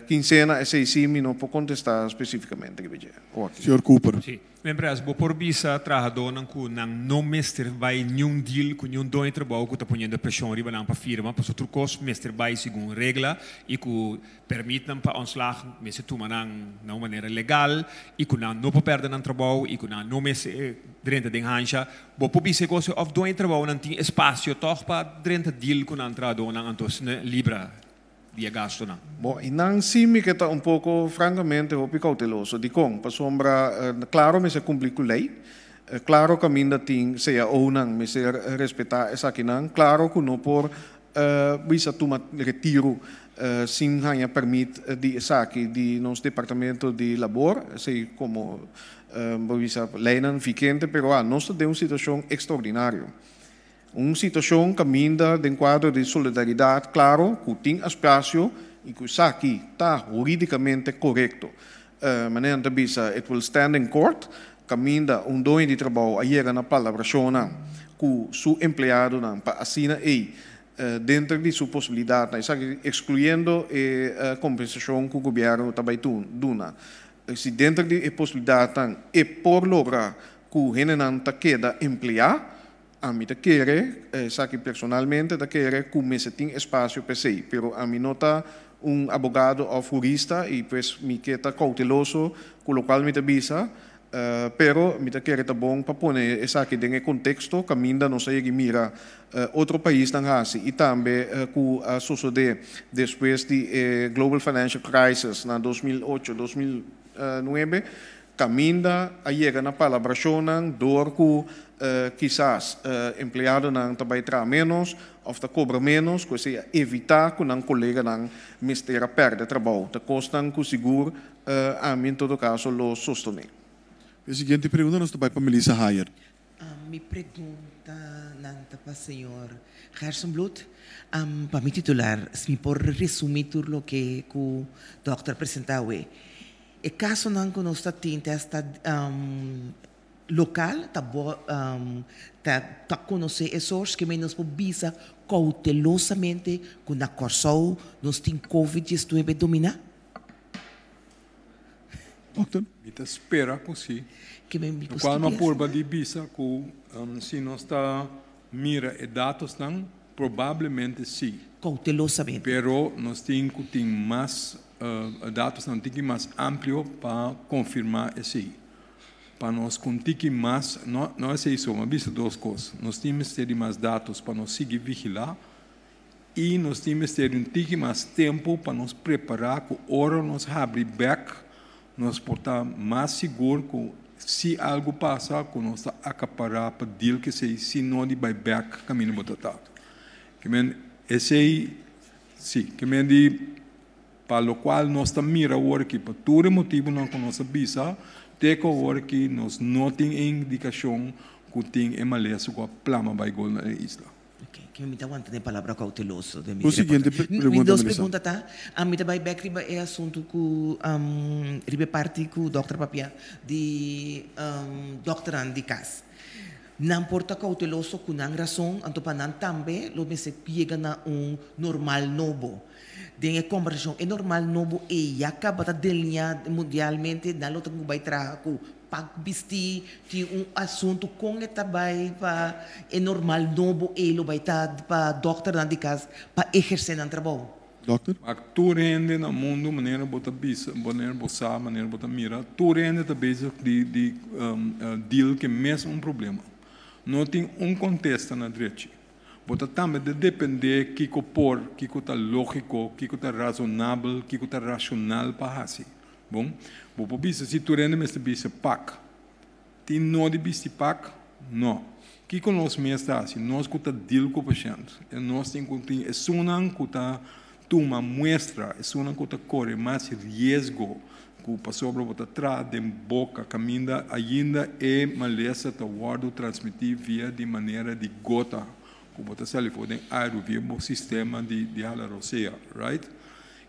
kinsena esei sí mi no por kontestá spesífikamente riba dje. Señor Cooper. Sí. Mientras bo por bisa trahadónan ku nan no mester bai niun deal ku niun doño di trabou ku ta poniendo preshon riba nan pa firma, pasobra tur kos mester bai segun regla i ku pèrmitnan pa ontslag mester tuma nan na un manera legal i ku nan no por pèrdè nan trabou i ku nan no mester drenta den hansha. Bo por bisa e kos òf doño di trabounan tin espasio tòg pa drenta deal ku nan trahadónan anto asina libra di e gastunan. Bo, i nan sí mi ke ta un poko, frankamente, hopi kouteloso. Dikon? Pasobra, klaro mester kumpli ku lei, klaro kaminda tin CAOnan mester respetá esakinan, klaro ku no por bisa tuma retiru sin haña pèrmit di esaki di nos departamento di labor, esei komo bo bisa leinan vigente, pero a nos ta den un situashon ekstraordinario. Un situashon kaminda den kuadro di solidaridat klaro ku tin espasio i ku esaki ta hurídikamente korekto. Manera nan ta bisa, it will stand in court, kaminda un doño di trabou a yega na palabrashonnan ku su empleadonan pa asina ei denter di su posibilidatnan, esaki ekskluyendo e kompensashon ku gobièrnu ta bai duna. Si denter di e posibilidatnan e por logra ku hendenan ta keda empleá, Ami ta kere, esaki personalmente ta kere ku mester tin espasio p'esei, pero ami no ta un abogado òf hurista i pues mi ke ta kouteloso ku lokual mi ta bisa, pero mi ta kere ta bon pa pone esaki den e konteksto kaminda nos a yega i mira otro paisnan hasi i tambe ku a sosodé despues di e Global Financial Crisis na 2008, 2009. Kaminda a yega na palabrashonnan dor ku kisas empleadonan ta bai traha ménos òf ta kobra ménos, ku esei a evitá ku nan koleganan mester a pèrdè trabou. Ta kosnan ku sigur ami en todo kaso lo sostené. E siguiente pregunta nos ta bai pa Melissa Hayer. Mi preguntanan ta pa señor Gerstenbluth. Pa mi titular, si mi por resumí tur loke ku dòkter a presentá awe. E kasonan ku nos ta tin te hasta lokal ta bo ta ta konosé e sors ke nos por bisa koutelosamente ku na Kòrsou nos tin covid diesnuebe dominá? Dòkter. Mi ta spera ku si. Ke men mi por Lokual skirbi mi a purba asina? di bisa ku si nos ta mira e datosnan probablemente si. Koutelosamente. Pero nos tin ku tin mas Datosnan un tiki mas amplio pa konfirmá esei. Pa nos ku un tiki mas, no no esei so, mi a bisa dos kos. Nos tin mester di mas datos pa nos sigui vigilá i nos tin mester di un tiki mas tempu pa nos prepará ku ora nos habri bèk nos por ta mas sigur ku si algu pasa ku nos ta akapará pa deal ku esei si no di bai bèk kaminda bo ta ta. Ke men esei Si, ke men di pa lokual nos ta mira awor aki, pa tur e motibunan ku nos a bisa, te ku awor aki nos no tin e indikashon ku tin e malesa ku a plama bai gol na e isla. Ok, ke mi ta wanta den palabra cauteloso den mi Un siguiente reportahe. Mi pregunta, dos Melissa. pregunta ta, a mi ta bai bek riba e asuntu ku riba e parti ku dòkter papia di dòkternan di kas. Nan por ta cauteloso ku nan rason, anto pa nan tambe lo mester yega na un normal nobo. Den e kombersashon e normal nobo ei ya kaba ta deliñá mundialmente, nan lo ta ku bai traha ku pak bistí, tin un asuntu kon e ta bai pa e normal nobo ei lo bai ta pa dòkternan di kas pa ehersé nan trabou. Dòkter? Wak tur hende na mundu manera bo ta bisa, manera bo sa, manera bo ta mira, tur hende ta bezig di di deal ku e mes un problema. No tin un kontesta na drechi. Bo ta tambe de dependé kiko por, kiko ta lógiko, kiko ta razonabel, kiko ta rashonal pa hasi. Bon, bo por bisa si tur hende mester bisti pak. Tin no di bisti pak? No. Kiko nos mes ta hasi? Nos ku ta deal ku pashènt, e nos tin ku tin esunnan ku ta tuma muestra, esunnan ku ta kore mas riesgo ku pasobra bo ta traha den boka kaminda ainda e malesa ta wòrdu transmití via di manera di gota ku bo ta sali for den airu via bo sistema di di hala rosea, right?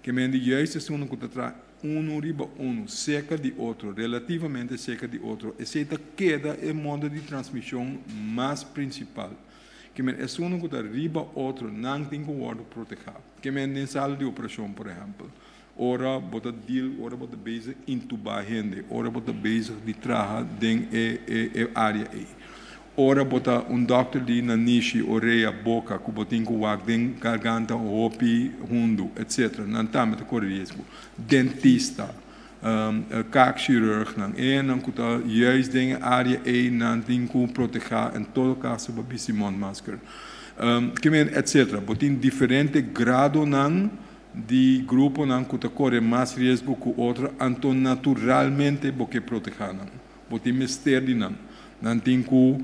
Ke men di juist esunnan ku ta traha unu riba unu serka di otro, relativamente serka di otro, esei ta keda e modo di transmishon mas prinsipal. Ke men esunnan ku ta riba otro nan tin ku wòrdu protehá. Ke men den sala di operashon, por ehèmpel. Ora bo ta deal, ora bo ta bezig intubá hende, ora bo ta bezig di traha den e e e área ei. Ora bo ta un dòkter di nanishi, orea, boka ku bo tin ku wak den garganta hopi hundu, etcetera, nan tambe ta kore riesgo. Dentista, kaakchirurgnan, e nan ku ta juist den e área ei nan tin ku protehá en todo kaso pa bisti mondmasker. Kimen, etcetera. Bo tin diferente gradonan Di gruponan ku ta kore mas riesgo ku otro, anto naturalmente bo ke protehá nan. Bo tin mester di nan. Nan tin ku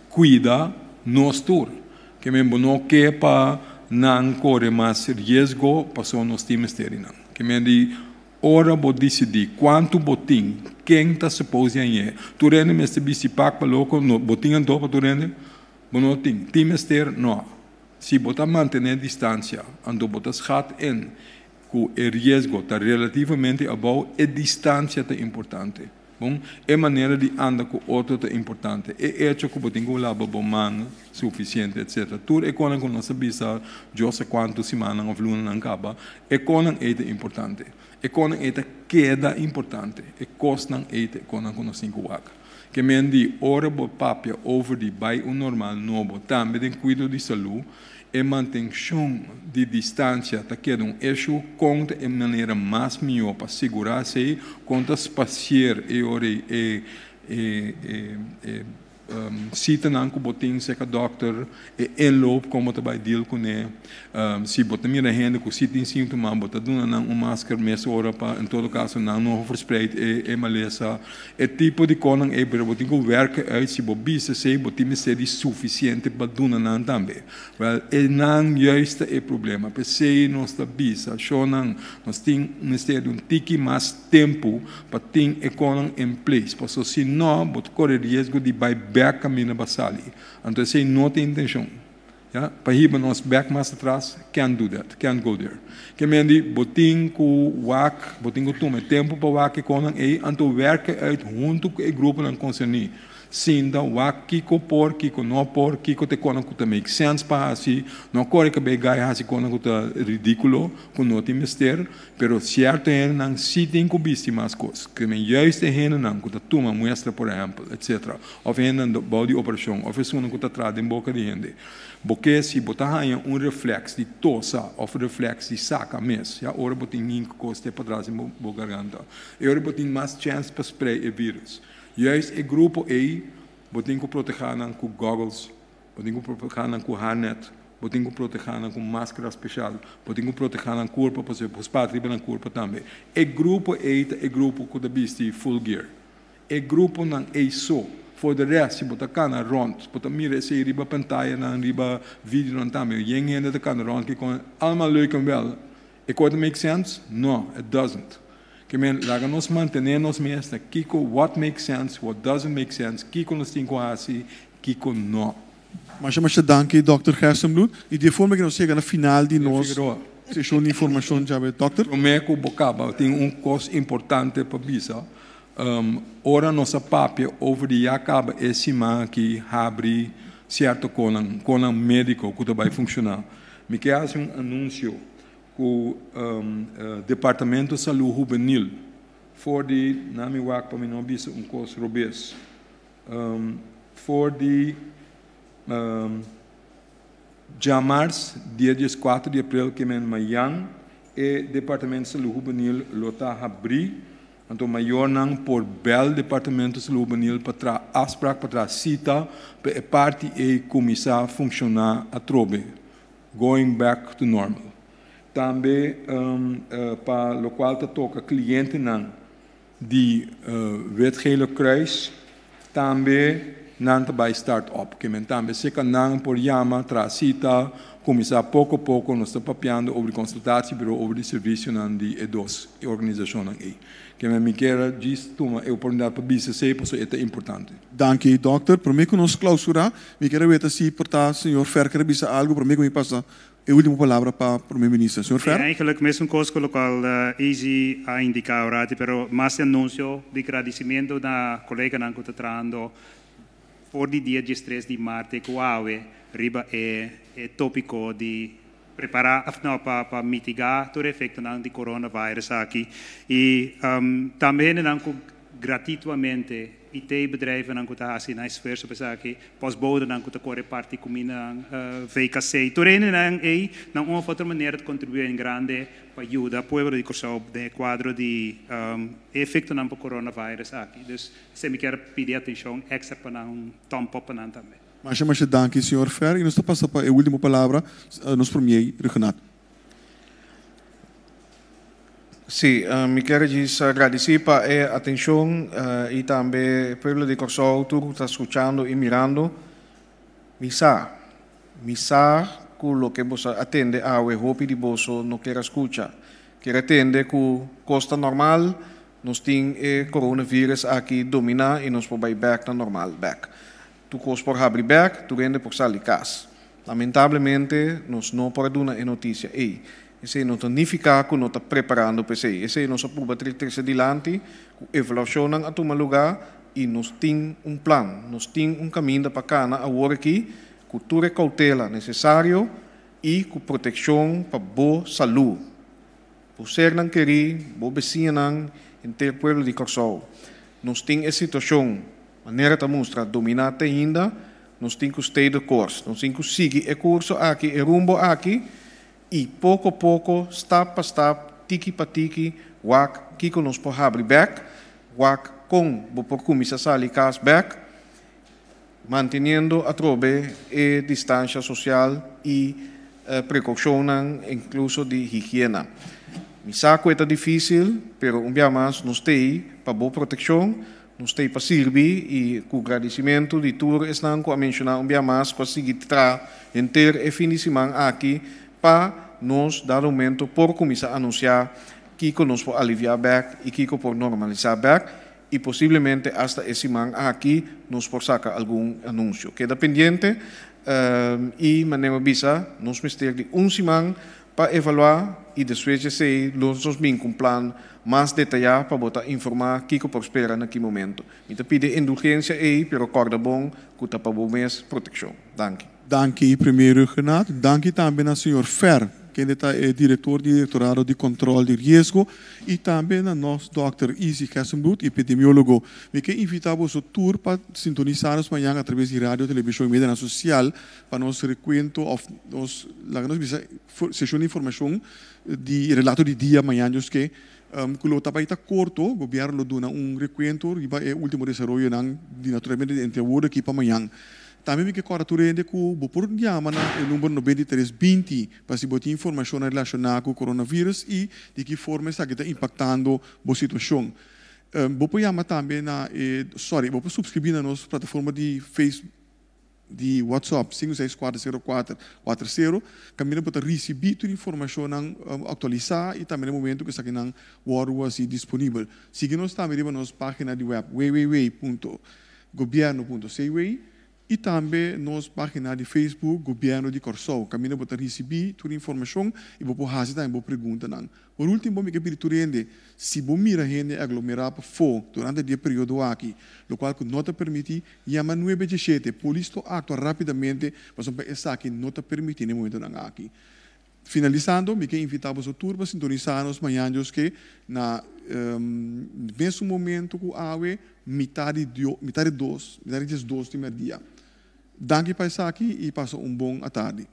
kuida nos tur. Ke men bo no ke pa nan kore mas riesgo pasobra nos tin mester di nan. Ke men di ora bo disidí kuantu bo tin, ken ta suppose di hañ'é. Tur hende mester bisti pak pa loko, no, bo tin anto pa tur hende? Bo no tin. Tin mester? No. Si bo ta mantené distansia, anto bo ta schat in ku e riesgo ta relativamente abou, e distansia ta importante. Bon, e manera di anda ku otro ta importante, e echo ku bo tin ku laba bo man sufisiente, etsetera. Tur e konan ku nos a bisa djos a kuantu simannan òf lunanan kaba, e konan ei ta importante. E konan ei ta keda importante. E kosnan ei ta e konan ku nos tin ku wak. Ke men di ora bo papia over di bai un normal nobo tambe den kuido di salú, e mantenshon di distansia ta keda un issue, kon ta e manera mas mihó pa sigurá esei, kon ta spasier e ora ei e e e Sitanan ku bo tin serka dòkter, e inloop kon bo ta bai deal kuné. Si bo ta mira hende ku si tin síntoma, bo ta duna nan un masker mesora pa en todo kaso nan no verspreid e malesa. E tipo di konan ei, pero bo tin ku werken uit si bo bisa esei bo tin mester di sufisiente pa duna nan tambe. Wèl, e nan juist ta e problema. P'esei nos ta bisa, shownan, nos tin mester di un tiki mas tempu pa tin e konan in place. Pasobra si no, bo ta kore riesgo di bai bèk kaminda pa sali. Anto esei no ta intenshon. Ya, pa hiba nos bèk mas atras, can't do that, can't go there. Ke men di, bo tin ku wak, bo tin ku tuma e tempu pa wak e konan ei, anto wèrk uit huntu ku e gruponan konserní. Sinta wak kiko por, kiko no por, kiko ta e konan ku ta make sense pa hasi. No kore kabei gai hasi konan ku ta ridíkulo, ku no tin mester, pero sierto hendenan si tin ku bisti mas kos. Ke men juist e hendenan ku ta tuma muestra por ehèmpel, etsetera, òf e hendenan bou di operashon, òf esunnan ku ta traha den boka di hende. Bo ke si bo ta haña un reflèks di tosa òf reflèks di saka mes, ya, ora bo tin hinka kos te patras den bo garganta, e ora bo tin mas chèns pa sprei e vírus. Juist e grupo ei bo tin ku protehá nan ku goggles, bo tin ku protehá nan ku haarnet, bo tin ku protehá nan ku maskara speshal, bo tin ku protehá nan kurpa pasobra bo spat riba nan kurpa tambe. E grupo ei ta e grupo ku ta bisti full gear. E gruponan ei so. For de rest, si bo ta kana rònt, bo ta mira esei riba pantayanan, riba videonan tambe, yen hende ta kana rònt kiko, allemaal leuk en wel, E kos ta make sense? No, it doesn't. Ke men, laga nos mantené nos mes na kiko what makes sense, what doesn't make sense, kiko nos tin ku hasi, kiko no. Masha masha danki Dòkter Gerstenbluth. I di e forma ki nos yega na final di nos seshon di informashon djawe. Dòkter. Promé ku bo kaba tin un kos importante pa bisa. Ora nos a papia over di ya kaba e siman aki habri sierto konan, konan médiko ku ta bai funshoná. Mi ke hasi un anunsio ku Departamento Salú Hubenil for di, nan mi wak pa mi no bisa un kos robes, for di djamars dia dieskuater di aprel ke men mayan e Departamento Salú Hubenil lo ta habrí. Anto mayornan por bèl Departamento Salú Hubenil pa traha afsprak, pa traha sita pa e parti ei kuminsá funshoná atrobe, going back to normal. Tambe pa lokual ta toka klientenan di Wit Gele Kruis tambe nan ta bai start up. Ke men tambe seka nan por yama, traha sita, kuminsá poko poko. Nos ta papiando over di konsultatiebureau, over di servisionan di e dos organisashonnan ei. Ke men mi kier a djis tuma e oportunidat pa bisa esei pasobra e ta importante. Danki dòkter. Promé ku nos klausurá mi kier a weta si por ta señor Fer kier a bisa algu promé ku mi pasa E ultimo palabra pa Prome Minister. Señor Fer. Eigenlijk mesun kos ku lokual Izzy a indiká orati, pero mas di anunsio di gradisimentu na koleganan ku ta trahando for di dia diestres di mart te ku awe riba e e topiko di prepará òf no pa pa mitigá tur e efektonan di coronavirus aki i tambe hendenan ku Gratituamente, IT-bedrijvennan ku ta hasi nan esfuerso pa esaki, postbodenan ku ta kore parti kumindanan, VKC, tur hendenan ei na un òf otro manera ta kontribuí en grande pa yuda pueblo di Kòrsou den e kuadro di e efektonan pa coronavirus aki. Dus esei mi kier pidi atenshon èkstra pa nan, un thumb up pa nan tambe. Masha masha danki señor Fer y nos ta pasa pa e ultimo palabra nos premier Rhuggenaath. Sí, mi kier djis agradisí pa e atenshon i tambe pueblo di Kòrsou tur ku ta skuchando i mirando. Mi sa, mi sa ku loke boso a tende awe hopi di boso no kier a skucha. Kier a tende ku kos ta normal, nos tin e coronavirus aki dominá i nos por bai bèk na normal bèk. Tur kos por habri bèk, tur hende por sali kas. Lamentablemente nos no por a duna e notisia ei. Esei no ta nifiká ku no ta preparando pa esei. Esei nos a purba trese dilanti ku evaluashonnan a tuma lugá i nos tin un plan. Nos tin un kaminda pa kana awor aki ku tur e koutela nesesario i ku protekshon pa bo salú, bo sernan kerí, bo besiñanan, henter pueblo di Kòrsou. Nos tin e situashon manera ta mustra dominá te ainda. Nos tin ku stay the course. Nos tin ku sigui e kurso aki, e rumbo aki, i poko poko, stap pa stap, tiki pa tiki, wak kiko nos por habri bèk, wak kon bo por kuminsá sali kas bèk, manteniendo atrobe e distansha sosial i prekoushonnan, inkluso di higiena. Mi sa ku e ta difísil, pero un bia mas nos t'ei pa bo protekshon. Nos ta ei pa sirbi i ku gradisimentu di tur esnan ku a menshoná un bia mas ku a sigui traha henter e fin di siman aki pa nos dado momento por kuminsá anunsiá kiko nos por aliviá bèk i kiko por normalisá bèk i posiblemente asta e siman aki nos por saka algun anunsio. Keda pendiente i manera mi a bisa nos mester di un siman Pa evaluá i despues di esei lo nos bin ku un plan mas detayá pa bo ta informá kiko por spera na ki momento. Mi ta pidi e indulgensia ei, pero kòrda bon ku ta pa bo mes protekshon. Danki. Danki Premier Rhuggenaath. Danki tambe na señor Fer, kende ta e direktor di Direktorado di Kòntròl di Riesgo i tambe na nos dòkter Izzy Gerstenbluth, epidemiólogo. Mi ke invitá boso tur pa sintonisá nos mañan atraves di radio, televishon i medianan sosial pa nos rekuento òf nos, laga nos bisa, seshon di informashon di relato di dia mañan Dios ke, ku lo ta bai ta korto, gobièrnu lo duna un rekuento riba e último desaroyonan di naturalmente di entre awor aki pa mañan. Tambe mi ke kòrda tur hende ku bo por yama na e number 93 20 pa si bo tin informashonnan relashoná ku coronavirus i di ki forma esaki ta impaktando bo situashon. Bo por yama tambe na e, sorry, bo por supskribí na nos plataforma di Facebook. Di WhatsApp, sinku seis kuater sero kuater kuater sero, kaminda bo ta risibí tur informashonnan aktualisá i tambe na momentu ku esakinan wòrdu hasi disponibel. Sigui nos tambe riba nos página di wèp www punto gobierno punto cw I tambe nos página di Facebook Gobièrnu di Kòrsou, kaminda bo ta risibí tur informashon i bo por hasi tambe bo preguntanan. Por último mi ke pidi tur hende, si bo mira hende aglomerá pafó durante di e periodo aki, lokual ku no ta permití, yama nuebe dieshete. Polis lo aktua rápidamente pasobra esaki no ta permití na e momentonan aki. Finalisando, mi ke invitá boso tur pa sintonisá nos mañan Dios ke na mesun momento ku awe mitá di mitá di dos, mitá di diesdos di mèrdia. Danki pa esaki i pasa un bon atardi.